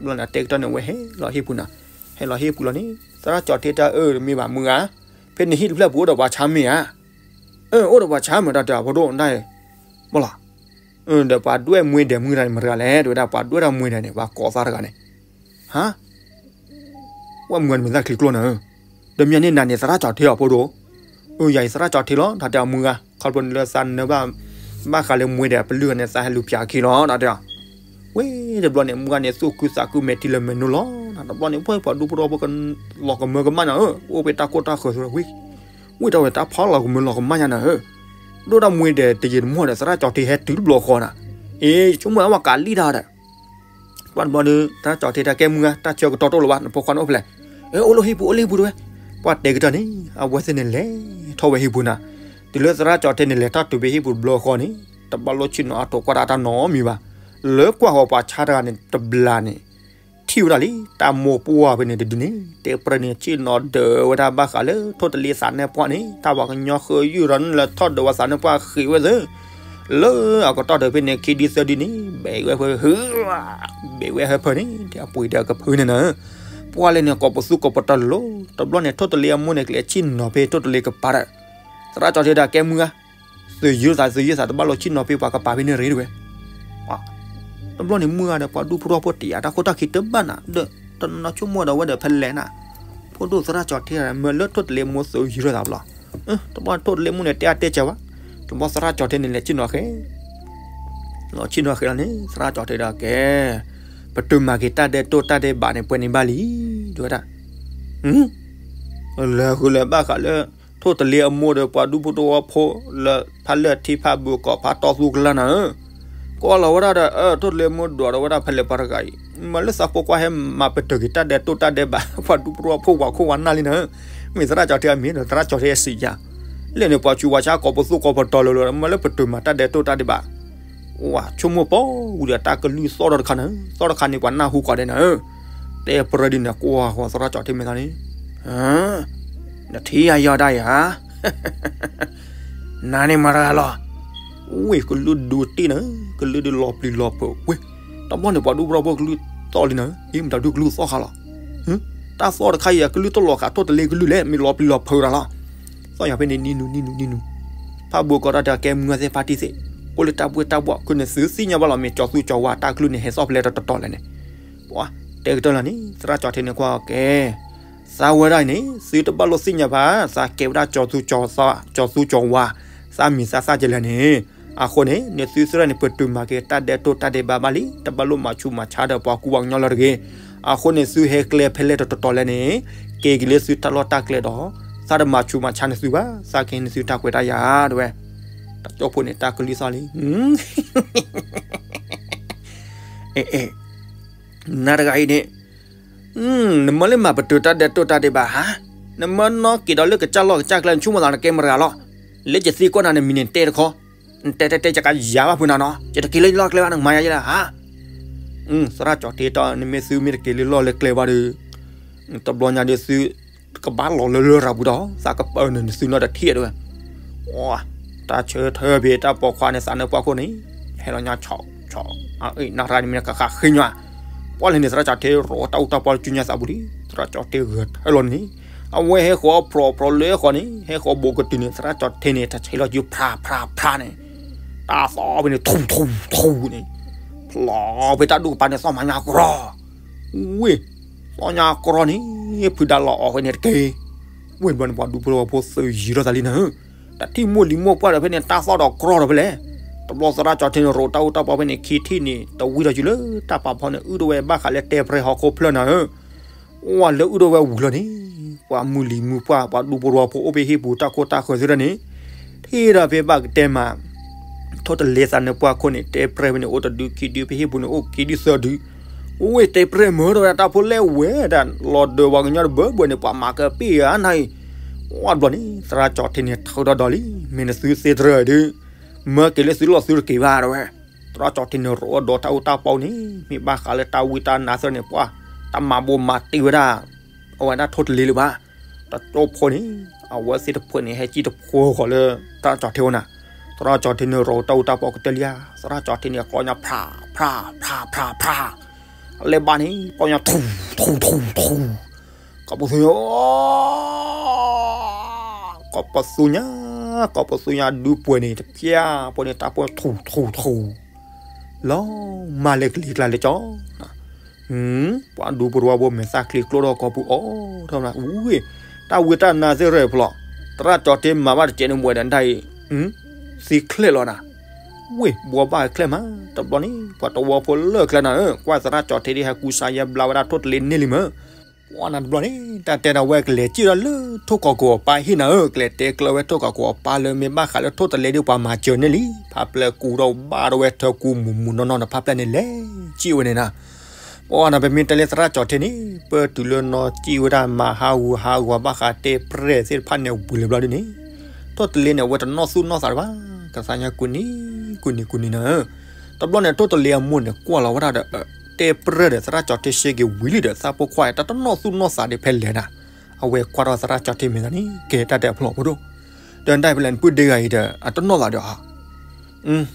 ဘျီန့ၣ်တဲကတၢၢ်န့ၣ် အဝဲဟဲလီၤဟ့ၣ်ပူၤနၤ, ဟဲလီၤဟ့ၣ်ပူၤလီၤန့ၣ် သရၣ်ကၠီၤထ့တၢ်အၢ တမ့ၢ်ဘၣ်မုၢ်ဂၤ, ဖဲနဟံၣ်တဖျၢၣ်ပူၤအိၣ်ဒီးပှၤဆါမ့ၢ်ဧါ, အၢ အိၣ်ဒီးပှၤဆါမ့ၢ်တၢ်တၢၢ်အီၤဖိဒိၣ်နတၢ်အၢ ဘၣ်လီၤ, ဒီးပှၤဒွဲၣ်မွ့ဒဲးမုၢ်တဂၤန့ၣ် မတၤတဂၤလဲၣ် တဲဝဲဒၣ် ပှၤဒွဲၣ်တၢ်မွ့ဒဲးန့ၣ် ပှၤကိးသးတဂၤန့ၣ်, ဟါ, ဝဲမုၢ်ဂၤန့ၣ်မ့ၢ်သၣ်ချံကျိနၤဧၢ, ဒီးမ့ၢ်န့ၣ်နၤန့ၣ် သရၣ်ကၠီၤထ့အီၤဖိဒိၣ်, အၢ ယၤအံၤသရၣ်ကၠီၤထ့လီၤ တၢ်တဲအီၤမုၢ်ဂၤ ခီဖျိလၢသးနၢဘၣ်, ဘၣ်ဃးလၢမွ့ဒဲးပလုၢ်ဂၤန့ၣ် သးဟဲလူၤပၠးအခံလီၤ တၢ်တဲအီၤ, ဝဲတဘျီန့ၣ် မုၢ်ဂၤန့ၣ် သူၣ်ခုသးခုမဲာ်ထံလၢမဲာ်နိလီၤ, တဘျီန့ၣ် ပှၤဒူဖိတဝီဖိကလီၤကမၢကမၣ်နၤဧၢ, အိၣ်ဖဲတၢ်ကိၢ်တၢ်ဃၢၤသဝဲ ဝံၢ်တၢ်ဝဲတၢ်ဖီလီၤကမၢလီၤကမၣ်ညါနၤဧၢ, ဒိၣ်ဒၣ်မွ့ဒဲးတယံာ်တမီၢ်ဒီး သရၣ်ကၠီၤထ့ဟဲတုၤတဘျီဃီနၤ, အ့ ယဆိကမိၣ်ဝဲကးလံတၢ်ဒီး, ပှၤတဘျီဒီး သရၣ်ကၠီၤထ့တၢ်ကဲမုၢ်ဂၤ တၢ်ဆၢကတီၢ်တအိၣ်လၢၤဘၣ် နဖိခွါန့ၣ်အိၣ်ဖဲလဲၣ်, အၢ အိၣ်လၢဟံၣ်ပူၤ အိၣ်လၢဟံၣ်ပူၤတဝဲ, ပှၤတဲကတၢၢ်န့ၣ် အဝဲသ့ၣ်န့ၣ်လဲၤထီၣ်ဝဲဟံၣ်ပူၤနၤ, တုၤလၢသရၣ်ကၠီၤထ့န့ၣ် လဲၤထီၣ်တုၤဖဲဟံၣ်ပူၤတဘျီဃီန့ၣ် တဘၣ်လိၣ်ဆ့ၣ်နီၤအါထီၣ်ကွၢ်တၢ်တၢ်နီတမံၤဘၣ်, လၢကွၢ်ဃီၤပှၤဆါတဂၤန့ၣ် တဘျီန့ၣ် ထံၣ်ဝဲဒၣ်လံ တၢ်မိၢ်ပှၢ်ဖဲန့ၣ်တဒုန့ၣ် တဲပြဲန့ၣ် ဆ့ၣ်နီၤဒၢးဝဲဒၣ်ဘၣ်ဃးလၢ ထိၣ်တလ့သးနါပှၢ်န့ၣ် တၢ်ပှၤကညီဃၢယုၢ်ဒီးနလဲၤထီၣ်ဒၢးဝဲသးနါပှၢ်ဃ့ဝဲသ့, လၢအကတီၢ်ဒီးဖဲန့ၣ် ခံဒံသၢဒံန့ၣ် ဘဲးဝဲဖၢ, ဘဲးဝဲဟၢဖၢန့ၣ် အပှ့ၤဒီးအကဖၢန့ၣ်နၤ, ပှၢ်လဲၣ်န့ၣ် ကိးပသူကိးပတီၤလီၤ, တဘျီန့ၣ် ထိၣ်တလ့အမိၢ်န့ၣ် ကျဲးဆ့ၣ်နီၤဖဲထိၣ်တလ့ကပၤဒီး သရၣ်ကၠီၤထ့ဒၣ်ကဲမုၢ်ဂၤ သုးယုၢ်သး သုးယုၢ်သး တဘၣ်လိၣ်ဆ့ၣ်နီၤဖဲပှၤကပၤဖဲန့ၣ်ရ့တဝဲ, တဘျီန့ၣ်မုၢ်ဂၤဒီး ပှၤဒူဖိထီဖိတယာ်တၢ်ခိၣ်တၢ်ခံတဘၣ်နၤဒီး တနီၤဆိကမိၣ်ဒီးဝဲဒီးဖဲလဲၣ်နၤ, ဖိဒိၣ်သရၣ်ကၠီၤထ့မၢလၢထိၣ်တလ့မိၢ်သုးယုၢ်သးဘျီ, တဘျီထိၣ်တလ့မိၢ်န့ၣ် တဲအါတဲစှၤဘၣ်, တဘျီသရၣ်ကၠီၤထ့န့ၣ် လဲၤဆ့ၣ်နီၤဃဲ လီၤဆ့ၣ်နီၤဃဲလီၤန့ၣ် သရၣ်ကၠီၤထ့ဒၣ်ကဲ, ပတုာ်မၤက့ၤတၢ်ဒဲးတိၢ်တၢ်ဒဲးဘးန့ၣ် ပှဲၤန့ၣ်ဘၣ်လံ, တဲဝဲဒၣ် လဲၤဃုာ်လၢဘၣ်ဃးလၢ ထိၣ်တလ့အမိၢ်ဒီးပှၤဒူဖိတဝီဖိလၢ ဖးလၢၢ်ထံဖးဘုးကိးဖးတီသူကလါနၤဧၢ, ကိးလီၤဝဲဒၣ်ဒီး အၢ ထိၣ်တလ့အမိၢ်ဒွးဒီးဝဲဒၣ်ဖဲလဲၣ်ပှၤတဂၤအံၤ, မ့ၢ်လၢသးဖိကွၢ်ဟဲမၤပတုာ်က့ၤတၢ်ဒဲးတိၢ်တၢ်ဒဲးဘး ပှၤဒူဖိတဝီဖိဝးခိၣ်ဝးနၢ်လံနၤဧၢ, မ့ၢ်သရၣ်ကၠီၤထ့အမံၤဒီး သရၣ်ကၠီၤထ့အစံးယၤ, လဲၣ်န့ၣ် ပှၤဆူးပှၤဆါကိးပသူကိးပတီၤလၢာ်လၢာ် မ့ၢ်လၢပတုာ်မၤတၢ်ဒဲးတိၢ်တၢ်ဒဲးဘး ဝၤဆိကမိၣ်ပီဝံၤဒီးတၢ်ကလုၢ်သီၣ်ထီၣ်တခါန့ၣ် သီၣ်တခါန့ၣ် ပှၤနၢ်ဟူကီးဒဲးနၤဧၢ, တဲပြၢဒ်န့ၣ် ကွၢ်ဃီၤသရၣ်ကၠီၤထ့မဲာ်သးန့ၣ်, နထံၣ်ယၤယီၤဒၣ်ယၤ, နၤန့ၣ်မၤတဂၤလီၤ, ဝ့ၢ်ကလုၢ်ဒူတ့ၢ်နၤ, ကလုၢ်ဒုးလီၤပျံၤလီၤဖုးဝ့ၢ်, တဘျီန့ၣ်ပှၤဒူဖိတဝီဖိကလုၢ်သီၣ်လံနၤ, အံၤမတၤဒုးကလုၢ်သီၣ်ဃာ်လီၤ, တၢ်သီၣ်တခါအံၤ ကလုၢ်တလီၤဃာ်ထိၣ်တလ့ကလုၢ်လဲၣ် မ့ၢ်လီၤပျံၤလီၤဖုးတၢ်လီၤ, သီၣ်ယၤဖဲန့ၣ်နံၤနူနံၤနူနံၤနူ, ဖးဘိကိးတၢ်တၢ်ကဲမုၢ်ဂၤသ့ၣ်ဖါတံၢ်သ့ၣ်, အိၣ်လၢတၢ်ဘှ့ၣ်တၢ်ဘှီၣ် ခုန့ၣ်သုသ့ၣ်ညါဘၣ်လီၤ မ့ၢ်ကၠီၤသူကၠီၤဝါတၢ်ကလုၢ်န့ၣ် ဟဲသီၣ်ဖဲလဲၣ်တတီၤလဲၣ်န့ၣ်, ပှၤတဲကတၢၢ်လီၤန့ၣ် သရၣ်ကၠီၤထ့န့ၣ်ကွၢ်ကဲ သးဝဲဒၣ်အံၤန့ၣ် သုတဘၣ်လိၣ်သ့ၣ်ညါဘၣ် သးကဲဝဲဒၣ်ကၠီၤသူကၠီၤသီ ကၠီၤသူကၠီၤဝါ သးမံၤသးသၣ်ကလဲၣ်န့ၣ်, အဃိန့ၣ် နသုသရၣ်န့ၣ် ပတုာ်မၤက့ၤတၢ်ဒဲးတိၢ်တၢ်ဒဲးဘးဘၣ်လံ တဘၣ်လိၣ်မၤဆူးမၤဆါဒီးပှၤကူပှၤကညီလၢၤတဂ့ၤ, အဃိန့ၣ် သုဟဲကျဲဖဲလဲၣ်တတီၤလဲၣ်န့ၣ် က့ၤက့ၤလၢသုတၢ်လီၢ်တၢ်ကျဲဒီး သးတမၤဆူးမၤဆါန့ၢ်သုဘၣ် သးကဟ့ၣ်န့ၢ်သုတၢ်ခွဲးတၢ်ယာ် တဲဝဲ, တၢ်ကၠိဖိန့ၣ် တၢ်ကလုၢ်သီၣ်လံ အဲ အဲ နၤတဂၤအံၤန့ၣ် နမၢလၢမၤပတုာ်တၢ်ဒဲးတိၢ်တၢ်ဒဲးဘးဧါ, နမၢနီၢ်က့ၤဒီးလၢကစၢ်လီၢ်ကစၢ်ကျဲ နဆိကမိၣ်သးနကဲမတၤတဂၤလီၤ, လၢယသံကွၢ်နၤန့ၣ် မံၤန့ၣ်တဲတခီ, နတဲတဲတဲ ယကယၤဘၣ်ဖုးနၤနီၤ ယတက့ၤလၢလီၢ်ကျဲဘၣ် နကမၤယၤယဲလၢဧါ, သရၣ်ကၠီၤထ့တီ နမ့ၢ်သုမ့ၢ်တက့ၤလၢလီၢ်လၢကျဲဘၣ်ဒီး တဘျီညါဒီးသု ကဘၣ်လီၤလၢလရာ်ပူၤဒီး သးကပၢနုာ်နသုနီတထံၣ်တဲဝဲ, တၢ်ဆၢထၢၣ်ဖဲတၢ်ပိာ်ခွါန့ၣ် သးနၢပှၢ်ခိၣ်န့ၣ် ဟဲလီၤညါဆီဆီ, နရၣ်န့ၣ်မ့ၢ်ကဃၣ်ဃ့ညီ, ပှၢ်လၢန့ၣ် သရၣ်ကၠီၤထ့ရိးတၢ်အူတၢ်ပီလၢကၠူညါသးပူၤလံ, သရၣ်ကၠီၤထ့ဂဲၤထၢၣ်လီၤန့ၣ်, အဝဲဟဲဃီၤဖျိးဖျိးလၢဃီၤန့ၣ် ဟဲဃီၤဘိးကတုၤန့ၣ် သရၣ်ကၠီၤထ့န့ၣ် တၢ်ဆဲးလီၤကၠူဖျါဖျါဖျါန့ၣ်, တၢ်သီၣ်ဖဲန့ၣ်ထူထူထူန့ၣ်, ဖျိးဖဲတၢ်ဒူၣ်ကပၤန့ၣ် သီၣ်မၤညါကြီ, ဝ့ၢ် သီၣ်ညါကြီန့ၣ် ဖုးဒါလီၤအီၣ်ဖဲန့ၣ်တက့ၢ်, ဝ့ၢ်ဘျီန့ၣ် ပှၤဒူဖိတဝီဖိသုးယံၤထီၣ်သးလံနၤဧၢ, တၢ်ထံၣ်မိၢ်လံၤမိၢ်ပှၢ်ဒီးဖဲန့ၣ် တၢ်သီၣ်ဒီးကြီဒီးဖဲလဲၣ်, တဘျီသရၣ်ကၠီၤထ့န့ၣ် ရိးတၢ်အူတၢ်ပီဖဲန့ၣ် ခံထံၣ်န့ၣ် တဝံၤဒီးယုာ်လၢတၢ်ပာ်ဖီန့ၣ် အုၣ်ဒိၣ်ဝဲဘၣ်ဃးလၢတဲပြဲဟီၣ်ခိၣ်ဖျၢၣ်နၤဧၢ ဝဲလၢအုၣ်ဒိၣ်ဝဲဝံၤလီၤန့ၣ်, ပှၤမုၢ်လံၤမုၢ်ပှၢ် ပှၤဒူဖိတဝီဖိအိၣ်ဖဲဟံၣ်ပူၤတၢ်ခိၣ်တၢ်ဃၢၤသ့ၣ်တဖၣ်န့ၣ်, ထံၣ်ဒီးဖဲဘၣ်ကတဲမး, ထ ထိၣ်တလ့သးနၢၤပှၢ်ခိၣ်န့ၣ် တဲပြဲၢ်ဖဲန့ၣ် အိၣ်တဒုခံဒု ဖဲဟံၣ်ပူၤန့ၣ် အိၣ်ခံဒုသၢဒု. ဝ့ၢ်တဲပြဲၢ်မၢဒီးဝဲဒၣ်တၢ်ဖိလဲၣ်ဝဲဒၣ် လီၤဒၢးပှၤကညီတဘၢဘၢန့ၣ် ပှၤမၤကပ့ၢ်ဧါနၤအံၤ. ဝဲတဘျီန့ၣ် သရၣ်ကၠီၤထံန့ၣ် ထုးထီၣ်ဒီးလံ မ့ၢ်နသုသ့တရၢၢ်ဒု မၢက့ၤလၢသုလီၢ်သုတက့ၤဘၣ်ဒၣ်ဝဲ. သရၣ်ကၠီၤထံန့ၣ် ရိးအီၣ်ဒီးတၢ်အူတၢ်ပီန့ၣ် မ့ၢ်ဘၣ်ဃးလၢတၢ်ဝံတၢ်နါသ့ၣ်န့ၣ် ပှၤတၢ်မၤဘိးမၤတ့ၢ်ဝဲဒၣ် အဝဲဒၣ်ထိၣ်တလ့လၢၤဘၣ်. တကၠိဖိန့ၣ် အဝဲသ့ၣ်တဖုန့ၣ် ဟဲကံၣ်တဖိဃီၤလၢ သရၣ်ကၠီၤထံအိၣ်နၤ. သရၣ်ကၠီၤထံန့ၣ် ရိးတၢ်အူတၢ်ပီကတၢၢ်လံဧါ. သရၣ်ကၠီၤထံန့ၣ် အကျီညါဖြး ဖြး ဖြး ဖြး ဖြး အလဲၤဘၣ်န့ၣ် ကျီညါထူ ထူ ထူ ထူ ကီၢ်ပသူညါ ကီၢ်ပသူညါ ကီၢ်ပသူညါဒုပှဲၤန့ၣ် တဖျၢၣ်ပှဲၤန့ၣ် တၢ်ပှဲၤထူ ထူ ထူ လီၤမၢ်လၢကလံၤကျါလၢကၠီ ပှၤဒူပရဝါဘိမဲာ်သၣ်ချံကျိဒီးကီၢ်ပူၤအီၤထီၣ်မး ဝ့ၢ် တၢ်ဝံတၢ်နါသ့ၣ်ရၢၢ်ဖျိး သရၣ်ကၠီၤထံမၤဘၣ်တကဲးန့ၣ်မွဲဒီးဒၣ်အံၤ သံချ့ၣ်လီၤနၤ. ဝ့ၢ် ဘှီဘၣ်ချ့ၣ်မး တဘျီန့ၣ် ပှၤတဝီဖိလၢာ်ချ့ၣ်နၤဧၢ ကွၢ်သရၣ်ကၠီၤထံဒ်ဟဲကူစါယဲဘျါဝဲဒၣ်ထိၣ်တလ့န့ၢ်လံမၢ်. ပှၤနၤတဘျီန့ၣ် တၢ်တဲဒၣ်ဝဲကလဲၤစံၣ်ဒီးလၢထိၣ်ကီးကိးအပၢ်ဟံၣ်နၤဧၢ ကလဲၤတဲကျၢၤဝဲထိၣ်ကီးကိးအပၢ်လၢမ့ၢ်ဘၣ်ဃးလၢထိၣ်တလ့ဒ်ပှၤမၤစၢၤန့ၢ်လံ ဖးပျဲၢ်ကူဒီးဘၣ်ဒီးဝဲထၢကူမူးမူးနီၢ်နီၢ်ဒီးဖးပျဲၢ်န့ၣ်လဲၤစံၣ်ဝဲန့ၣ်နၤ ပှၤနၤ ပမ့ၢ်တဲလၢသရၣ်ကၠီၤထံန့ၣ် ပၢၢ်တုၤလၢနီၢ်စံၣ်ဝဲဒၣ်မၤဟးဂူာ်ဟးဂီၤဘၣ်ဃးတဲပြဲၢ်သ့ၣ်တဖၣ်န့ၣ်ဝံၤလၢၤဘျီဒ်န့ၣ် ထိၣ်တလ့န့ၣ် အဝဲတနီၣ်သူၣ်နီၣ်သးတဘၣ် ကသါညါကူနံၤ ကူနံၤ ကူနံၤနၤဧၢ. တဘျီန့ၣ် ထိၣ်တလ့အမိၢ်န့ၣ် ကွၢ်လီၤဝဲဒၣ်ဒီး တဲပြဲၢ်ဒီးသရၣ်ကၠီၤထံစ့က့ၤဝံၤလံဒီး သးဖိခွါတၢ်တနီၣ်သူၣ်နီၣ်သးဒ်ဖဲလဲၣ်နၤ အဝဲကွၢ်ထီၣ်သရၣ်ကၠီၤထံမ့ၢ်သးန့ၣ် ကဲတၢ်တဲအဖျိးဖိဒိၣ် ဒီးနတၢ်ဖဲလဲၣ်နပုၢ်ဒ့ဂၤအံၤဒီး အတနီၣ်သးဒီးဧါ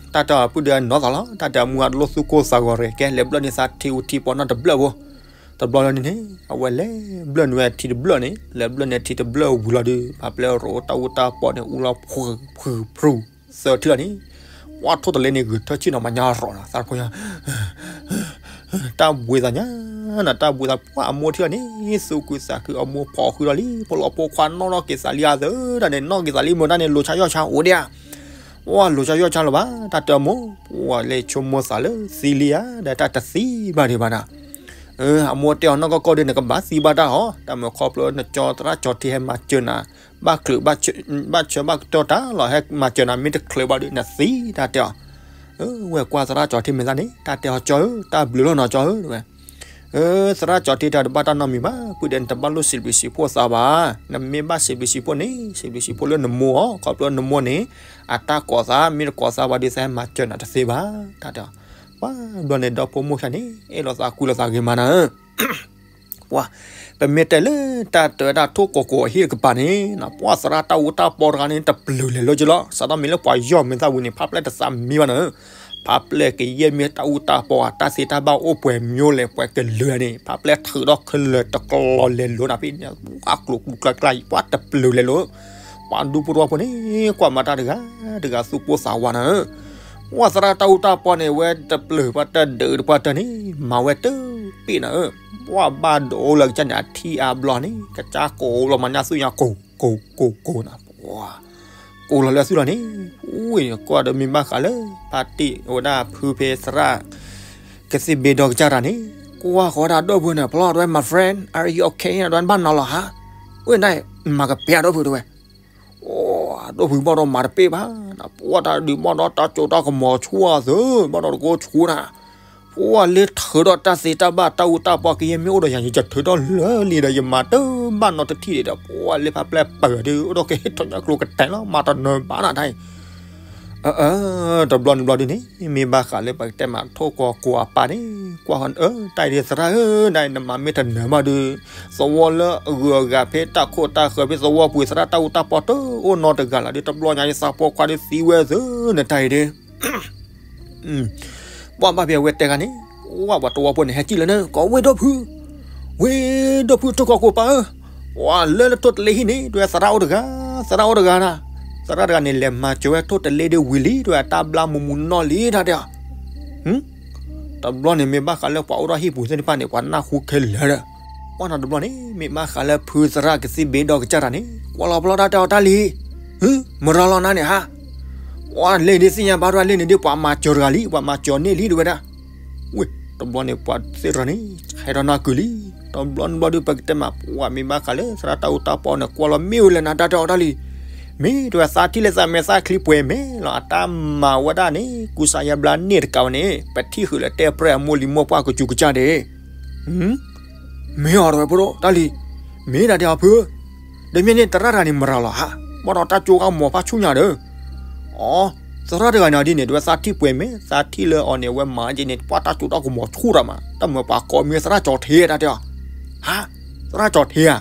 တၢ်တဲအပုၢ်ဒ့ဂၤနီၣ်သးလီၤ တၢ်တဲအမူအလိၣ်သူၣ်ကိၢ်သးဂီၤရဲၣ် ကဲလဲၤဘျၢၣ်န့ၢ်သးထံအူထံပီနီတဘျၢၣ်ဖိ တဘျီလၢန့ၣ်န့ၣ် အဝဲလဲၤဘျၢၣ်န့ၢ်ဝဲထံတဘျၢၣ်န့ၣ် လဲၤဘျၢၣ်န့ၢ်ထံတဘျၢၣ်ဝံၤလီၤဒီး ဖးပျဲၢ်ရိးတၢ်အူတၢ်ပီန့ၣ် အူလီၤဖုၣ်ဖုၣ်ဖုၣ် သၢထံၣ်လီၤန့ၣ် ပှၤထိၣ်တလ့န့ၣ် ဂုာ်ထၢဆံၣ်နီၤမၤညါရီၤနၤ သးဖိညါ တၢ်ဘှံးသးညါ နတၢ်ဘှံးသး ပှၤအမိၢ်ထံၣ်လီၤန့ၣ် သူၣ်ခုသးခုအမိၢ်ဖီၣ်ဃုာ်ဒီးလံ ဖိလီၤဖိခွါနီၣ်ထီၣ်က့ၤသးလံဧါသၢ တၢ်န့ၣ်နီၣ်က့ၤသးလံမ့ၢ်တၢ်န့ၣ် လိၤဆါယီၢ်ဆါအိၣ်ဒံးဧါ ပှၤလိၤဆါယီၢ်ဆါလၢၤဘၣ် တၢ်တဲအမိၢ် ပှၤလဲၤဆိကမိၣ်သးလၢသံလံဧါ ဒီးတၢ်တသံဘၣ်ဒံးဘၣ်နၤ အမိၢ်တဲအီၤနီၢ်ကီၢ်ကီၢ်ဒီး နကဘၣ်သံဘၣ်တၢ်အီၤ တၢ်မ့ၢ်ခီဖျိနကၠီသရၣ်ကၠီၤထံဟဲမၤစၢၤနၤ ဘၣ်ချုး ဘၣ်ဆၢဘၣ်ကတီၢ်တၢ်လီၤ ဟဲမၤစၢၤနၤ မ့ၢ်တချုးဘၣ်ဒီး နသံတၢ်တဲအီၤ ဝဲကွၢ်သရၣ်ကၠီၤထံမ့ၢ်သးန့ၣ် တၢ်တဲအီၤကၠီဧၢ တၢ်ဘျုးလီၤနီၤကၠီဧၢ ဝဲ သရၣ်ကၠီၤထံတၢ်တဘၣ်တၢ်နီတမံၤဘၣ် ပုၢ်ဒ့နတဘၣ်လိၣ်စံးဘျုးစံးဖှိၣ်သးဘၣ် နမ့ၢ်ဘၣ်စံးဘျုးစံးဖှိၣ်န့ၣ် စံးဘျုးစံးဖှိၣ်လၢနမိၢ်အီၤ ခီဖျိနမိၢ်န့ၣ် အတၢ်ကိးသး မ့ၢ်တကိးသးဘၣ်ဒီး သးဟဲမၤစၢၤနၤတသ့ဘၣ် တၢ်တဲအီၤ ပှၤဘျီန့ၣ် ဒီဖိမိၢ်ဆါန့ၣ် အဲၣ်လိာ်သးကွံလိာ်သးဂ့ၤမးနၤဧၢ ပှၤ ပမ့ၢ်တဲလၢတၢ်တၢ်ဝဲဒၣ်ထိၣ်ကီးကိးအဟံၣ်တကပၤန့ၣ် ပှၤသရၣ်တၢ်အူတၢ်ပီတဂၤန့ၣ် တပျုၤလဲၤလိၤက့လီၤ စးထီၣ်မ့ၢ်လၢပှၤယီၢ်မ့ၢ်သၣ်ဝံၤန့ၣ် ဖးပျဲၢ်တသးမံဘၣ်နၤဧၢ ဖးပျဲၢ်ကယဲၢ်မ့ၢ်တၢ်အူတၢ်ပီ တၢ်သ့တၢ်ဘၣ်အိၣ်ပှဲၤမျိၤလဲၣ်ပှဲၤကလုာ်န့ၣ် ဖးပျဲၢ်ထုးထီၣ်ခဲလၢာ်တကလီၤလဲၤလိၤနၤဖဲန့ၣ် ပှၤကျိၤကျူကျါကျါအံၤ ပှၤတပျုၤလဲၤလိၤ ပှၤဒူပရၢဖိန့ၣ် ကွၢ်မၤတၢ်တဂၤ တဂၤသူၣ်ပိၢ်သးဝးနၤဧၢ ပှၤသရၣ်တၢ်အူတၢ်ပီန့ၣ် ဝဲတပျုၤပှၤတဒုးပှၤတၢၢ်န့ၣ် မၤဝဲတပ့ၢ်နၤဧၢ ပှၤဘၣ်ဒိးအိၣ်လၢကစၢ်န့ၣ် အထံအါဘျီန့ၣ် ကစၢ်ကိးလီၤမၤညါသူၣ်ညါကိး ကိး ကိး ကိးနၤ ပှၤ ကိးလီၤလၢသူၣ်လီၤန့ၣ် ဝံၤကွၢ်ဒီးမ့ၢ်ဘၣ်ဃးလၢ ဖါတံၢ်ဝဲဒၣ်ဖုဖဲသရၣ် ကသ့ၣ်ဘ့ဒီကစၢ်တၢ်န့ၣ် ကွၢ်ဃီဒၣ်ဒီပုၢ်ဝဲၢ်န့ၣ် ဖျီၣ်ဒွဲ my friend are you okay ဒွဲဘၣ်နီၤလီၤဟါ ဝဲန့ၣ် မၤကပျဲဒီပုၢ်ဝဲၢ် အိ ဒိၣ်ဖုဘၣ်ဒီးမၤတပ့ၢ်ဘၣ်, ပှၤတၢ်ဒုးဘၣ်ဒီးတၢ်စိတၢ်ကမီၤဆူၣ်အသး, ဘၣ်ဒီးတကိးဆူၣ်နၤ, ပှၤလၢထုးထီၣ်တၢ်သ့တၢ်ဘၣ်တၢ်အူတၢ်ပီကယဲၢ်မ့ၢ်အိၣ်ဒီးယၤ ယထုးထီၣ်လၢာ်လံဒီး ယမၤတဘၣ်နီတထံၣ်ဒံးဒီး ပှၤလၢဖးပျဲၢ်ပၢၢ်ဒုး အိၣ်ဒီးကဟ့ၣ်ထီၣ်ညါကျိၤကတဲာ်လီၤ မၤတနၢၤဘၣ်နၤတၢ်အံၤ တဘျီနဘျီဒုးန့ၣ် မ့ၢ်ဘၣ်ဃးလၢပကတဲမးထိၣ်ကီၤကိးအပၢ်န့ၣ် ကွၢ်ဃီ တၢ်အံၤဒုးသရၣ်ဧၢ, ဒ်နမၤမ့ၢ်တနၢၤဘၣ်ဒုး သဝီလၢအဂုၤအဂၤဖဲတၢ်ခိၣ်တၢ်ဃၢၤဖဲသဝီပူၤသရၣ်တၢ်အူတၢ်ပီတအိၣ်နီတဂၤလၢ်ဒုး တဘျီညါယသးဖိခွါဒုးသံဝဲသ့ၣ်နတၢ်အံၤဒုး ပှၤဘၣ်ဖဲအဝဲတဲဂၤန့ၣ် ဝဲပှၤတဝီဖိန့ၣ်ဟဲစံၣ်လၢန့ၣ် ကီးဝ့ၢ်ဒိၣ်ဖု, ဝ့ၢ်ဒိၣ်ဖုထိၣ်ကီၤကိးပၢ်ဧၢ, ပှၤလၢလၢထိၣ်တလ့ဟံၣ်န့ၣ် တဲဝဲသရၣ်အိၣ်တဂၤ, သရၣ်အိၣ်တဂၤနၤ, သရၣ်တဂၤန့ၣ် လဲၤမၤစၢၤဝဲထိၣ်တလ့ဒုးဝံၤလံ တဲဝဲအတၢ်ဘျါမူးမူးနီၢ်လံတၢ်တဲအီၤ တဘျီန့ၣ်မ့ၢ်ဘၣ်ဃးလၢပှၤအိၣ်ဒီးဟံၣ်ပူၤသ့ၣ်တဖၣ်န့ၣ် ပှၤနၢ်ဟူခဲလၢာ်ဒီး ပှၤနီၤတဘျီန့ၣ် မ့ၢ်ဘၣ်ဃးလၢဖုသရၣ်ကသံၣ်ဘ့ဒီကစၢ်တၢ်န့ၣ် ကွၢ်လီၤပျီတၢ်တဲအီၤတၢ်လံ, မရၤလီၤနၤန့ၣ်ဟါ, ပှၤလ့ၣ်ဒုးသ့ၣ်ညါဘၣ်ဒွဲလ့ၣ်န့ၣ်ဒုး ပှၤမၤစၢၤတဂၤလံ ပှၤမၤစၢၤန့ၢ်လံတဝဲဒၣ်, ဝ့ၢ် တဘျီန့ၣ်ပှၤသ့ၣ်တဂၤန့ၣ် ဆဲးထီၣ်နၢ်ကုာ်လံ, တဘျီနဘျီဒုး ပကတဲမး ပှၤမ့ၢ်ဘၣ်ဃးလၢသရၣ်တၢ်အူတၢ်ပီန့ၣ် ကွၢ်လီၤမ့ၢ်ဝဲလဲၣ်နၤတၢ်တဲအီၤတၢ်လံ, မ့ၢ်တဲဝဲ သးထံၣ်လၢသးမဲာ်သၣ်ချံပှဲၤမဲာ်လီၤ, အတၢ်မၤဝဲဒၣ်န့ၣ် ကူစါယါဘျါန့ၢ်တကးဝဲန့ၣ် ပထံၣ်ဃုာ်လၢတဲပြဲၢ်အမိၢ်လံၤမိၢ်ပှၢ်ကစူၤကစၢ်ဒဲး. မ့ၢ်အီၤ တဲဝဲဖိဒိၣ် တၢ်လံၤ, မ့ၢ်ဒၣ်ဒဲးအီၤဖု, ဒီးမ့ၢ်န့ၣ်သရၣ်တဂၤန့ၣ်မၤတၢ်လီၤဧါ, ဘၣ်ဒီးတၢ်ကၠိကမီၤဖးဆူၣ်ညါဒီး အီ, သရၣ်တဂၤန့ၣ်ဒ်န့ၣ် တဲဝဲသးထံၣ်ပှဲၤမဲာ် သးထံၣ်လၢအီၤန့ၣ် အဝဲမၤက့ၤန့ၣ် ပှၤတၢ်ကၠိတၢ်ကမီၤဆူၣ်တၢ်မး တၢ်မၤပှၤကိးမံၤသရၣ်ကၠီၤထံ တၢ်တဲအီၤ, ဟါ, သရၣ်ကၠီၤထံဧါ,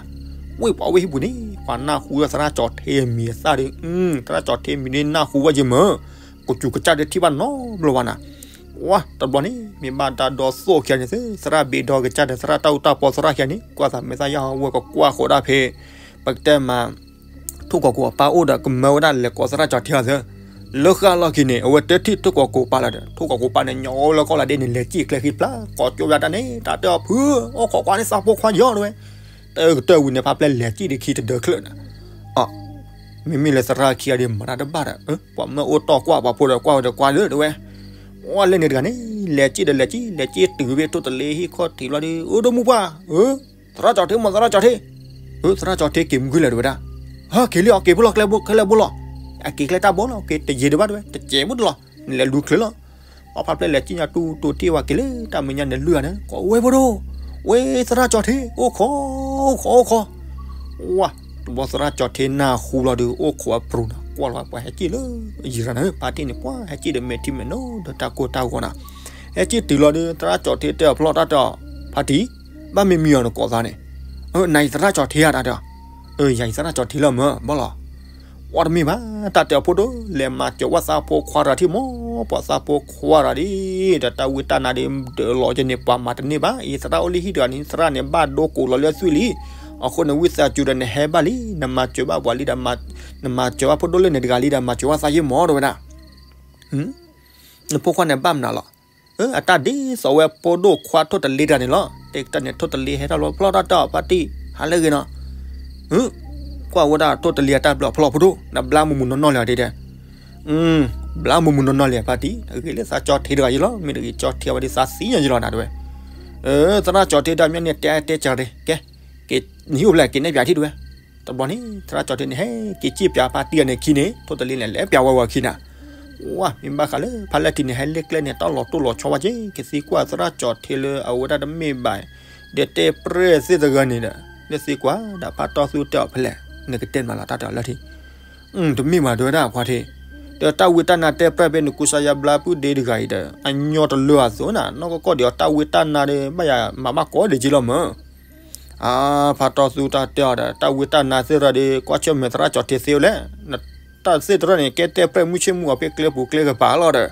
ဝ့ၢ်ပှၤဝ့ၢ်ဟံၣ်ပူၤန့ၣ် ပှၤနၢ်ဟူလၢသရၣ်ကၠီၤထံအမံၤအသၣ်ဒီး, သရၣ်ကၠီၤထံမံၤဒ်နၢ်ဟူဝဲက့ၤမး, ကစူၤကစၢ်ဒီးထံၣ်ဘၣ်နီတဘျီဘၣ်နၤ, ဝါ တဘျီန့ၣ် မ့ၢ်ဘၣ်တၢ်ဒီသီၣ်ခံဂၤန့ၣ်သ့ သရၣ်ဘ့ဒီကစၢ်ဒီး သရၣ်တၢ်အူတၢ်ပီသရၣ်ခံဂၤန့ၣ် ကွၢ်သးမဲာ်သၣ်ယၢ်ဟီဝဲကကွၢ်ဃီဒၣ်ဖဲ ပကတဲမး ထိၣ်ကီးကိးအပၢ်အိၣ်ဒီးကမၢဝဲဒၣ်လဲၤကိးသရၣ်ကၠီၤထံအီၤသ့, လၢဃၣ်လီၢ်ခံန့ၣ် အဝဲတထံၣ်ထိၣ်ကီးကိးပၢ်လၢၤဒီး ထိၣ်ကီးကိးပၢ်န့ၣ် ညီလၢကီၢ်လၢဒ့န့ၣ် လဲၤစံၣ်ကျဲခံဖျါ ကိးကၠိဝဲတၢ်န့ၣ် တၢ်တဲအီၤဖု, အိၣ်ခိးကွၢ်န့ၣ်သးဖိခွါယီၤတဲဝဲ, တၢ်ကတၢၢ်ဝံၤန့ၣ် ဖးဖျဲၣ်လဲၤစံၣ်ဒံးခံတဒၢချၢၣ်နၤ, အီ, မ့မ့ၢ်လၢသရၣ်ခံဂၤဒီးမၤတၢ်တဘၣ်ဒီး ပှၤမၢအိၣ်တီၢ်ကွၢ်ပှၤဖိဒီးကွၢ်ဝဲဒီးကွၢ်လၢတဲဝဲ, ဝဲလဲၣ်န့ၣ်တဂၤန့ၣ် လဲၤစံၣ်ဒီးလဲၤစံၣ် လဲၤစံၣ်တုၤဖဲထိၣ်တလ့ဟံၣ်ခီၣ်ထံးဘျီဒီး အိၣ်ဒိၣ်မုၢ်ပှၢ် သရၣ်ကၠီၤထံမး သရၣ်ကၠီၤထံ, သရၣ်ကၠီၤထံက့ၤမုၢ်ကွံာ်လၢၤတဲဝဲဒၣ်, ဟဲက့ၤလံအီၤ က့ၤဖိလီၤ ကျဲဘိ ခဲလၢာ်ဘိလီၤ, အက့ၤကျဲတၢ်ဘိလီၤ က့ၤတယံာ်ဒံးဘၣ်တဲဝဲ တကဲးမုၢ်တလီၤ, နလဲၤလူၤချုးလီၤ, ပှၤဖးဖျဲၣ်လဲၤစံၣ်ညါတူတူထံၣ်ဝဲက့ၤလၢတၢ်မဲာ်ညါန့ၣ်လွံၢ်ဂၤန့ၣ် ကိးဝဲဖိဒိၣ်, ဝဲသရၣ်ကၠီၤထံ အိၣ်ခိး, အိၣ်ခိး အိၣ်ခိး, ဝါ, တဘျီသရၣ်ကၠီၤထံနၢ်ဟူလီၤဒီး အိၣ်ခိးအပြူၤနၤ ကွၢ်လီၤပှၤဟဲစံၣ်လၢယံၤရၤန့ၣ် ဖါတံၢ်န့ၣ် ပှၤဟဲစံၣ်ဒီးမဲာ်ထံမဲာ်နိဒီးတၢ်ကိၢ်တၢ်ဂီၤနၤ, ဟဲစံၣ်တုၤလီၤဒီး သရၣ်ကၠီၤထံတဲအီၤဖျီၣ်တၢ်တဲအီၤ, ဖါတံၢ်, ဘၣ်မ့ၢ်မံအီၤနကိးသးန့ၣ်, နၤအံၤသရၣ်ကၠီၤထံဧါတၢ်တဲအီၤ, ယၤအံၤသရၣ်ကၠီၤထံလီၤမၢ် ဘၣ်လီၤ, ဝါတမ့ၢ်ဘၣ် တၢ်တဲအီၤဖိဒိၣ် လဲၤမၤစၢၤဝဲသးဖိခွါတဂၤထံၣ်မး, ပှၤသးဖိခွါတဂၤဒ် ဒီးတၢ်ဝံတၢ်နါဒ် ဒၢးလီၤက့ၤန့ၣ် ပှၤမၤတန့ၢ်ဘၣ်, အံၤသရၣ်အိၣ်လၢဟံၣ်တဂၤန့ၣ် သရၣ်န့ၣ်ဘၣ်ဒိကိးလီၤလၢအသွံၣ်လံ, အဃိန့ၣ် ဝံသးစူၤဒီးနဟဲဘၣ်လံ, နမၤစၢၤဘၣ်ပှၤလံဒီး နမၤစၢၤဘၣ်ဖိဒိၣ်လၢန့ၣ်တဂၤလံဒီး မၤစၢၤဘၣ်သးယ့ၢ်မးတဲဝဲဒၣ် နဖိခွါန့ၣ်ဘၣ်မနုၤလီၤ, အတၢ်ဒ်သိးဝဲဖိဒိၣ်ခွါထိၣ်တလ့တဂၤန့ၣ်လီၤ, တဲကတၢၢ်န့ၣ်ထိၣ်တလ့ဟဲထီၣ်လီၤ ဖျီၣ်တၢ်တဲအီၤဖါတံၢ် ဟါလၢအဂ့ၤနီၤ, ကွၢ်ဝဲဒၣ်ထိၣ်တလ့အတၢ်ဘျုးဖျီၣ်ဖိဒိၣ် နဘျါမုာ်မုာ်နီၢ်နီၢ်လံဧါတဲတဲ ဘျါမုာ်မုာ်နီၢ်နီၢ်လံဧါဖါတံၢ် အဂ့ၤလၢသးကၠီၤထံတဂၤယ့ၢ်လီၤ, မ့ၢ်တဂ့ၤကၠီၤထံအဝဲဒ်သးသံညါယ့ၢ်လီၤနၤတဲဝဲ, သရၣ်ကၠီၤထံတၢ်မ့ၢ်န့ၣ်တဲတဲကၠီၤထံ ကဲ, က့ၤနဟံၣ်အိၣ်ဖျဲၣ်က့ၤနဲၣ်ပၠးထံၣ်တဲဝဲ, တဘျီန့ၣ် သရၣ်ကၠီၤထံန့ၣ်ဟဲက့ၤစံၣ်ပၠးဖါတံၢ်အီၤန့ၣ်ခံန့ၣ် ထိၣ်တလ့န့ၣ် လဲၤပၠးဝဲဝဲခံနၤ, ဝါ မ့ၢ်ဘၣ်ဃးလၢဖါလၢထံန့ၣ် ဟဲလ့ကျဲန့ၣ် တၢ်လီၤတိၢ်လီၤဆီဝဲက့ၤ ကသံကွၢ်သရၣ်ကၠီၤထံလၢအဝဲဒၣ်တမ့ၢ်ဘၣ် ဒီးတဲပြဲၢ်သ့ၣ်တဂၤန့ၣ်ဒီး လၢသံကွၢ်ဒီးဖါတီၢ်သူတဲအီၤဖဲလဲၣ်, နကတဲမးလီၤတၢ်တဲအီၤလၢထံ တမ့ၢ်ဘၣ်တဲဝဲဒၣ်အခွါထံ, ဒီးတၢ်ဝံတၢ်နါတဲပြဲၢ်ဖဲနကူစါယါဘျါပုၢ်ဒ့တဂၤအံၤဒီး အညီတလၢအသိးနၤ နီၢ်ကီၢ်ကီၢ်ဒံးအီၤတၢ်ဝံတၢ်နါဒီး ဘၣ်ယၤမၤဘၣ်ကိးဒံးက့လီၤမၢ်, အါ, ဖါတီၢ်သူတၢ်တဲအီၤဒီး တၢ်ဝံတၢ်နါသ့ၣ်တဖၣ်ဒီး ကွၢ်ဆၢၣ်မဲာ်သရၣ်ကၠီၤထံသ့ဝဲလဲၣ်, နတၢ်သ့ၣ်တဖၣ်န့ၣ် ကဲတဲပြဲၢ်မုၢ်ဆ့ၣ်မုၢ်ဂီၤဖဲကျဲပူၤကျဲကပၤလီၤဒီး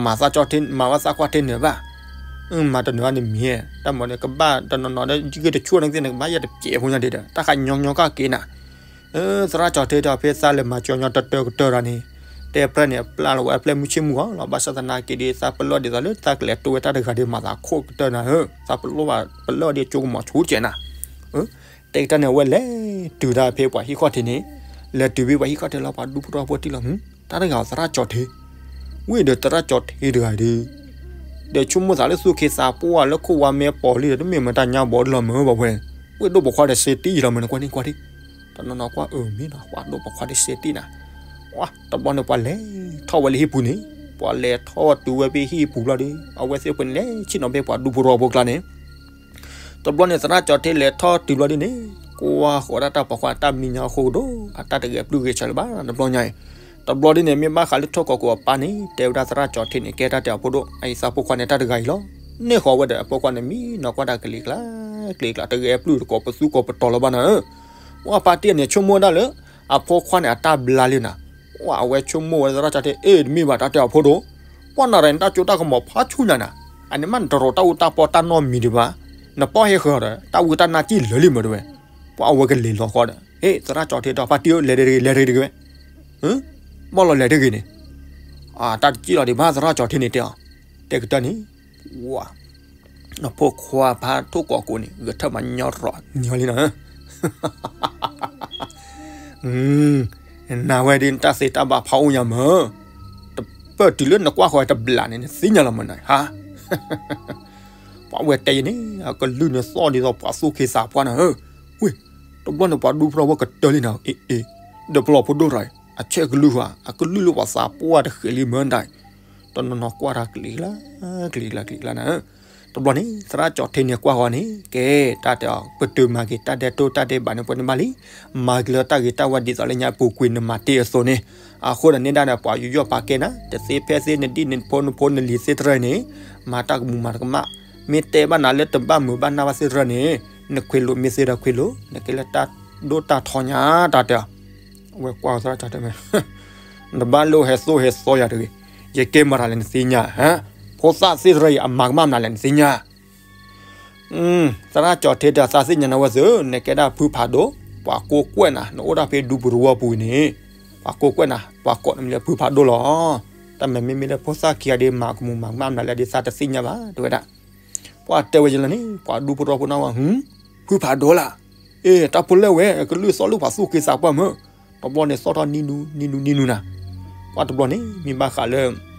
မၤသးကၠီၤထံ မၤဝဲသးကွၢ်ထံနၢၤဘၣ် မၤတနၢၤဘၣ်န့ၣ်မ့ၢ်, တၢ်မၤန့ၣ် ကဘၣ်တနီၤနီၤဒီး ယဂ့ၢ်တဆိၣ်န့ၣ်သ့ၣ်န့ၣ် ကဘၣ်ယဲၢ်တပျဲၢ်ဖိညါဒံးဒီး တၢ်ဃးညီညီကၢ်က့ၤနၤ, သရၣ်ကၠီၤထံတဲအီၤဖဲသးလဲၤမၤစၢၤညီတတၢၢ်ကတၢၢ်တၢ်န့ၣ်, တဲပြဲၢ်န့ၣ် ပျၢ်လီၤဝဲအပျဲၢ်မုၢ်ဆ့ၣ်မုၢ်ဂီၤလီၤ ဘၣ်ဆၣ်သနာ်က့ဒီး သးပလီၢ်ဒ်သိးလၢသးကလဲၤတိဝဲတၢ်တဂၤဒီး မၤသးခိၣ်ကတၢၢ်နၤဧၢ, သးပလီၢ်ဘၣ်ပလီၢ်ဒီးကၠိကမီၤဆူၣ်ကဲနၤ တဲကတၢၢ်န့ၣ် အဝဲလဲၤတုၤတၢ်ဖဲပှၤဟံၣ်ခီၣ်ထံးန့ၣ်, လဲၤတုၤဖဲပှၤဟံၣ်ခီၣ်ထံးလီၤ ပှၤဒူဖိထီဖိထံၣ်လီၤ, တၢ်တဂၤသရၣ်ကၠီၤထံ, ဝံၤဒီးသရၣ်ကၠီၤထံတဂၤဒီး, ဒီးဆိကမိၣ်သးလၢသူၣ်ခ့သးပှၢ်လၢခိၣ်ဝါမဲပီၤလံဒီး တမ့ၢ်မတၤညါဘီဒ်လီၤမၢ်ဘၣ်ဝဲ, ဝံၤဒိၣ်ပိာ်ခွါဒီးစ့တံၢ်ယံၤလီၤမၢ် နကွၢ်န့ၣ်ကွၢ်ထံ, တနီၤနီၤကွၢ်အၢမ့ၢ်နီၤ ပှၤဒိၣ်ပိာ်ခွါဒီးစ့တံၢ်နၤ, တဘျီန့ၣ်ပှၤလဲၤထီၣ်ဝဲလၢဟံၣ်ပူၤန့ၣ်, ပှၤလဲၤထီၣ်ဝဲတုၤဝဲဖဲဟံၣ်ပူၤဘျီဒီး အဝဲသ့ၣ်ပှဲၤန့ၣ်လဲၤဆ့ၣ်နီၤဖဲပှၤဒူဖိထီဖိကျါန့ၣ် တဘျီန့ၣ် သရၣ်ကၠီၤထံလဲၤထီၣ်တုၤဘျီဒ်န့ၣ်, ကွၢ်ဃီၤဒၣ်တၢ်ပိာ်ခွါတၢ်မံညီအဃိကဒီး အတၢ်တဂဲၤပျုၢ်ဂဲၤဆၢလၢၤဘၣ် တဘျီညါအံၤ, တဘျီဒ်န့ၣ် မ့ၢ်ဘၣ်ဃးလၢထိၣ်ကီးကိးအပၢ်န့ၣ် တဲဝဲဒၣ်သရၣ်ကၠီၤထံန့ၣ် ကဲတၢ်တဲအီၤဖိဒိၣ် အအံၤသးဖိခွါန့ၣ်တၢ်တဂၤအံၤလီၤ, န့ၢ်ဃီၤဝဲဒီးအဖိခွါန့ၣ်မံနီၤကွၢ်တၢ်ကလံၤကျါ, ကလံၤကျါ တဂဲၤပျုၢ်တကိးပသူကိးပတီၤလၢၤဘၣ်နၤဧၢ, ပှၤဖါတံၢ်န့ၣ်ဆိကမိၣ်ဝဲဒၣ်လၢ အဖိခွါန့ၣ်အတၢ်ဘျါလံနၤ, အဝဲဆိကမိၣ်ဝဲသရၣ်ကၠီၤထံ အ့ တမ့ၢ်ဘၣ်တၢ်တဲအီၤဖိဒိၣ် ပှၢ်နၤရၤန့ၣ် တၢ်ကၠိတၢ်ကမီၤဖးဆူၣ်ညါနၤ, အန့ၣ်မးနတရိးတၢ်အူတၢ်ပီတၢ်နီတမံၤဒံးဘၣ်, နပီၢ်ဟ့ၣ်ဃီၤဒီး တၢ်ဝံတၢ်နါစံၣ်လၢာ်လံမၢ်တဲဝဲ, ပှၤအဝဲကလဲၤလီၤဃီဒီး ဟ့ၣ် သရၣ်ကၠီၤထံဒီးဖါတံၢ်ဧၢ လဲၤတဂ့ၤ လဲၤတဂ့ၤတဂ့ၤဝဲ, ဘၣ်လီၤလဲၤတဂ့ၤန့ၣ်, တၢ်တစံၣ်လီၤဒံးဘၣ် သရၣ်ကၠီၤထံန့ၣ်တဲအီၤ, တဲကတၢၢ်န့ၣ်, ဝါ အဖိခွါဖါထိၣ်ကီးကိးန့ၣ် ဂဲၤထၢၣ်မးညီရီၤညီလံနၤဧၢ, နၤဝဲဒ်နတၢ်သ့တၢ်ဘၣ်ဖးအိၣ်ညါမၢ်, တပၢၢ်တုၤလၢနကွၢ်ဃီၤတဘျီန့ၣ် နသ့ၣ်ညါလီၤမၢ်နၤဧၢ, ပှၤဝဲတဲယၤန့ၣ် အကလုၢ်န့ၣ်သီၣ်ဒ်သိးပှၤသူၣ်ခ့သးပှၢ်နၤဧၢ, ဝ့ၢ် တဘျီန့ၣ်ပှၤဒူဖိထီဖိကတၢၢ်လံနၤ, အ့ အ့ ဒီးပလီၢ်ဖိဒိၣ်ထီၣ်အံၤ အဆဲးကလုၢ်ဟါ အကလုၢ်လၢပှၤသးပှၢ်တဃဲၤလံမ့ၢ်ဒၣ်အံၤ, တနီၤနီၤကွၢ်တၢ်ကလံၤကျါ ကလံၤကျါ ကလံၤကျါနၤဧၢ. တဘျီန့ၣ် သရၣ်ကၠီၣ်ထ့န့ၣ်ကွၢ်ဃီန့ၣ် ကဲ တၢ်တဲအီၤ ပတုာ်မၤက့ၤတၢ်ဒဲးတိၢ်တၢ်ဒဲးဘးန့ၣ် ပှဲၤန့ၣ်ဘၣ်လံ. မၤက့ၤလၢတၢ်ဂ့ၤတၢ်ဝါဒ်သိးလၢညါပူၤကွံာ်နမၤတ့ၢ်အသိးန့ၣ်, အဃိဒီးန့ၣ်ဒၣ်ဒီး ပှၤယူးယီၣ်ပာ်ကဲနၤ တသ့ဖဲသ့နဒံၣ်နဖိနဖိနလံၤသ့ၣ်တဖၣ်န့ၣ်, မၤတၢ်ကမူၤမၤတၢ်ကမၣ်, မ့ၢ်တဲဘၣ်နၤလၢတဘၣ်မုာ်ဘၣ်နၢ်ဘၣ်သ့ၣ်တဖၣ်န့ၣ်, နခွ့လိာ်မ့ၢ်သ့ဒီးခွ့လိာ်, နကဲလၢတၢ်ဒိၣ်တၢ်ထီညါ တၢ်တဲအီၤ အဝဲကွၢ်သရၣ်ကၠီၣ်ထ့မ့ၢ် နဘၣ်လိၣ်ဟဲသိၣ်ဟဲသီယၤတဂ့ၤ, ယကဲမတၤလဲၣ်နသ့ၣ်ညါ, ဖိသၣ်သ့ၣ်တဖၣ်အံၤအမၤကမၣ်မနုၤလဲၣ်နသ့ၣ်ညါ. သရၣ်ကၠီၣ်ထ့တဲသးသ့ၣ်ညါနၤဝဲသု, နကဲဒၣ်ဖုဖးဒိၣ်, ပှၤကိးကွဲးနၤ နအိၣ်ဒၣ်ဖဲဒူပူၤတဝီပူၤအံၤန့ၣ်, ပှၤကိးကွဲးနၤ ပှၤကိးနမံၤလၢဖုဖးဒိၣ်လီၤ. တၢ်မၤမ့မ့ၢ်လၢဖိသၣ်ခံဂၤဒ်မၤကမူၤမၤကမၣ်မနုၤလဲၣ်ဒ်သးတသ့ၣ်ညါဘၣ် တဲဝဲဒၣ်. ပှၤတဲဝဲယလၢန့ၣ် ပှၤဒူဖိတဝီဖိနၢ်ဝဲ, ဖုဖးဒိၣ်လၢ အ့ တၢ်ဖိလဲၣ်ဝဲ ကလုၢ်သီၣ်လၢပှၤသူၣ်က့သးပှၢ်မ့ၢ်, တဘျီန့ၣ်သီၣ်ထီၣ်နံၤနူနံၤနူနံၤနူနၤ. ပှၤတဘျီန့ၣ် မ့ၢ်ဘၣ်ဃးလၢ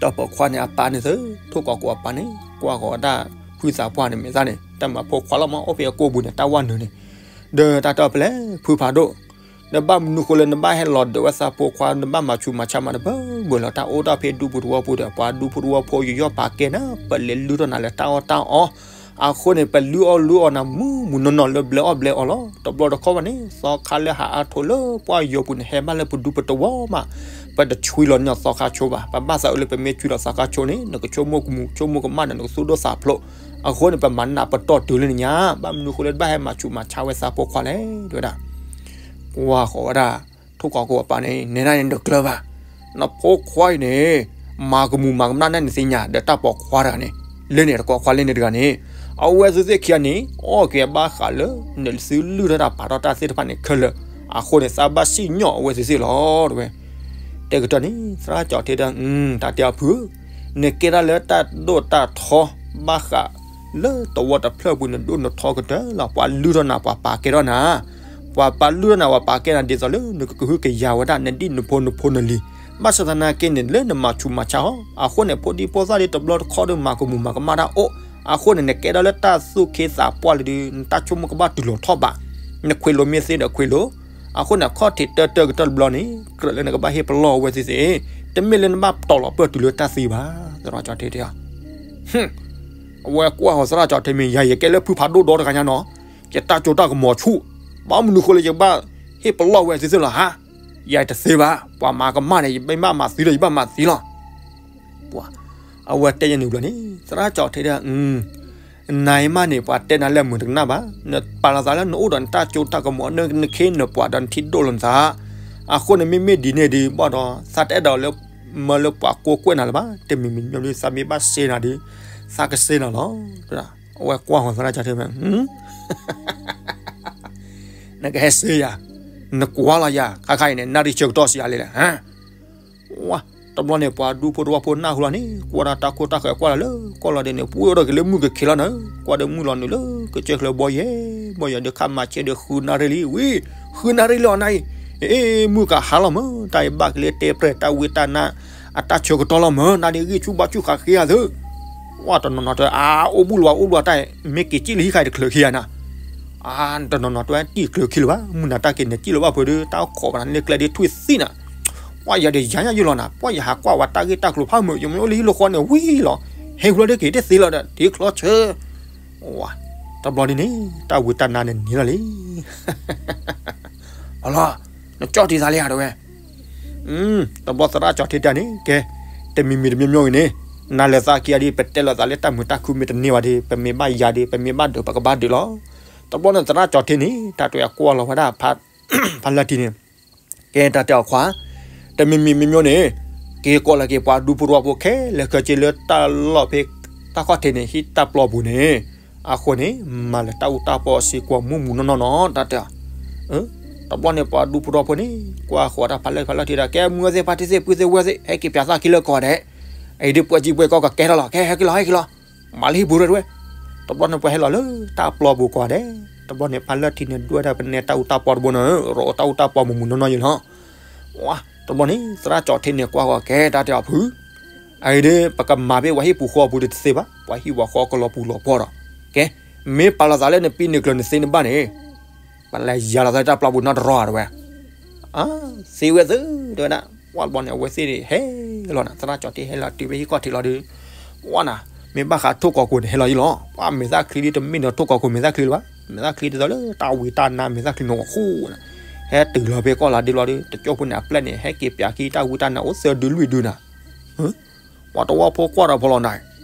တၢ်ပိာ်ခွါန့ၣ်အပၢ်န့ၣ်သ့, ထိၣ်ကီးကိးအပၢ်န့ၣ် ကွၢ်ဃီၤဝဲဒၣ်ဖုသးပှၢ်န့ၣ်မဲာ်သၣ်န့ၣ် တၢ်မၤဖိခွါလီၤမ့ၢ်အိၣ်ဖဲအကိာ်ပူၤန့ၣ် တၢ်ဝဲနုာ်န့ၣ်, ဒီးတၢ်တဲပလဲၤဖုဖးဒိၣ်, နဘၣ်မနုၤဃိလၢနဘၣ်ဟဲလီၤဒၢးဝဲသးဖိခွါ နဘၣ်မၤဆူးမၤဆါမးတဘၢဘၢလီၤ တၢ်အိၣ်ဒၣ်ဖဲဒူပူၤတဝီပူၤဒီး ပှၤဒူဖိတဝီဖိယူးယီၣ်ပာ်ကဲနၤ ပလဲၤလုၢ်ထီၣ်နၤလၢတၢ်အီၣ်တၢ်အီ, အဃိန့ၣ် ပလုၢ်အီၣ်လုၢ်အီနၤမုၢ်မုၢ်နီၢ်နီၢ်လၢဘျဲးအီၣ်ဘျဲးအီလီၤ. တဘျီတခီဘၣ်န့ၣ် သီခါလၢဟးအါထိးလၢပှၢ်ယိာ်ပူၤန့ၣ် ဟဲဘၣ်လၢပဒူပတဝီမး, ပတဆွံလီၤန့ၢ်သီခါဆိဘၣ်. ပဘၣ်သးအုးလၢပမ့ၢ်ဆွံလီၤသီခါဆိန့ၣ် နကဆိကမိၣ်ကမူၤဆိကမိၣ်ကမၣ်ဒီး နကသူၣ်ဒိၣ်သးဖျိး, အဃိန့ၣ် ပမၤနးပတီၢ်တုၤလၢနညါ, ဘၣ်မနုၤဃိလၢတဘၣ်ဟဲမၤဆူးမၤဆါဝဲသးဖိခွါလဲၣ် တဲဝဲဒၣ်. ကွၢ်ဃီၤဝဲဒၣ် ထိၣ်ကီးကိးအပၢ်န့ၣ် နဲဒၣ်န့ၣ်တကျၢၤဘၣ်, နဖိခွါအံၤန့ၣ် မၤကမူၤမၤကမၣ်နၤန့ၣ်သ့ၣ်ညါ ဒီးတၢ်ပိာ်ခွါတဂၤန့ၣ်, လၢန့ၣ်တကိးခွါလၢန့ၣ်တဂၤန့ၣ်, အဝဲသ့ၣ်သ့ၣ်ခံဂၤန့ၣ် အီၣ်က့ၤဘၣ်ဃးလၢ နသုလုၢ်ထီၣ်တၢ်ပာ်ထီၣ်တၢ်သ့ၣ်တဖၣ်န့ၣ်ခဲလၢာ်, အဃိန့ၣ် သးဘၣ်စံၣ်ညီၣ်အဝဲသ့ၣ်သ့ၣ်လီၤ တဲဝဲ. တဲကတၢၢ်န့ၣ် သရၣ်ကၠီၣ်ထ့တဲ, တၢ်တဲအီၤဖုဧၢ, နကဲဒၣ်လၢတၢ်ဒိၣ်တၢ်ထီ ဘၣ်ဃးလၢတဝီတဖျၢၣ်ပူၤ နဒိၣ်နထီကတၢၢ်လီၤ. ပှၤလုၢ်ထီၣ်နၤ ပှၤပာ်ကဲထီၣ်နၤ, ပှၤပာ်လုၢ်ထီၣ်နၤ ပှၤပာ်ကဲနၤဒ်သိးလၢ နကကဟုကယာ်ဝဲဒၣ် နဒံၣ်နဖိနဖိနလံၤ, ဘၣ်ဆၣ်သနာ်က့န့ၣ် လၢနမၤဆူးမၤဆါအီၤ, အဃိန့ၣ် ဖိဒံဖိသၣ်ဒီးတဘျီတခီဒီး မၤကမူၤမၤကမၣ်တၢ်အိၣ်, အဃိန့ၣ် နကဲဒၣ်လၢတၢ်သူၣ်က့သးပှၢ်လၢဒုး နတၢ်ဆိကမိၣ်ကဘၣ်တူၢ်လိာ်ထီၣ်ဘး, နခွ့လိာ်မ့ၢ်သ့ဒီးခွ့လိာ်, အဃိန့ၣ် အခီၣ်ထံးတၢတၢကတၢၢ်တဘျီန့ၣ် ကြၢးလၢနကဘၣ်ဟ့ၣ်ပလီၢ်အဝဲသ့ၣ်သ့ၣ်, တမ့ၢ်လၢနဘၣ်တီၤလီၤပၢၢ်တုၤလၢတၢ်သံဘၣ်, သရၣ်ကၠီၣ်ထ့တဲအီၤ. အဝဲကွၢ်ဃီၤသရၣ်ကၠီၣ်ထ့မ့ၢ် ယၤ ယကဲလၢဖုဖးဒိၣ်ဒီတဂၤညါနီၤ, ယတၢ်စိတၢ်ကမီၤဆူၣ်, ဘၣ်မနုၤဃိလၢယကဘၣ်ဟ့ၣ်ပလီၢ်ဝဲသ့ၣ်သ့ၣ်လီၤဟါ, ယတသ့ဘၣ်, ပှၤမၤကမၣ်န့ၣ် ယဘၣ်မၤသံလီၤ ယဘၣ်မၤသံလီၤ. အဝဲတဲယၤန့ၣ်ဘျီန့ၣ် သရၣ်ကၠီၣ်ထ့တဲ နၤအံၤမးန့ၣ် ပှၤတဲနၤလၢအမုာ်တကနၣ်ဘၣ်, နပာ်လီၤသးလၢနအိၣ်ဒီးနတၢ်စိတၢ်ကမီၤ နခ့နပှၤဒီးနထံၣ်ဒိၣ်လီၤနသး, အဃိန့ၣ် မ့မ့ၢ်ဒ်န့ၣ်ဒီး ဘၣ်ဒီး သးတအဲၣ်ဒိးလၢ မၢလၢပှၤကိးကွဲးနၤလၢၤဘၣ်, တမံၤမံၤညီညီ သးမ့ၢ်ဘၣ်စ့နၤဒီး သးကစ့နၤလီၤ. အဝဲကွၢ်ဃီၤသရၣ်ကၠီၣ်ထ့မ့ၢ် နကဟဲစ့ယၤ, နကွၢ်လီၤယၤ, ခါခါအံၤန့ၣ် နၣ်ရံၣ်ဆၢကတီၢ်စံးယၤလံလဲၣ်. ဝါ, တဘျီန့ၣ် ပှၤဒူဖိတဝီဖိနၢ်ဟူလီၤန့ၣ် ကွၢ်ဒီးတၢ်ခိၣ်တၢ်ဃၢၤကွၢ်လီၤလၢ ကွၢ်လီၤဒ်န့ၣ် ပှ့ၤဒီးက့ၤလၢမုၢ်ကခ့လီၤန့ၣ်, ကွၢ်ဒီးမုၢ်လီၤနုာ်လၢကစၢၢ်ချၢဘီယဲၢ်, ဘီယဲၢ်ဒီးခါမၤဆဲးဒီးဃုနၣ်ရံၣ်လံ, ဝံၤ, ဃုနၣ်ရံၣ်လံအီၤနၤအံၤ, အ့ မုၢ်ကဟါလီၤမၢ်, တၢ်အံၤဘၣ်က့ၤလၢတဲပြဲၢ်တၢ်ဝံတၢ်နါ အတၢ်ဆၢကတီၢ်လီၤမၢ်, နၤဒ်ဂံၢ်ဆူၣ်ဘါဆူၣ်ဃးဃ့ဧါသု. ဝါ တနီၤနီၤတဲ အအိၣ်ဘူးလီၤဝဲ အိၣ်ဘူးလီၤတၢ်, မ့ၢ်က့ၤစံၣ်လၢဟံၣ်ခါအံၤတချုးခံဂၤနၤ, အတနီၤနီၤတဲ တံၢ်ချုးခံလၢၤဘၣ်, မုၢ်နၤတၢ်က့ၤန့ၣ်စံၣ်လၢၤဘၣ်ဖုဒီး တၢ်အိၣ်ခိးပှၤန့ၣ်ကျဲဒ်ထွံၣ်သံနၤ, ပှၤယၤဒီးယၤညါယုၢ်လီၤနၤ, ပှၤယဟးကွၢ်ဝဲတၢ်ဂ့ၢ်တၢ်ကျိၤဖးမုၢ် ယမ့ၢ်အိၣ်လၢဟံၣ်လၢဃီန့ၣ်ဝံၤလီၤ, ဟဲဟူလီၤဒ်က့ၤတသ့လီၤဒီး တ့ချီဆၢ ဝါ, တဘျီန့ၣ်န့ၣ် တၢ်ဝံတၢ်နါန့ၣ်န့ၢ်လီၤလံ. အလီၤ, နကၠီၣ်တံၢ်သးလံဧါတဲဝဲ. တဘျီသရၣ်ကၠီၣ်ထ့တဲန့ၣ် ကဲ, တမံၤမံၤတမံၤမံၤဂ့ၤန့ၣ်, နၤလဲၤသးက့ၤအီၤဒီး ပတဲလိာ်သးလၢတၢ်မုာ်တၢ်ခုမ့ၢ်တန့ၢ်ဘၣ်ဒီး ပမ့ၢ်ဘၣ်ယၤဒီး ပမ့ၢ်ဘၣ်ဒုး ပကဘၣ်ဒုးလီၤ. တဘျီန့ၣ်သရၣ်ကၠီၣ်ထ့န့ၣ် တၢ်တဲအကွၢ်လီၤဝဲဒၣ် ဖါလၢထံန့ၣ် ကဲတၢ်တဲအီၤခွါ, တမံၤမံၤမံၤမံၤန့ၣ်, က့ၤကိးလီၤက့ၤပှၤဒူဖိတဝီဖိခဲလၢာ်ခဲဆ့လၢတၢ်လီၢ်ဖဲတၢ်ခီၣ်ထံးန့ၣ် ဟံၣ်တၢ်ပျီပူၤန့ၣ်, အဃိန့ၣ် မၤလၢတၢ်အူတၢ်ပီစ့ၢ်ကီးမုၢ်မုၢ်နီၢ်နီၢ်နီၤ တၢ်တဲအီၤ. တဘျီန့ၣ်ပှၤဒူဖိတဝီဖိန့ၣ် ကွၢ်ဃီၤတၢ်ဖးလၢထံဖးလၢထံဒီး ကဲမုၢ်ဝဲသ့ၣ်ဖါတံၢ်သ့ၣ်ပုၢ်သ့ၣ်ဝဲၢ်သ့ၣ် ဟဲက့ၤပၠးသးခံလၢကီၢ်ဒဲး, အံၤဒ်ပှဲၤကံပှဲၤကီကကဲထီၣ်လီၤ ကဲဟဲက့ၤလီၤ ဟဲက့ၤလီၤ မၤလၢဟံၣ်ပူၤရဲတဝဲ. တဘျီန့ၣ်ပှၤဟဲလီၤလၢတၢ်ပျီပူၤကီၢ်ဒဲး, တဘျီန့ၣ်ဖါလၢထံန့ၣ် ဒွဲၣ်ဒၣ်ပနဲတၢ်အူတၢ်ပီတဘိန့ၣ် ရီးတၢ်အူတၢ်ပီမုၢ်မုၢ်နီၢ်နီၢ်ယံၤလီၤ. ဝါ, တဘျီန့ၣ် သရၣ်ကၠီၣ်ထ့န့ၣ်ကွၢ်ဃီၤကဲတၢ်တဲအီၤဖု, အံၤဒ်ပကမၤဖဲပှၤဟံၣ်ပူၤဃီပူၤဒ်တသ့ဘၣ်, ပှၤဟံၣ်ပှၤဃီကလီၤပူၤလီၤပှီၢ်ဒီး, ကဲ, မ့ၢ်ပာ်လီၤသးလၢနပံန့ၢ်ကျၢၤနသ့နဘၣ်န့ၣ်, ပလဲၤယၤလီၤသးလၢတၢ်ပျီပူၤနီတရီၤဧါတဝဲ. အါ, သ့ဝဲသု, တဲဝဲဒၣ်. ပှၢ်တဘျီန့ၣ် အဝဲသ့ၣ်န့ၣ် ဟဲလီၤနၤ, သရၣ်ကၠီၤထ့ဟဲလီၤတုၤဖဲဟံၣ်ခီၣ်ထံးလီၤဒီး, ပှၢ်နၤ, မ့ၢ်ဘၣ်ဃးထိၣ်ကီၤကိၤန့ၣ် ဟဲလီၤယံလီၤ. ပှၢ်မဲာ်သၣ်ချံဒ်တမ့ၢ်ဒီးထိၣ်ကီၤကိၤမဲာ်သၣ်ချံလၢၤဘၣ်, မဲာ်သၣ်ချံဒ်သိးလၢတၢ်ဝံတၢ်နါမဲာ်သၣ်ချံနီၤဃူနၤ, ဟဲတုၤလီၤဖဲကီၢ်လၤဒ့လီၤဒီး တကၠိဖိန့ၣ်အပျဲၢ်န့ၣ် ဟဲက့ၤပၠးခံတၢ်ဝံတၢ်နါအိၣ်သၢဒုလွံၢ်ဒုနၤ ပှၤသဝီဖိကွၢ်ဒီးဖီလီၤနၤ,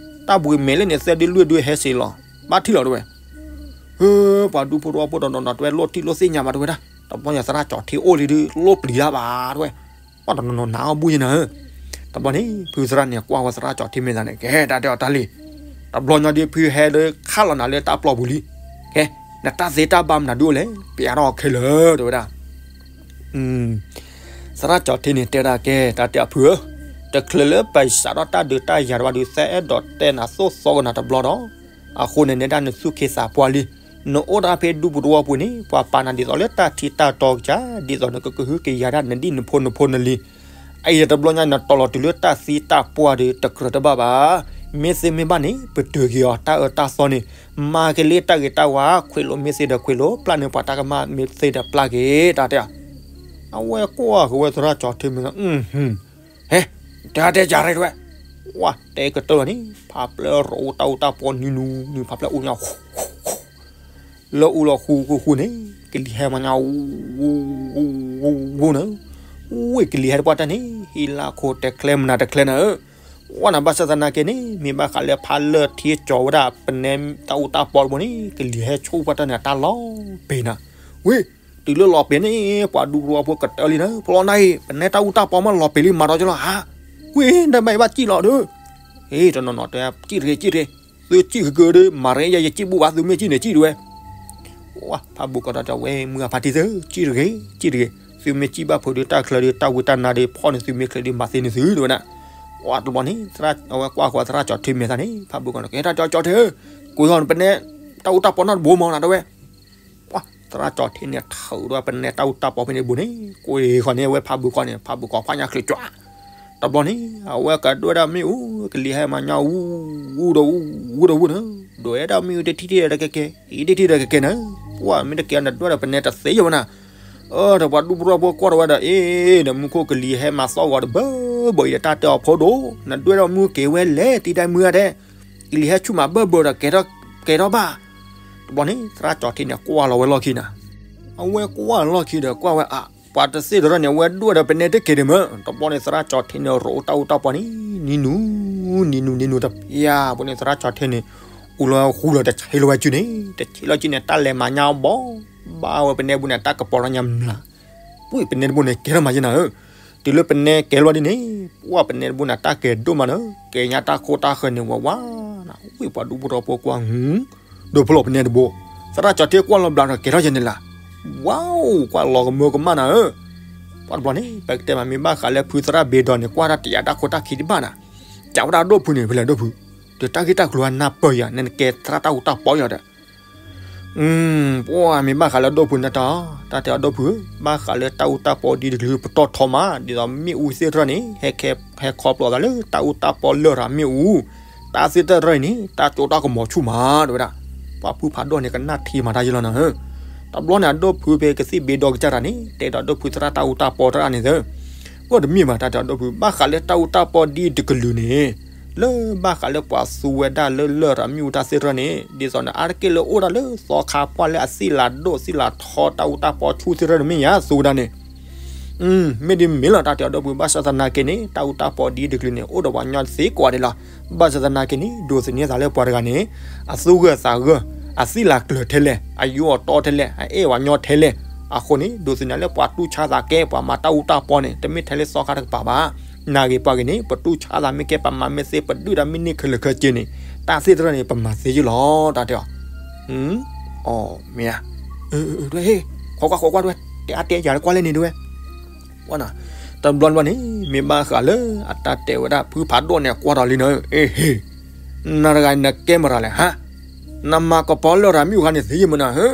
တၢ်ဘှံးမဲာ်လၢန့ၣ် သၢဒုလွံၢ်ဒုဟဲစ့လီၤ, ဘၣ်ထံၣ်လီၤတဲဝဲ. ဟၢ, ပှၤဒူဖိသဝီဖိတနီၤနီၤတဲဝဲ လိၣ်ထံၣ်လိၣ်သ့ၣ်ညါဘၣ်တဲဝဲဒၣ်, တဘျီညါသရၣ်ကၠီၤထ့အိၣ်လံဒုး လိၣ်ပျံၤတၢ်ဘၣ်တဲဝဲ, ပှၤတနီၤနီၤနးအီၣ်ဘူၣ်ယဲနၤဧၢ. တဘျီန့ၣ် ဖုသရၣ်န့ၣ်ကွၢ်ဝဲသရၣ်ကၠီၤထ့မဲာ်သးန့ၣ် ကဲတၢ်တဲအီၤတၢ်လံ, တဘျီညါဒုး ဖုဟဲလၢခးလီၤနၤလၢတၢ်ပျီပူၤလံ, ကဲ, နတၢ်သ့တၢ်ဘၣ်မနုၤဒုးအိၣ်လဲၣ် ပျးထီၣ်ခဲလၢာ်တဲဝဲဒၣ်. သရၣ်ကၠီၤထ့န့ၣ်တဲဒၣ်ကဲ တၢ်တဲအီၤဖုဧၢ, တချုးလၢပစးထီၣ်တၢ်ဒုးတၢ်ယၤတဘၣ်ဒုး သဲအဲၣ်ဒိးတဲနၤသိၣ်သီကနၤတဘျီဒီး, အဃိန့ၣ် နဲဒၣ်နသူၣ်ခ့သးပှၢ်လံ, နအိၣ်ဒၣ်ဖဲဒူပူၤသဝီပူၤန့ၣ် ပှၤပာ်နၤဒ်သိးလၢတၢ်ထံတၢ်တီကစၢ်, ဒ်သိးနကကဟုကယာ်ဒၣ်နဒံၣ်နဖိနဖိနလံၤ အအံၤတဘျီညါ နတီၤလီၤတုၤလၢတၢ်သံတၢ်ပှၢ်ဒီး တကြၢးတဘၣ်ဘၣ်. မ့ၢ်သ့မ့ၢ်ဘၣ်န့ၣ် ပတုာ်က့ၤအီၤတၢ်အၢတၢ်သီန့ၣ်, မၤက့ၤလံတၢ်ဂ့ၤတၢ်ဝါ, ခွဲးလိာ်မ့ၢ်သ့ဒီးခွဲးလိာ်, ပျၢ်န့ၢ်ပှၤတၢ်ကမၣ်မ့ၢ်သ့ဒီးပျၢ်က့ၤ တၢ်တဲအီၤ. အဝဲကွၢ်ဃုာ်ဝဲသရၣ်ကၠီၤထ့မဲာ်သး, ဟဲ, တဲတဲယၤရဲတဲဝဲ, ဝါတဲကတၢၢ်လီၤန့ၣ် ဖးဖျၢၣ်ရိးအူတၢ်အူတၢ်ပီနံၤနူနံၤ ဖးဖျၢၣ်အူညါ လၢအူလီၤဃူဃူဃူန့ၣ် ကလံၤဟဲမၤညါ ဝူဝူဝူန့ၣ်, ဝ့ၢ်ကလံၤဟဲတပှၢ်တၢ်န့ၣ် ဟံးလၢခိၣ်တချဲမနၤတချဲနၤဧၢ, ဝဲနၤဘၣ်ဆၣ်သနာ်က့န့ၣ် မ့ၢ်ဘၣ်ဃးလၢဖးလၢၢ်ထံကၠီၤဝဲဒၣ် ပနဲတၢ်အူတၢ်ပီတဘိန့ၣ် ကလံၤဟဲဆူၣ်ပှၢ်တၢ်န့ၣ် အတၢ်လီၤပ့ၤနၤ, ဝ့ၢ်, တုၤလၢလီၤပ့ၤန့ၣ် ပှၤဒူဖိသဝီဖိကတၢၢ်လံနၤ, ဖျီနၤအံၤ ပနဲတၢ်အူတၢ်ပီမ့ၢ်လီၤပ့ၤလံမၤဒီးကလီၤဧါ, ကွ့ၢ်ဒၣ်မးဘၣ်စံၣ်လီၤဒီး ဟ့ၣ်တနီၤနီၤတဲ စံၣ်တဂ့ၤ စံၣ်တဂ့ၤ, သုစံၣ်ကကၢဒုး မၤရ့ယဲ ယစံၣ်ဘူၣ်ဘၣ် သုမ့ၢ်စံၣ်န့ၣ်စံၣ်ဒုးဝဲ, ဝါဖးဘိးကီးတၢ်တဲဝဲ မုၢ်အဖါတံၢ်သၢ စံၣ်တဂ့ၤ စံၣ်တဂ့ၤ, သုမ့ၢ်စံၣ်ဘၣ်ဖုးဒုး တၢ်ချၢဒုး တၢ်ဝံတၢ်နါဒုး ဖီၣ်န့ၢ်သုမ့ၢ်ချ့ဒုး မၤသ့န့ၢ်သုတဲဝဲဒၣ်, ဝါတဘျီန့ၣ် အဝဲကွၢ်ဃီသရၣ်ကၠီၤထ့မဲာ်သးန့ၣ် ဖးဘိးကီးန့ၣ် ကဲတၢ်တဲအီၤကၠီၤထ့ဧၢ, ကွံာ်အီၤနပနဲ တၢ်အူတၢ်ပီနီတဘိမီၤနၤတဲဝဲ ပှၢ်သရၣ်ကၠီၤထ့န့ၣ် ထုးဒီးပနဲတၢ်အူတၢ်ပီဖဲန့ၣ်တဘိန့ၣ် ကွံာ်ဃီန့ၣ် အဝဲဖးဘိးကီးန့ၣ် ဖးဘိးကီးဖးညါချုးကွၢ်, တဘျီန့ၣ် အဝဲကဒွဲၣ်ဒၣ်မ့ၣ်အူ ကလံၤဟဲမၤညါ အူအူဒီးအူအူဒီးအူန့ၣ်, ဒွဲၣ်ဒၣ်မ့ၣ်အူတထံၣ်ထံၣ်ဒီးကကဲ အံၤတထံၣ်ဒီးကကဲန့ၣ်, ပှၢ်မ့ၢ်တကဲနဒွဲၣ်ဒီးပနဲတသ့ယိာ်ဝဲနၤ, ဒီးပှၤဒူဖိသဝီဖိကွၢ်ထီၣ်ဝဲဒီး အ့ ဒီးမူခိၣ်ကလံၤဟဲမၤသီၣ်ဂီၤဒီးဘၢဘၢအံၤဒီးတၢ်တဲအီၤဖိဒိၣ် နဒွဲၣ်ဒီးမ့ၣ်အူက့ၤဝဲလဲၣ် တံၤဒၣ်မုၢ်ဂၤဒဲး ကလံၤဟဲဆူၣ်မးဘၢဘၢဒီး ကဲထီၣ်ဘၣ်, တဘျီန့ၣ် သရၣ်ကၠီၤထ့န့ၣ် ကွၢ်လီၤဝဲလီၢ်ခံနၤ, အဝဲကွၢ်လီၢ်ခံဒီးကွၢ်ဝဲအါ, ပှၤတသ့ၣ်တရၢၣ်န့ၣ် အဝဲဒွဲၣ်ဒီးပနဲတကဲဒံးမၢ်, တဘျီန့ၣ် သရၣ်ကၠီၤထ့န့ၣ် ရိးတၢ်အူတၢ်ပီန့ၣ် နံၤနူၤ, နံၤနူၤ နံၤနူၤတပျၢ်ဘိန့ၣ် သရၣ်ကၠီၤထ့န့ၣ် အူလီၤဃူလီၤတဆ့လီၤဝဲစုန့ၣ် တဆ့လီၤစုန့ၣ် တၢ်လဲၤမၤညါဘီ, ဘၣ်ဝဲပနဲတဘိန့ၣ် တၢ်ကပီၤထီၣ်ညါမျး ဝံၣ်ပနဲတဘိန့ၣ် ကဲထီၣ်မးယဲနၤဧၢ, တုၤလၢပနဲကဲလီၤဒ်န့ၣ်, ပှၢ်ပနဲတဘိန့ၣ် တၢ်ကဲၤဒိၣ်မးဒီး ကဲၤညါတၢ်ခိတၢ်ဃၢၤန့ၣ်ဝးဝးနၤ, ဝံၣ်ပှၤဒူဖိသဝီဖိကွၢ် ဒိးဖျိလီၤပနဲတဘိ, သရၣ်ကၠီၤထ့ကွၢ်လီၤဘျးဒီး ကဲထီၣ်ယဲန့ၣ်လၢ, ဝါအိၣ် ကွၢ်လီၤကမၢကမၣ်နၤဧၢ, ပှၢ်တဘျီန့ၣ် ပကတဲမးမ့ၢ်ဘၣ်ဃးလၢဖုသရၣ်ဘ့ဒီးန့ၣ် ကွၢ်တၢ်တယာ်တၢ်ခိတၢ်ခံတဘၣ်နၤ, ကးဝဲဒၣ်ဒိၣ်ဖုန့ၣ် ဖဲလဲၣ်ဒိၣ်ဖု, ဒီးတၢ်ဂ့ၢ်တၢ်ကျိၤအနၢ်ပၢၢ်ယၤ နကဲသရၣ်တၢ်အူတၢ်ပီယၤဒီး ပှၢ်မ့ၢ်ဘၣ်ဃးလၢဒိၣ်ဖုန့ၣ်တၢ်, တၢ်တဲအီၤဒိၣ်ဖုဧၢ, ဘၣ်ဃးလၢတၢ်အူတၢ်ပီဒ်တကလုာ်ပတီၢ်ထီမး ဒ်သိးမ့ၣ်အူသ့ၣ်တဖၣ်န့ၣ် ဟဲခီဖျိသးလၢတၢ်အူတၢ်ပီလၢၢ်ရၤမ့ၣ်အူ, တၢ်သ့ၣ်တဖၣ်န့ၣ် တၢ်ကၠိတၢ်ကမီၤဆူၣ်မး တဲဝဲဒၣ်, ပှၢ်ဖုဖးဒိၣ်န့ၣ် ကနၣ်ထံမးတၢ်ယဲလီၤနၤဧၢ, တဘျီန့ၣ် အဒိၣ်ဖုဖဲကသံၣ်ဘ့ဒီကစၢ်တၢ်န့ၣ် တဲဒီးဒိၣ်ဖုသရၣ်တၢ်အူတၢ်ပီတၢ်န့ၣ်သၢ အိၣ်တမ့ၢ်ဘၣ် တၢ်တဲအီၤဒိၣ်ဖု ဘၣ်ဃးလၢတၢ်အူတၢ်ပီဒ်တကလုာ်န့ၣ်, လၢဘၣ်ဃးလၢပှၤသူဝဲဒၣ်လၢလၢၢ်ရၤမ့ၣ်အူတၢ်သ့ၣ်တဖၣ်န့ၣ် ဒ်သိးန့ၣ် အါတက့ၢ်လၢအိၣ်ဒၣ်လၢသီခါပှၢ်လၢအသံၣ်လၤဒိၣ်သံၣ်လၤထီတၢ်အူတၢ်ပီဆူၣ်သ့ၣ်တဖၣ်န့ၣ်မ့ၢ်ယါသူဝဲဒၣ်န့ၣ်, မ့ၢ်ဒ်မ့ၢ်လီၤ တၢ်တဲအီၤဒိၣ်ဖု ဘၣ်ဆၣ်သနာ်က့န့ၣ် တၢ်အူတၢ်ပီဒ်တကလုာ်န့ၣ် အိၣ်ဒီးပှၤညီသ့ကိးဂၤဒဲးလီၤ, ဘၣ်ဆၣ်သနာ်က့န့ၣ် ဒိးသန့ၤသးလၢပှၤတဂၤန့ၣ် အသူဂၢၢ်သးဂၢၢ် အသံၣ်လၤကျၢၤထဲလဲၣ် အယိအတီထဲလဲၣ် အအဲၣ်ပှၤညီထဲလဲၣ်, အဃိန့ၣ် ဒိးသန့ၤလၢပှၤတူၢ်ဆါသးကဲ ပှၤမၤတၢ်အူတၢ်ပီန့ၣ် တမ့ၢ်ထဲလၢသီခါတကပၤဘၣ်, နာ်ဂ့ၤပှၤဂ့ၤန့ၣ် ပတူၢ်ဆါသးမ့ၢ်ကဲ ပမၤမ့ၢ်သ့ ပဒုၣ်ဒါမ့ၢ်န့ၢ်ခဲလၢာ်ခဲဆ့န့ၣ် တၢ်သ့ၣ်တဖၣ်န့ၣ် ပမၤသ့ယုၢ်လီၤ တၢ်တဲအီၤ, အီ မ့ၢ်ဧါ, တဲ ဃီကွၢ်ဃီကွၢ်တဲဝဲ တဲအါတဲယၤကွၢ်လဲၣ်န့ၣ်တဲဝဲ တဘျီတဘျီန့ၣ် မ့ၢ်ဘၣ်ဃးလၢအတၢ်တဲဝဲဒၣ် ဖုဖးဒိၣ်န့ၣ် ကွၢ်ဒီးလံနၤဧၢ, အ့ဟ့, နၤတဂၤနကဲမတၤလဲၣ်ဟါ, နမၤကပီၤလၢၢ်ရၤမ့ၣ်အူတခါန့ၣ် သ့ယုၢ်မနၤဧၢ,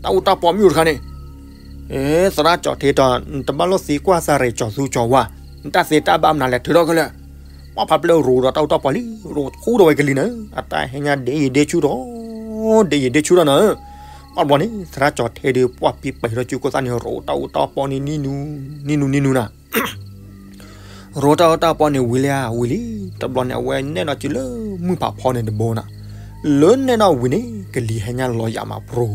တၢ်အူတၢ်ပီမ့ၣ်အူတခါန့ၣ်, အ့ သရၣ်ကၠီၤထ့တီၤ နတဘၣ်လိၣ်သံကွၢ်စၢ်ရ့ၣ်ကၠီၤသူကၠီၤဝါ, နတၢ်သ့တၢ်ဘၣ်မနုၤလဲၣ် ထုးထီၣ်ခဲလၢာ်, ပှၢ်ဖးဖျၢၣ်ရိးဒီးတၢ်အူတၢ်ပီလံ, ရိးဃူဒီးဝဲကလံၤနၤဧၢ, အတၢ်ဟဲညါဒ့ယံာ်ဒ့ဆူၣ်ဒီး ဒ့ယံာ်ဒ့ဆူၣ်ဒီးနၤဧၢ, ပှၢ် ဘၣ်ဘျီန့ၣ် သရၣ်ကၠီၤထဲဒီး ပှၢ်ပံပှဲၤထီၣ်ကၠိခိၣ်သၣ်န့ၣ် ရိးတၢ်အူတၢ်ပီန့ၣ် နံၤနူ နံၤနူ နံၤနူနၤ ရိးတၢ်အူတၢ်ပီန့ၣ် ဝံၤလံဧါ ဝံၤလံ. တဘျီန့ၣ်အဝဲနဲၣ်နီၣ်ကၠိလၢမုၢ်ဖးဖီန့ၣ်တဘိနၤ. လၢနဲၣ်နီၣ်ဝံၤန့ၣ် ကလံၤဟဲညါလီၤယၤမးပြိၤ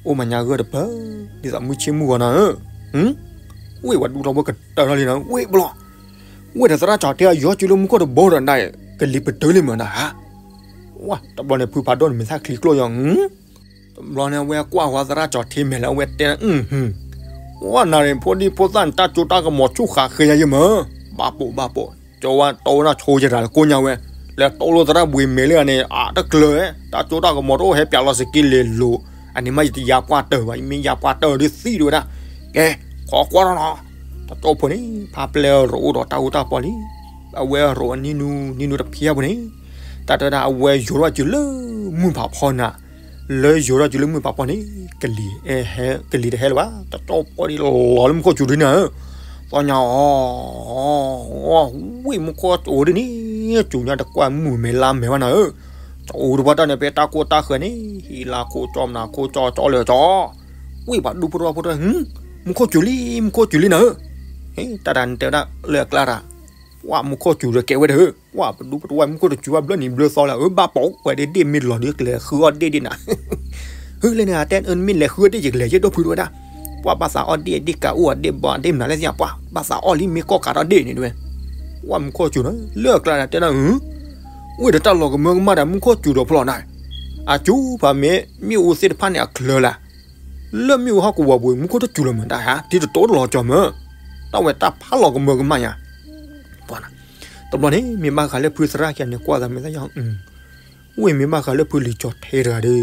အိၣ်မၤညါဂၢၢ်တပၢၢ် ဒ်သိးမုၢ်ဆ့ၣ်မုၢ်ဂီၤနၤဧၢ. ဝ့ၢ်ပှၤဒူတဘိကတၢၢ်ထီၣ်လံနၤ ဝ့ၢ်ဘျီ ဝ့ၢ်ဒီးသရၣ်ကၠီၤထဲအယီၤကၠိလၢမူခိၣ်တဘိဒီးနၤ ကလံၤပတုာ်လံမးနၤဧါ. ဝါ တဘျီန့ၣ် ဖုဖးဒိၣ်န့ၣ် မ့ၢ်သၣ်ချံကျိၣ်ယီၤ တဘျီန့ၣ် အဝဲကွၢ်ဃီသရၣ်ကၠီၤထဲမဲာ်လၢအဝဲတဲ ဝါ နၤရ့ၣ်ဖိဒံဖိသၣ်န့ၣ် တၢ်ကၠိတၢ်ကမီၤဆူၣ်ဃာ်ဃ့ယၤယမၢ ဘၣ်ပိာ်ဘၣ်ပိာ် ကၠီဝဲတီဝဲဒၣ် ဆိကတၢၢ်လၢကိညါဝဲ လဲၤတီလိသရၣ်ဘှံးမဲာ်လၢအန့ၣ် အတကျၢၤဝဲ တၢ်ကၠိတၢ်ကမီၤတအိၣ် ဟဲပၠးလီၤစက့လ့ၤလိၤ အန့ၣ်မ့ၢ်ယတယါပှၢ်တၢၢ်ဘၣ် ယမ့ၢ်ယါပှၢ်တၢၢ်ဒုးသံဒုးဝဲဒၣ် ကဲ ခိးကွၢ်ထီၣ်နီၤ တၢ်ကၠိဖိန့ၣ် ဖးပျဲၢ်ရိးအိၣ်ဒီးတၢ်အူတၢ်ပီလံ အဝဲရိးအနံၤနူ နံၤနူတဖျၢၣ်ဖိန့ၣ် တၢ်တဲဝဲဒၣ် အဝဲယိၤထီၣ်ကၠိလၢမုၢ်ဖးဖီနၤ လၢယိၤထီၣ်ကၠိလၢမုၢ်ဖးဖီန့ၣ် ကလံၤ ကလံၤတဟဲလၢၤဘၣ် တၢ်ကၠိဖိဒ်လီၤလၢမူခိၣ်စူၤဒ်န့ၣ်ဧၢ သီညါအီၤ ဝံၣ်မူခိၣ်စူၤဒ်န့ၣ် စူၤညါတကွၢ်မုၢ်မဲာ်လါမဲာ်ဘၣ်နၤဧၢ ကၠီအိၣ်တပှၢ်တၢ်န့ၣ် ဖဲတၢ်ကိၢ်တၢ်ဃၢၤန့ၣ် ဟံးလါခိကၠီမနၤခိကၠီကၠီလၢာ်ကၠီ ဝံၣ်ပှၤဒူဖိတဝၢ်ဖိတၢ် မူခိၣ်စူၤလံ မူခိၣ်စူၤလံနၤဧၢ တၢ်တၢ်န့ၣ်တဲဝဲဒၣ်လၢအကျါတၢ် ပှၢ်မူခိၣ်စူၤဒီးကဲဝဲဒၣ်ဧၢ ပှၢ်ပဒူဖိတဝၢ်မူခိၣ်တစူၤဘၣ်ဘျၢနံၤဘျၢသီလၢ အၢဘၣ်ပိာ်ဝဲဒၣ်ဒ့ၣ်မ့ၢ်လီၤဒုးကလဲၤဃုအီၣ်ဒ့ၣ်ဒ့ၣ်နၤ ဟၢလၢန့ၣ် အတဲမ့ၢ်လဲၤဃုအီၣ်ဒ့ၣ်ယကလဲၤယဲၢ်ဒိၣ်ဖုတဝဲဒၣ် ပှၢ်ဘၣ်သးအီၣ်ဒ့ၣ်ဒ့ၣ်ကးအိၣ်အဒ့ၣ်ဘီဒ့ၣ်မနုၤလဲၣ်သ့ၣ်ညါ ပှၢ်ဘၣ်သးအီၣ်လံမ့ၢ်ကီၢ်ကးထီၣ်ဒ့ၣ်န့ၣ်တဝဲ ပှၢ်မူခိၣ်စူၤနၤ လၢအကျါတၢ်တဲဒၣ် ဝ့ၢ်ဒီးတၢ်လီၤကမၢကမၣ်ဒီးမူခိၣ်စူၤဒီးဖျီၣ်နၤ အစူၤဖးမ့ၢ်မ့ၣ်အူသ့ၣ်တဖၣ်န့ၣ်အချၢလၢ် လၢမ့ၣ်အူဟီၣ်ကဝီၤပူၤ မူခိၣ်တစူၤလီၤမးတၢ်ဟး ထံတတိတလီၤကၠီၤမး တၢ်ဝဲတၢ်ဖးလီၤကမၢကမၣ်ညါ ပှၤ တဘျီန့ၣ် မ့ၢ်ဘၣ်ဃးလၢဖုသရၣ်ခံဂၤန့ၣ် ကွၢ်သးမ့ၢ်သၣ်ယီၤ ဝ့ၢ်မ့ၢ်ဘၣ်ဃးလၢဖုလံၤကၠီၤထဲတဂၤဒီး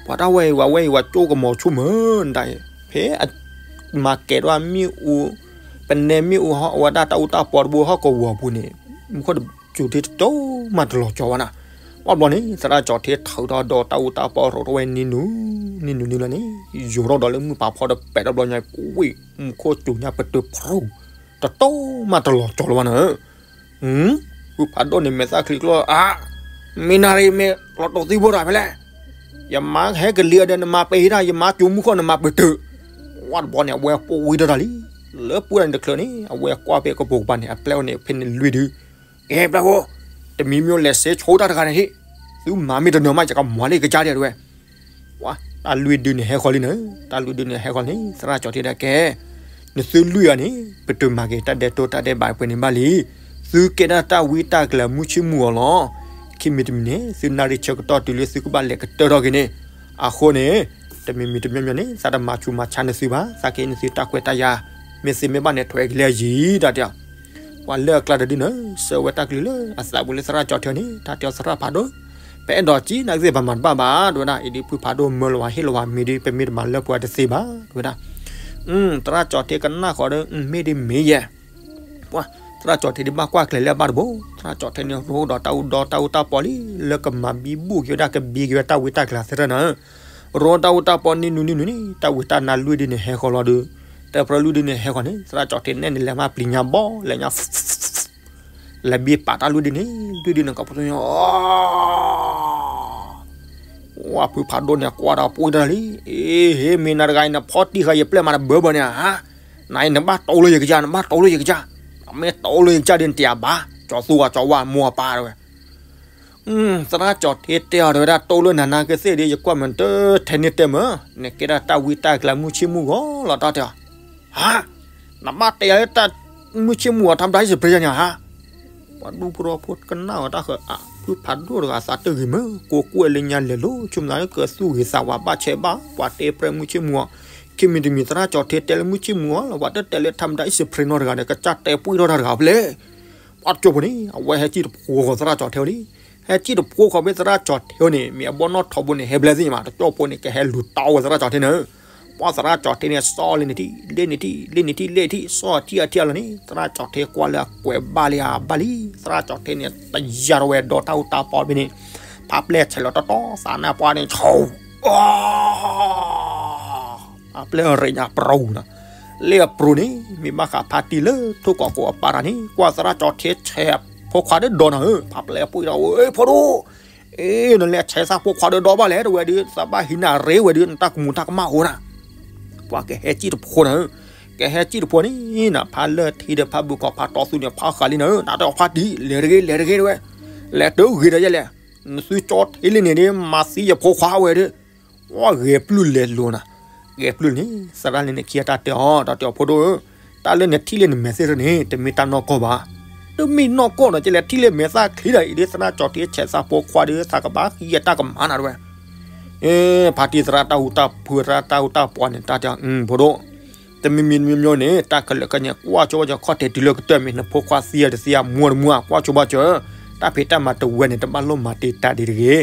ပှၤတၢ်ဝဲအံၤဝဲဝဲအံၤဝဲကၠိကမီၤဆူၣ်မး တၢ်အံၤ ဖဲအမၤကဲၤဒၣ်မ့ၣ်အူ ပနဲမ့ၣ်အူဟီၣ်အဝဲဒၣ်တၢ်အူတၢ်ပီတဘိဟီၣ်ကဝီၤပူၤန့ၣ် မူခိၣ်စူၤထဲတတိမးတလီၤကၠီၤဝဲနၤ ဘၣ်ဘျီန့ၣ် သရၣ်ကၠီၤထဲထုးထီၣ်ဒီးတၢ်အူတၢ်ပီရိးထီၣ်ဝဲနံၤနူ နံၤနူနံၤလီၤန့ၣ် ယိၤထီၣ်ဒီးလၢမုၢ်ဖးဖီဒီးပဲာ်ဒီးဘျီညါ ဝ့ၢ်မူခိၣ်စူၤညါပတုာ်ဖရူၤ တတိမးတလီၤကၠီၤလၢၤဘၣ်နၤ ဖုဖးဒိၣ်န့ၣ်မဲာ်သၣ်ချံကျိၣ် အါ မ့ၢ်နၤရ့ၣ်မ့ၢ်လီၤတိာ်သံဖိတဂၤဖဲလဲၣ် ယမါဟဲကလံၤအီၤဒီးနမါပဟံးတၢ် ယမါကၠိမူခိၣ်နမါပတုာ် ဝဲတဘျီန့ၣ် အဝဲပိာ်ဝံထီၣ်တၢ်လံ လၢပှၢ်တၢ်န့ၣ်တချုးန့ၣ် အဝဲကွၢ်ဖဲကပိာ်ကပၤန့ၣ် အပျဲၢ်အိၣ်န့ၣ် ဖဲန့ၣ်လွံၢ်ဒု ကဲပျဲၢ်ဖိ တမံၤမံၤလဲၤစ့ဆိတၢ်တဂၤန့ၣ်ဟံၣ် သုမၤမ့ၢ်တနၢၤမး ယကမၤလၢယကစၢ်ဒဲးတဝဲ ပှၤ တၢ်လွံၢ်ဒုန့ၣ်ဟဲဃီလံနၤ တၢ်လွံၢ်ဒုန့ၣ်ဟဲဃီလံ သရၣ်ကၠီၤထဲဒၣ်ကဲ နသုလွံၢ်အံၤန့ၣ် ပတမၤက့ၤတၢ်ဒဲးတိၢ်တၢ်ဒဲးဘးပှဲၤန့ၣ်ဘၣ်လံ သုကဲဒၣ်တၢ်ဝံတၢ်ကျၢၤမုၢ်ဆ့ၣ်မုၢ်ဂီၤလီၤ ခံမံၤတမံၤန့ၣ် သုနၣ်ရံၣ်ဆၢကတီၢ်တုၤလၢသုကဘၣ်လဲၤကတၢၢ်ထီၣ်က့ၤန့ၣ် အဃိန့ၣ် တမံၤမံၤတမံၤမံၤန့ၣ် သးတမၤဆူးမၤဆါနသုဘၣ် သးက့ၤနသုတၢ်ခွဲးတၢ်ယာ် မ့ၢ်သ့မ့ၢ်ဘၣ်န့ၣ် ထွဲက့ၤလၢအယံၤတၢ်တဲ ပှၤလၢအကျါတဒုန့ၣ် ဆှၢဝဲတၢ်ကလုၢ်လၢအသးပူၤလၢသရၣ်ကၠီၤထဲန့ၣ် တၢ်တဲသရၣ်ဖးဒိၣ် ပအဲၣ်ဒိးကံနသ့ၣ်ပမၤတဘၣ်ဘၣ် တဝဲဒၣ် အံၤဒ်ဖုဖးဒိၣ်မၢလီၤဝဲဟ့ၣ်လီၤဝဲမ့ၢ်ဒ် ပမ့ၢ်တမၤလၢပှၤတသ့ဘၣ် တဝဲဒၣ် သရၣ်ကၠီၤထဲကနၣ်ဃီဒီး မ့ၢ်ဒ်မ့ၢ်ယဲ ပှၤ သရၣ်ကၠီၤထဲဒ်ဘၣ်ကွၢ်ကျဲၤလၢအဘၣ်တဘိ သရၣ်ကၠီၤထဲန့ၣ် ရိဒီးတၢ်အူဒီးတၢ်အူတၢ်ပီလံ လၢကမၤဘံဘူၣ်က့ၤဝဲဒၣ်ကဘံက့ၤဝဲတၢ်ဝံတၢ်ကျၢၤသရၣ်နၤ ရိတၢ်အူတၢ်ပီနံၤနူနံၤနူန့ၣ် တၢ်ဝံတၢ်နါလွံၢ်ဒုန့ၣ်ဟဲဃီလီၤဒီး တၢ်ပြၢလွံၢ်ဒုန့ၣ်ဟဲဃီန့ၣ် သရၣ်ကၠီၤထဲနဲၣ်န့ၣ် လဲၤမၤပျံၤညါဘီ လဲၤညါ လဲၤဘံပာ်တၢ်လွံၢ်ဒုန့ၣ် လွံၢ်ဒုန့ၣ်ကပီၤ ဝဲဖုဖးဒိၣ်န့ၣ် ကွၢ်ဒီးပှံၢ်တၢ်လံ အ့ ဟ့ မ့ၢ်နၤတဂၤအံၤ နဖီၣ်တံၢ်ဃာ်ယပျဲၢ်မးတဘၢဘၢန့ၣ်ဧါ နအံၤနဘၣ်တိၢ်လၢယကစၢ် နဘၣ်တိၢ်လၢယကစၢ် နမ့ၢ်တိၢ်လၢယကစၢ်ဒီး နတယၤဘၣ် ကၠီၤသူဂၤကၠီၤဝါမိၢ်အပၢ်တဝဲ သရၣ်ကၠီၤထဲတဲအီၤတဝဲဒၣ် တိၢ်လၢနၤနၤကသ့ၣ်ဒီး ယကွၢ်မ့ၢ်တထဲန့ၣ်တဲမ့ၢ် နကဲဒၣ်တၢ်ဝံတၢ်ကျၢၤမုၢ်ဆ့ၣ်မုၢ်ဂီၤလီၤတၢ်တဲအီၤ ဟါ နဘၣ်တဲယၤလၢတၢ်မုၢ်ဆ့ၣ်မုၢ်ဂီၤ ထါမတၤဟံၣ်စပရ့ၤယၤန့ၣ်ဟါ ပှၤဒူဖိထီၣ်ဖိကနၣ်အီၤတၢ်ဃၢၤ အဖုဖးဒိၣ်တဂၤသးတဂ့ၤမ့ၢ် ကိးကွဲးလၢညါလဲၤလိၤ ဆိကမိၣ်လၢကသူၣ်ဂ့ၤသးဝါဘၣ်ဆဲးဘၣ် ပှၤတဲပြဲမုၢ်ဆ့ၣ်မုၢ်ဂီၤ ခံမံၤတမံၤသရၣ်ကၠီၤထဲတဲလၢမုၢ်ဆ့ၣ်မုၢ်ဂီၤလီၤ ပှၤတတဲလၢထါမတၤဟံၣ်စပရ့ၤနီတဂၤဒီး ကစၢ်တဲပှံၢ်ထီၣ်တၢ်တဂၤဖဲလဲၣ် ပှၤတကၠိဖိန့ၣ် အဝဲဟဲစံၣ်တဖိဃီၤသရၣ်ကၠီၤထဲအီၤလံ ဟဲစံၣ်တဖိဃီၤဖဲသရၣ်ကၠီၤထဲအီၤန့ၣ် မ့ၢ်အဘီနီၣ်ထိးဘိန့ၣ် ဟဲဘျဲသ့ၣ်ညါမး တကၠိဖိန့ၣ် ကဟဲလူၤတီဝဲသရၣ်ကၠီၤထဲန့ၣ် ပှၤသရၣ်ကၠီၤထဲန့ၣ် စီၣ်လၢန့ၣ်ထံၣ် လၢန့ၣ်ထံၣ် လၢန့ၣ်ထံၣ် လၢထံၣ် စီၣ်ထံၣ်အထံၣ်အလီၢ်န့ၣ် သရၣ်ကၠီၤထဲကွၢ်လၢအကွဲးဘၣ်လံဧါဘၣ်လံ သရၣ်ကၠီၤထဲန့ၣ် တယၤထီၣ်ဝဲဒီးတၢ်အူတၢ်ပီဖဲန့ၣ် ဖးပျဲၢ်ဆဲးလီၤတီတီ သးနါပှၢ်န့ၣ် ဆိ အပျဲၢ်ရ့ၣ်ညါပြူၤနီၤ လၢအပြူၤန့ၣ် မ့ၢ်ဘၣ်ဃးဖါတံၢ်လၢထိၣ်ကီးကိးအပၢ်တၢ်န့ၣ် ကွၢ်သရၣ်ကၠီၤထဲဆဲးဖိခွါဒီးဒီနၤဧၢ ဖးပျဲၢ်ပှံၢ်ဒီး အ့ ဖိဒိၣ် အ့ နလဲၤဆဲးသးဖိခွါဒီးဒီဘၣ်လဲၣ် တဲဝဲဒုး သးဘၣ်ဟံးနၤရ့ဝဲဒုး နတၢ်ကမူၤတၢ်ကမၣ်အိၣ်နၤ. ပှၤကဟဲစံၣ်တဖိနၤ, ကဟဲစံၣ်တဖိန့ၣ်နၤ ဖါလၢၢ်ထံဒီး ဖါဘုကီး ဖါတီသူန့ၣ် ဖးဃာ်လံနၤ, နတၢ်ဖါတံၢ် လဲၤတဂ့ၤ လဲၤတဂ့ၤ တဲဝဲ, လဲၤတဂ့ၤဒီးယဲလဲၣ်, နသုကၠီထံလံန့ၣ်ဒ် မၤသံယဖိခွါဝဲဒုး, ဝဲဂဲၤပျုၢ်လဲၤလိၤနၤ, ဂဲၤပျုၢ်န့ၣ် သရၣ်န့ၣ်ခံဂၤတၢ်တဲအီၤ တၢ်တဲအီၤ ဖိဒိၣ်ဧၢ, တၢ်လၢနထံၣ်လၢနမဲာ်သ့ၣ်တဖၣ်န့ၣ် တမ့ၢ်တၢ်နီၢ်ကီၢ်ဘၣ်, တမ့ၢ်နီၢ်ကီၢ်ဒီး ကလဲၤထံၣ်လၢမဲာ်သၣ်ချံဒီး အံၤဒ်သရၣ်ကၠီထံ ဆဲးသးဖိခွါဒီး သးကဘၣ်ဟံးယတၢ်ကမၣ်နၤတဲဝဲ, ဖါတံၢ်သရၣ်တၢ်ဟူတၢ်ဖုသရၣ်တၢ်ဟူတၢ်ပှၤန့ၣ် တၢ်တဲအီၤ ဖိဒိၣ်, တမံၤမံၤမံၤမံၤန့ၣ် တၢ်ခဲလၢာ်ခဲဆ့န့ၣ် ကွၢ်ဆိဘၣ်ကၠီ ခီၣ်ထံးတုၤလၢကတၢၢ်မ့ၢ် နဖိခွါသံဧါတသံဧါ မူတမူဧါ ကွၢ်ဆိဘၣ်ကၠီ, တၢ်ဖံးတၢ်မၤတဝဲန့ၣ် တဘၣ်လိၣ်မၤတ့ၢ်တၢ်ဒံးတဂ့ၤ.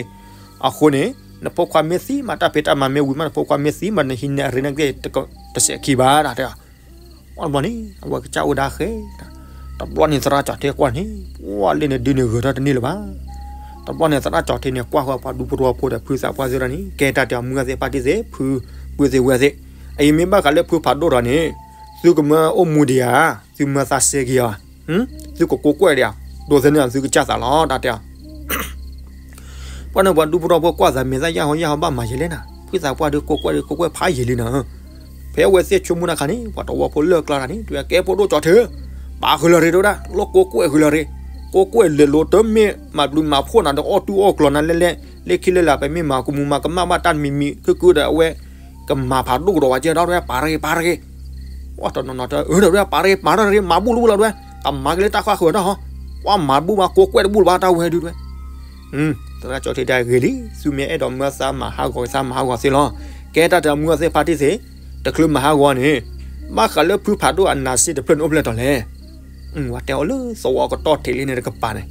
အဃိန့ၣ် နဖိခွါမ့ၢ်သံမး တၢ်ဖံးတၢ်မၤမ့ၢ်ဝံၤမး နဖိခွါမ့ၢ်သံမး နဟံးန့ၢ်အရ့နက့ၢ် တစဲးခံဘၣ် တၢ်တဲအီၤ. တဘျီန့ၣ် အဝဲကစၢ်အိၣ်ဒၣ်ဃဲ, တဘျီန့ၣ်သရၣ်ကၠီထံကွၢ်န့ၣ် ပှၤလၢန့ၣ်ဒုးန့ၣ်ဂဲၤထီၣ်တန့ၢ်လၢၤဘၣ်. တဘျီန့ၣ် သရၣ်ကၠီထံန့ၣ် ကွၢ်ဃီပှၤဒူဖိထီဖိဒီး ဖုသးပှၢ်သ့ၣ်တဖၣ်န့ၣ် ကဲတၢ်တဲအီၤ မုၢ်ဂၢ်သ့ၣ် ဖါတံၢ်သ့ၣ် ဖုပုၢ်သ့ၣ်ဝဲၢ်သ့ၣ်, အအံၤမ့ၢ်ဘၣ်ဃးလၢဖုဖးဒိၣ်ဒီးန့ၣ် သုကမၢအိၣ်မူဒံးဧါ, သုမၢသးစဲက့ၤဧါ, သုကကိးကွဲၢ်ဒံးဧါ, ဒိးသန့ၢ်သုကစၢ်သးလီၤ တၢ်တဲအီၤ. ပှၤန့ၣ်ပှၤဒူဖိထီဖိကွၢ်သး မဲာ်သၣ်ယၢ်ဟီယၢ်ဟီဘၣ်မၤယဲလဲၣ်နၤ, ဖုသးပှၢ်ဒုးကိးကွဲၢ်ဒုး ကိးကွဲၢ်ဖးယံာ်လံနၤ. ဖဲအဝဲသ့ၣ်ဆိကမိၣ်တၢ်ခါန့ၣ် ပှၤတဝီဖိလၢကျါတဂၤန့ၣ် တဲဝဲ ကဲဖိဒိၣ်ကၠီထံဧၢ, ပာ်ဃုာ်လီၤရ့တဲဝဲဒၣ်, လီၢ်ကိးကွဲၢ်ဃုာ်လီၤရ့, ကိးကွဲၢ်လဲၤလိၤတမ့ၢ်မၤဘျုးမၤဖှိၣ်နၤဒီး အီၣ်တူၢ်အီၣ်ကျီၤနၤလဲၣ်လဲၣ်, လၢခံလၢလာ် ပမ့ၢ်မၤကမူၤမၤကမၣ်ဘၣ်တၢ်တမံၤမံၤ ခုၣ်ခုၣ်ဒီးအဝဲ ကမၤဖးဒိၣ်ကဒီးဝဲကဲဒီး ပာ်ရ့ပာ်ရ့, အီၣ်တနီၤနီၤတဲ အၢ ဒီးဝဲပာ်ရ့ပာ်ရ့ မၤဘူၣ်တဘူၣ်လီၤ တဲဝဲ, ကမၤက့ၤလၢတၢ်ဃၣ်ဃၢၤတၢ်ဟီ, ပှၤမၤတဘူၣ်ဘၣ် ကိးကွဲၢ်တဘူၣ်လၢၤဘၣ်တၢ်ဝဲဒုးတဲဝဲ. သရၣ်ကၠီထံတဲဂ့ၤလံ, သုမ့ၢ်အဲၣ်ဒိးမၢသးမၤဟးဂီၤသးမၤဟးဂီၤသ့လီၤ. ကဲတၢ်တဲမုၢ်ဂၢ်သ့ၣ် ဖါတံၢ်သ့ၣ်, တချုးမၤဟးဂီၤန့ၣ် ဘၣ်ဃးလၢဖုဖးဒိၣ်အနါစ့တဖျၢၣ်န့ၣ်အိၣ်ဖျဲၣ်ထီၣ်လဲၣ်. ဝဲတဲအီၤလၢသဝီကတီၢ်ထံးလံန့ၣ်တကပၤန့ၣ်,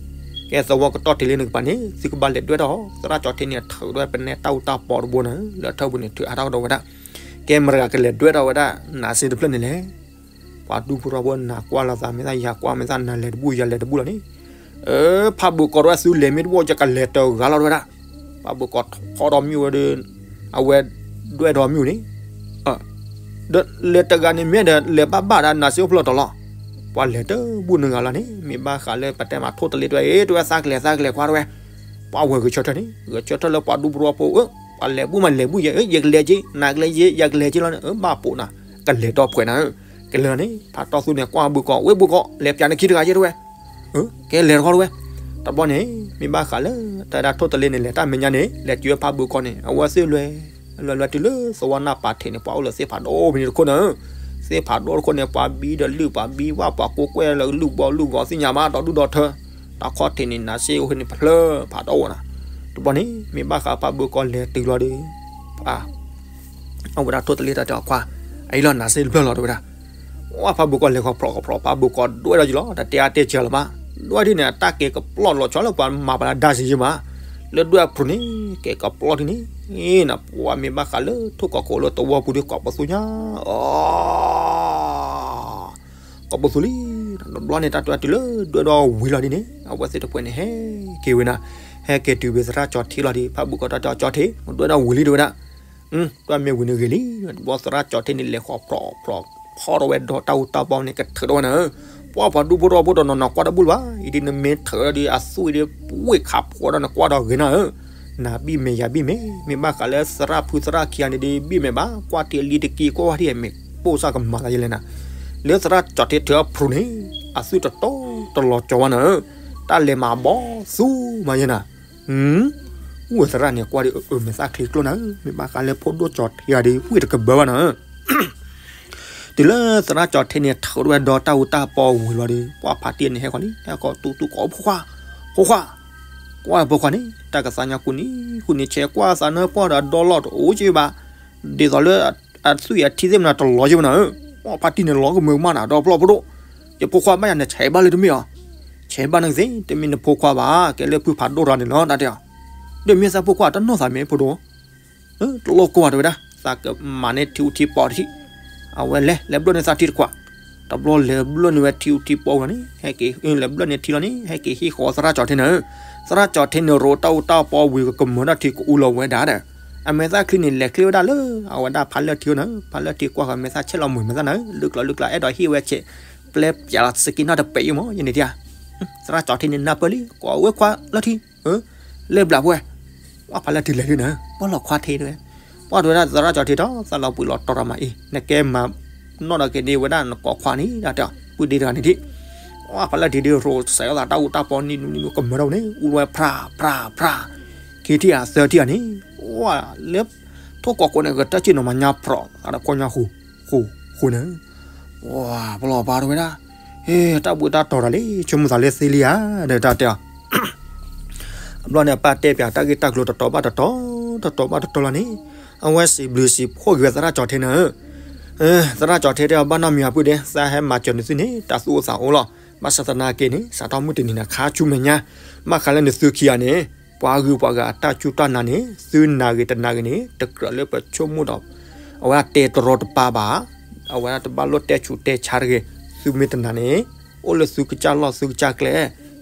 ကဲသဝီကတီၢ်ထံးလံန့ၣ်တကပၤန့ၣ် သုကဘၣ်လဲၤဒွဲၣ်ထီၣ်, သရၣ်ကၠီထံန့ၣ် ထုးဒွဲၣ်ပနဲတၢ်အူတၢ်ပီတဘိန့ၣ် လၢထၢပူၤန့ၣ် ထုးအါထီၣ်ကဒီးဝဲဒၣ်. ကဲမတၤတဂၤကလဲၤဒွဲၣ်ထီၣ်ဝဲဒၣ် နါစ့တဖျၢၣ်န့ၣ်လဲၣ်. ပှၤဒူဖိထီဖိနၤကွၢ်လီၤသး မ့ၢ်သးယၤကွၢ် မ့ၢ်သးနၤလဲၤတဘူၣ် ယၤလဲၤတဘူၣ်လီၤန့ၣ်, အၢ ဖးဘုးကီးဒၣ်ဝဲ သုလဲၤမ့ၢ်တဘူၣ် ယကလဲၤတဂၤလီၤတဲဝဲဒၣ်. ဖးဘုးကီးထီၣ်ဒီးမ့ၣ်အူဝဲဒီး အဝဲဒွဲၣ်ဒီးမ့ၣ်အူန့ၣ်, ဒီးလဲၤတဂၤန့ၣ်မ့ၢ်ဒီး လဲၤဘၣ်ဘၣ်ဒၣ်နါစ့အိၣ်ဖျဲၣ်ထီၣ်လီၤ. ပှၤလဲၤတဘူၣ်နဂၤလီၤန့ၣ် မ့ၢ်ဘၣ်ဃးလၢပတဲမၤထိၣ်တလ့တဲဝဲ အ့ တဲဝဲ သးကလဲၤ သးကလဲၤကွၢ်တဲဝဲ. ပှၤဝဲဂဲၤဆၢထၢၣ်န့ၣ် ဂဲၤဆၢထၢၣ်လၢပှၤဒူဖိထီဖိ အၢ ပှၤလဲၤဘူၣ်မးလဲၤဘူၣ်ယဲ အၢ ယကလဲၤက့ၤ နၤကလဲၤက့ၤ ယကလဲၤက့ၤလီၤန့ၣ် အၢ ဘၣ်ပိာ်နၤ ကလဲၤဒီးပှဲၤနၤ ကလဲၤလီၤန့ၣ် ဖးတီၢ်သူန့ၣ် ကွၢ်ဘုးကီး ဝဲဘုးကီး လဲၤပၠးနခံတဂၤယဲတဲဝဲ. ကဲလဲၤတခီတဲဝဲ. တဘျီန့ၣ် မ့ၢ်ဘၣ်ဃးလၢ တၢ်ဒၣ်ထိၣ်တလ့န့ၣ် လဲၤတၢ်မဲာ်ညါန့ၣ် လဲၤတုၤဖးဘုးကီးန့ၣ် အဝဲသ့ၣ်လွဲ လွဲလွဲတုၤလၢသဝီနၢ်ပၤထံးန့ၣ် ပှၤအိၣ်လၢသ့ၣ်ဖးဒိၣ်ဖဲန့ၣ်တခိၣ်န့ၣ်, သ့ၣ်ဖးဒိၣ်တခိၣ်န့ၣ် ပှၤဘံဒီးလုၢ် ပှၤဘံဝၣ် ပှၤကိးကွဲၢ်လၢလုၢ်ဘီလုၢ်ဂီၤသ့ၣ်ညါဘၣ် ဒီးဒူၣ်ဒီးထၢ, တၢ်ခီၣ်ထံးန့ၣ် နါစ့အိၣ်ဟဲန့ၣ်ဖျၢၣ်ဖးဒိၣ်ဝဲနၤ. တဘျီန့ၣ် မ့ၢ်ဘၣ်ဃးဖးဘုးကီးလဲၤတုၤလီၤဒီး အဝဲဒၣ်ထိၣ်တလ့တၢ်တဲအီၤခွါ, အအံၤလီၤနါစ့တဖျၢၣ်လီၤတဲဝဲဒၣ်. ဝဲဖးဘုးကီးလဲၤဃီၤဖျိးဃီၤဖျိး ဖးဘုးကီးဒွဲၣ်ဒီးယလီၤ တတဲအါတဲစှၤလၢၤဘၣ်. ဒွဲၣ်ဒ်န့ၣ် အတၢ်ကဲကပျီၢ်လီၤဆီလၢပှၤမၤပှၤလၢဒါစ့ယဲမး, လၢဒွဲၣ်အဖျိးန့ၣ် ကဲကပျီၢ်ဒ်န့ၣ်, နပှၤမ့ၢ်ဘၣ်ဃးလၢထိၣ်ကီးခိၣ်လၢသဝီပူၤဒီး ကိးပသူညါ အ ကိးပသူလံ. တဘျီန့ၣ် တၢ်တဲတုၤလၢဒွဲၣ်ဒီးဝံၤလီၤဒ်န့ၣ် အဝဲသ့ၣ်တဖၣ်န့ၣ် ဟဲက့ၤဝဲနၤ, ဟဲက့ၤတုၤဝဲသရၣ်ကၠီထံလီၤဒီး ဖးဘုးကီးတၢ်တဲအီၤကၠီထံ မ့ၢ်ဒွဲၣ်ဒီးဝံၤလံတဲဝဲဒၣ်. ဒွဲၣ်မ့ၢ်ဝံၤန့ၣ်ဂ့ၤလံ, တဘျီသရၣ်ကၠီထံန့ၣ် လဲၤဃီၤဖျိးဖျိး ဖီၣ်ထီၣ်ဝဲဒီးတၢ်အူတၢ်ပီန့ၣ် ကထုးထီၣ်ဝဲနၤ, ပှၤပှၤဒူဖိထီဖိတနီၤနီၤကွၢ်တဘူၣ်လၢၤဘၣ်, အံၤဒ်နမ့ၢ်ထုးဒီးအသွံၣ်ဒီး ပှ့ၢ်ခးဖှိးဒီးနကွၢ်ဒီးဂ့ၤနၤဧၢ, နၤဘံၣ်မဲာ်ယၤဘံၣ်မဲာ်, မ့ၢ်ဘၣ်ဃးလၢသရၣ်ဖုသရၣ်ခံဂၤန့ၣ်ဒီး ဘံၣ်မဲာ်ဘၣ်, ကွၢ်ထံအလံၤတက့ၢ် ကွၢ်ဝဲဒ်အံၤ မ့ၢ်ပိၢ်စၢ်ကမၤသးယဲလဲၣ်နၤ, လၢသရၣ်ကၠီထံထုးအဖျိးန့ၣ် အသွံၣ်တတီတလီၤကၠီဝဲနၤဧၢ, တၢ်လဲၤမၤဘီသူမးယဲနၤ ဝဲသရၣ်န့ၣ်ကွၢ်ဒီး အၢ မဲာ်သၣ်ချံကျိၣ်နၤဧၢ, မ့ၢ်ဘၣ်ဃးလၢဖိဒိၣ်ကၠီထံဂၤဒီး ဝံၣ်တကဘၢဘၣ်နၤဧၢ. တုၤလၢသရၣ်ကၠီထံန့ၣ် ထုးထီၣ်ဝဲဒီးတၢ်အူတၢ်ပီဝံၤလီၤဒီး ပှၤဖးတံၢ်န့ၣ်ဟဲဃီၤလံ, ဟဲဃီၤတူတူကိးဖိခွါ, ဖိခွါ, ကွၢ်ဖိခွါန့ၣ် တၢ်ကသါညါကူနံၤကူနံၤ ဆဲးကွၢ်သးနၢပှၢ်ဒီးအဒီလီၢ်တအိၣ်က့ဘၣ်, ဒ်သိးလၢ အသွံၣ်အထံသ့ၣ်မနုၤတလီၤက့ဘၣ်နၤဧၢ, ပှၤဖးတံၢ်န့ၣ်လီၤကမၢကမၣ်နၤ ဒီဖျီၣ်ဖိဒိၣ်, ယဖိခွါဘၣ်ယၤန့ၣ် ဆဲးဘၣ်လၢတမ့ၢ်အီၤ, ဆဲးဘၣ်န့ၣ်သ့ၣ် တမ့ၢ်နဖိခွါဘၣ် ကဲလၢဖုဖးဒိၣ်တဂၤန့ၣ်လီၤ တၢ်တဲအီၤ, ဒီးမ့ၢ်သးဖိခွါတၢ်နီၢ်သးမ့ၢ်ဖိဒိၣ် တလိၣ်ကိၢ်ဘၣ်တဲဝဲဒၣ်, သးကမၤန့ၢ်ထံအူထံပီတထံၣ်, အဝဲလဲၤ လဲၤဘျၢၣ်န့ၢ်သးထံတခွး, တဘျီလဲၤဘျၢၣ်န့ၢ်ဝဲထံအူထံပီဝံၤန့ၣ် ဟဲက့ၤ လဲၤဘျၢၣ်န့ၢ်ထံလီၤန့ၣ် ဟဲက့ၤဟံးဃီၤသရၣ်ကၠီထံန့ၣ်, သရၣ်ကၠီထံန့ၣ် ရိးတၢ်အူတၢ်ပီဝံၤကကမၢတၢ်ထံကအူလီၤဝဲဒၣ်ဒီး, အမဲာ်သၣ်ချံန့ၣ် လဲၤချ့ဝဲဒၣ်လၢ အဝဲဒၣ်ဖးလၢၢ်ထံန့ၣ်, ဖးလၢၢ်ထံကွၢ်ဃီၤမဲာ်သၣ်ဆဲးလီၤမုာ်မဲာ်သၣ်န့ၣ်, လုၢ်ကျီလုၢ်ကျီ အဲၣ်ဒိးဟ့ၣ်ဝဲဆဲး, ပျဲပျးလီၤစကံနီၣ်တပဲာ်ယိမး ယန့ၣ်တဧါ, သရၣ်ကၠီထံန့ၣ်နၢ်ပၢၢ်လံ ကိးဝဲခွါလၢထံ လဲၤဘျးဖဲ ဝဲဖးလၢထံးလဲၤလံန့ၣ် ပှၤလီၤခွါထ့တဲဝဲ, ပှၤတဲဝဲဒၣ်သရၣ်ကၠီၤထ့ဒီး သးလီၤပှ့ၤလီၤတီၤတၢ်မၤအံၤ နကဲမၤနီၣ်ဒီးက့ၤန့ၢ်ဝဲဒၣ်နကိးခွါန့ၣ် တၢ်တဲအီၤ ပုၢ်ဒ့တဂၤန့ၣ်ဒံး, ဝဲဖးလၢထံးဒ့ရိးစဲးအသးတၢ်အူတၢ်ပီနံၤနံၤနံၤကမၢထီၣ်န့ၣ် အူလီၤဝဲဖြးဖြးဖြး ခံထံၣ်ဧါသၢထံၣ်ဧါန့ၣ်, ဝဲလၢ ထိၣ်ကီးကိးန့ၣ် ကတၢၢ်က့ၢ်နီၤမၤညါဖြီး အတကွီၢ်ညါဃိ ဃိ ဃိန့ၣ်, ပှၤလီၤပှၤတဲဝဲဒၣ်, တၢ်ဘှံးတၢ်တီၤတၢ်လံ ဆိကမိၣ်သးလၢသ့လံဧါ ဒီးတၢ်တဲအီၤ အဘျီန့ၣ် အပၢ်တဲပၠးတၢ်ဂ့ၢ်တၢ်ကျိၤတတီၤဘၣ်တတီၤ တတီၤဘၣ်တတီၤလီၤန့ၣ်, အဝဲစံးဘျုးစံးဖှိၣ်က့ၤဝဲသရၣ်ကၠီၤထ့န့ၣ်, သရၣ်ကၠီၤထ့တဲအီၤ ဘၣ်နီတမံၤအပုၢ်ဒ့ သးဟဲမၤစၢၤနသုန့ၣ် တၢ်သူၣ်အိၣ်သးအိၣ်လီၤ. ဘၣ်ဆၣ်သနာ်က့န့ၣ် စးထီၣ်မုၢ်တနံၤန့ၣ် ခါဆူမဲာ်ညါ ဘၣ်ဃးလၢနသုခံဂၤန့ၣ် ပှၤဂုၤပှၤဂၤအတၢ်စူၢ်တၢ်နာ်န့ၣ် သုနာ်ဂ့ၤတနာ်ဂ့ၤန့ၣ် တကြၢးလၢပဆိကမိၣ်ဒီး အဝဲဒၣ်တဲတရီတပါဘၣ်, အဝဲဒၣ်တဘၣ်လိၣ်တဲဆူးတဲဆါတဂ့ၤ, သုမ့ၢ်တနာ်န့ၣ် အိၣ်လၢသုကစၢ်လီၢ်သုကစၢ်ကျဲ,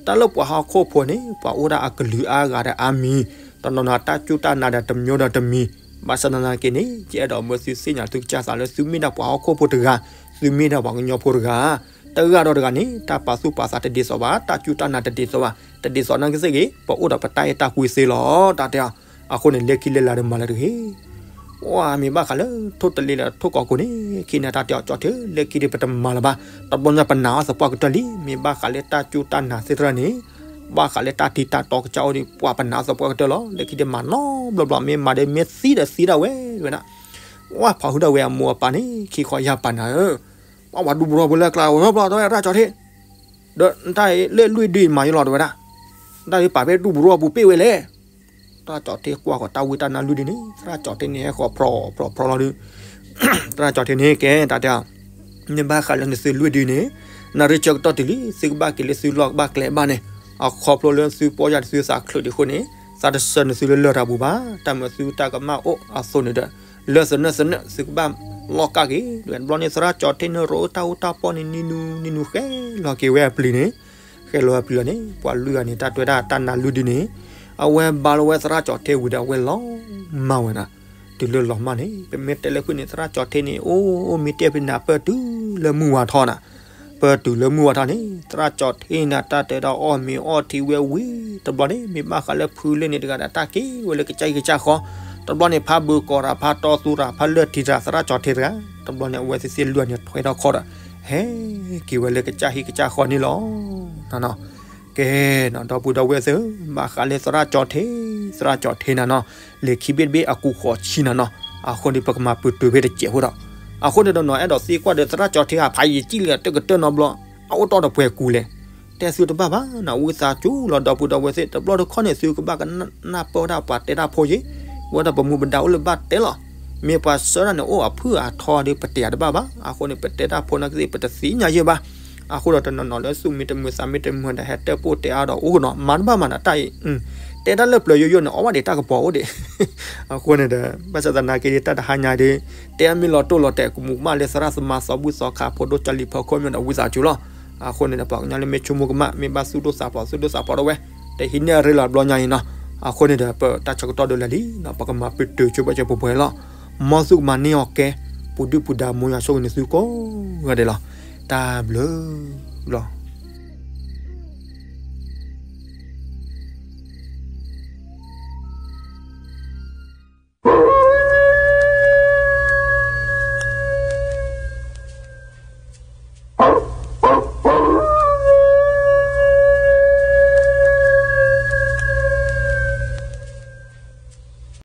တၢ်လၢပှၤဟီၣ်ခိၣ်ဖိန့ၣ် ပှၤအိၣ်ဒၣ်အကလုာ်အါဂၤဒီးအါမံၤ, တနီၤနီၤအတၢ်စူၢ်တၢ်နာ်ဒီးတမျိုးဒီးတမံၤ, ဘၣ်ဆၣ်သနာ်က့န့ၣ် ယအဲၣ်ဒိးမၢသုသ့ၣ်ညါသုကစၢ်သးလၢသုမ့ၢ်ဒၣ်ပှၤဟီၣ်ခိၣ်ဖိတဂၤ, သုမ့ၢ်ဒၣ်ပှၤကညီဖိတဂၤ တဂၤဒီးတဂၤန့ၣ် တၢ်ပာ်သူၣ်ပာ်သးတဒ်သိးဘၣ်, တၢ်စူၢ်တၢ်နာ်တဒ်သိးဘၣ်, တဒ်သိးနာ်က့သ့ၣ်ဂ့ၤ ပအိၣ်ဒီးပတၢ်အဲၣ်တၢ်ကွံသ့လီၤ တၢ်တဲအီၤ, အဃိန့ၣ် လၢခံလၢလာ်ဒီးမၤလၢတဂ့ၤ ဝဲမ့ၢ်ဘၣ်ဃးလၢထိၣ်တလ့လၢထိၣ်ကီးကိးန့ၣ် ခံန့ၣ်တၢ်တဲအီၤကၠီၤထ့ လၢခံဒီးပတမၤလၢၤဘၣ်, တဘျီညါပနာ်အီၤသပှၢ်ကတၢၢ်လံ, မ့ၢ်ဘၣ်ဃးလၢတၢ်စူၢ်တၢ်နာ်သ့ၣ်တဖၣ်န့ၣ် ဘၣ်ဃးလၢတၢ်တံၤတၢ်တီကစၢ်အိၣ်ဒီး ပှၤပနာ်အီၤသပှၢ်ကတၢၢ်လီၤ, လၢခံဒီးမၤနီတဘျီဘျီ မ့ၢ်မၤဒီးမ့ၢ်သံဒီးသံဒၣ်ဝဲဝဲဒၣ်, ဝဲဖးဟူဒၣ်ဝဲအမိၢ်အပၢ်န့ၣ် ခံခီယၢ်ပာ်နၤဧၢ, ပှၤပှၤဒူပူၤထီၣ်ပူၤလၢကျါဝဲဘျီဘျီ တဲဝဲသရၣ်ကၠီၤထ့ ဒီးတၢ်လၢလွံၢ်ဒုမၤယလီၤတဲဝဲဒၣ်, တၢ်ဒုးပာ်ဖဲဒူပူၤထီၣ်ပူၤပ့ၢ်ဝဲလဲၣ်, သရၣ်ကၠီၤထ့ကွၢ်ဃီၤတၢ်ဝံတၢ်နါလွံၢ်ဒုန့ၣ် သရၣ်ကၠီၤထ့န့ၣ်ဟဲဃီၤဖြီဖြီဖြီလီၤဒုး, သရၣ်ကၠီၤထ့န့ၣ်ကဲတၢ်တဲအီၤ, မ့ၢ်ဘၣ်ဃးလၢနသုလွံၢ်ဒုန့ၣ် နၣ်ရံၣ်ဆၢကတီၢ်တုၤလံ သုကဘၣ်က့ၤလၢသုလီၢ်ကဘၣ်ကျဲဘၣ်န့ၣ်, အခီဖျိလၢသုပီၢ်ယၢ်ဒီးသုသးချုးဒံးအဃိန့ၣ် သးတဆှၢနသုလၢလၢၢ်တၢ်ပူၤဘၣ်, တၢ်မၤသုတၢ်ကမၣ်အိၣ်အသိးန့ၣ်ဒီး လၢသနၢၣ်သနၢၣ် သုကဘၣ်လီၢ်ကၢ်က့ၤ, တဘျီန့ၣ် သရၣ်ကၠီၤထ့န့ၣ် ရိးတၢ်အူတၢ်ပီၢ်န့ၣ် နံၤနူနံၤနူ ဃဲလီၤက့ၤဝဲအပျံၤန့ၣ်, ဃဲလီၤဝဲအပျံၤလီၤန့ၣ် ပှၤလွံၢ်ဂၤန့ၣ် တၢ်တဲဝဲဒၣ်တၢ်နါလွံၢ်ဒုန့ၣ် အဝဲဘါလီၤဝဲသရၣ်ကၠီၤထ့ဝံၤဒီးအဝဲလီၤမၢ်ဝဲဒၣ်, တုၤလၢလီၤမၢ်န့ၣ် ပမ့ၢ်တဲလၢဖုၣ်န့ၣ် သရၣ်ကၠီၤထ့န့ၣ် အိၣ်မ့ၢ်တဲဖဲန့ၣ် ပၢၢ်တုၤလၢမုၢ်ဝါထီၣ်နၤ ပၢၢ်တုၤလၢမုၢ်ဝါထီၣ်န့ၣ် သရၣ်ကၠီၤထ့န့ၣ် တၢ်တဲဒီးအီၣ်မ့ၤအီထံဝဲဝံၤ တဘျီန့ၣ် မ့ၢ်ဘၣ်ဃးလၢဖုလ့န့ၣ်တဂၤဒီး တၢ်က့ၤဝဲလၢကစၢ်ဟံၣ်ကစၢ်ဃီ, တဘျီန့ၣ် ဖးဘုးကိးတၢ် ဖးတီသူတၢ် ဖးလၢထံတၢ် သရၣ်ကၠီၤထ့တဂၤ, တဘျီန့ၣ် အဝဲသ့ၣ်သ့ၣ်လွံၢ်ဂၤန့ၣ် ထွဲထီၣ်ခီဒီး ဟဲက့ၤဝဲလၢကစၢ်ဟံၣ်ကစၢ်ဃီန့ၣ်လီၤ. ကဲနီၤ ဒီပုၢ်ဒီဝဲၢ်သ့ၣ်ဧၢ, ဘၣ်ဃးလၢသရၣ်ကၠီၤထ့, သရၣ်ကၠီၤထ့နၤနီၤ, လံာ်ခံဘ့ၣ်တဘ့ၣ်အကူဃိးဆံနၤနီၤ, အဃိန့ၣ် ပကမၤပတုာ်ဖဲတစဲးဖိဒီး, အဃိန့ၣ်ဒီးနီၤ အဲၣ်ဒိးသံကွၢ်ဒီးသရၣ်ကၠီၤထ့ဧါ, ဖးယံာ်ကံၣ်လံတကတၢၢ်နီတဘျီ, အအိၣ်တ့ၢ်ဒီးပှဲၤကူလဲၣ်, တဲသုတဘၣ်ဘၣ်နီၤ, ဝံသးစူၤလီၤ ဒီပုၢ်ဒီဝဲၢ်သ့ၣ်, တဘျီတခီၣ်န့ၣ် သုကဘၣ်ကနၢ်ပၢၢ်ဝဲဒၣ်ပှၤတဲတၢ်ဖိယ့ၣ်, ဝဲဒၣ်ပမူပဒါအိၣ်လၢဘၣ်တဲလီၤ. မ့ၢ်ပှၤဆှၢတၢ်န့ၣ် အိၣ်အဖုၣ်အထီဒီး ပတဲတဘၣ်ဘၣ်. အဃိန့ၣ် ပတဲတၢ်ဖိနာ်က့သ့ၣ် ပတသ့ၣ်ညါယဲၢ်ဘၣ်. အဃိဒီးတနီၤနီၤလၢသူၣ်မံတမုာ်သးမံတမုာ်ဒီး ဟဲတဲပိၢ်တဲအါဒီးအိၣ်နီၤ, မၤတဘၣ်မၤနီၤ တၢ်အံၤ, တဲတၢ်လၢပျၢၤယိယိန့ၣ် အီၣ်ဘၣ်ဒံးတၢ်ကပီၤအိၣ်ဒံး. အဃိန့ၣ်ဒီး ဘၣ်ဆၣ်သနာ်က့ တၢ်တဟါညါဒ် တဲအမ့ၢ်လီၤတိၢ်လီၤတဲာ် ကမူးကမၣ်လၢသရၣ်သမါသီဘူၣ်သီခါ ဖိဒိၣ်ကၢ်လံၤဖီခိၣ်မ့ၢ်ဒီး ဝံသးစူၤလီၤ. အဃိန့ၣ်ဒီး ပှၤကညီလၢမ့ၢ်ဆိကမိၣ်ကမၣ် မ့ၢ်ဘၣ်သူၣ်ဒိၣ်သးဖျိး သူၣ်ဒိၣ်သးဖျိးဒီးဝဲ တဟံးန့ၢ်အရ့လီၤဘျီညါအံၤနီၤ. အဃိန့ၣ်ဒီး ပတၢ်ဆၢကတီၢ်ဒၣ်လဲာ်လံနီၤ ပကမၤပတုာ်ဆိပာ်စၢၤပှဲၤပှဲၤလီၤ. မ်သုကမၤန့ၢ်အီၤကဲ ပူၤဒုၣ်ပူၤဒါ မ်ယွၤဆိၣ်ဂ့ၤန့ၢ်သုကိးဂၤဒဲးလီၤ. တၢ်ဘျုးလီၤ.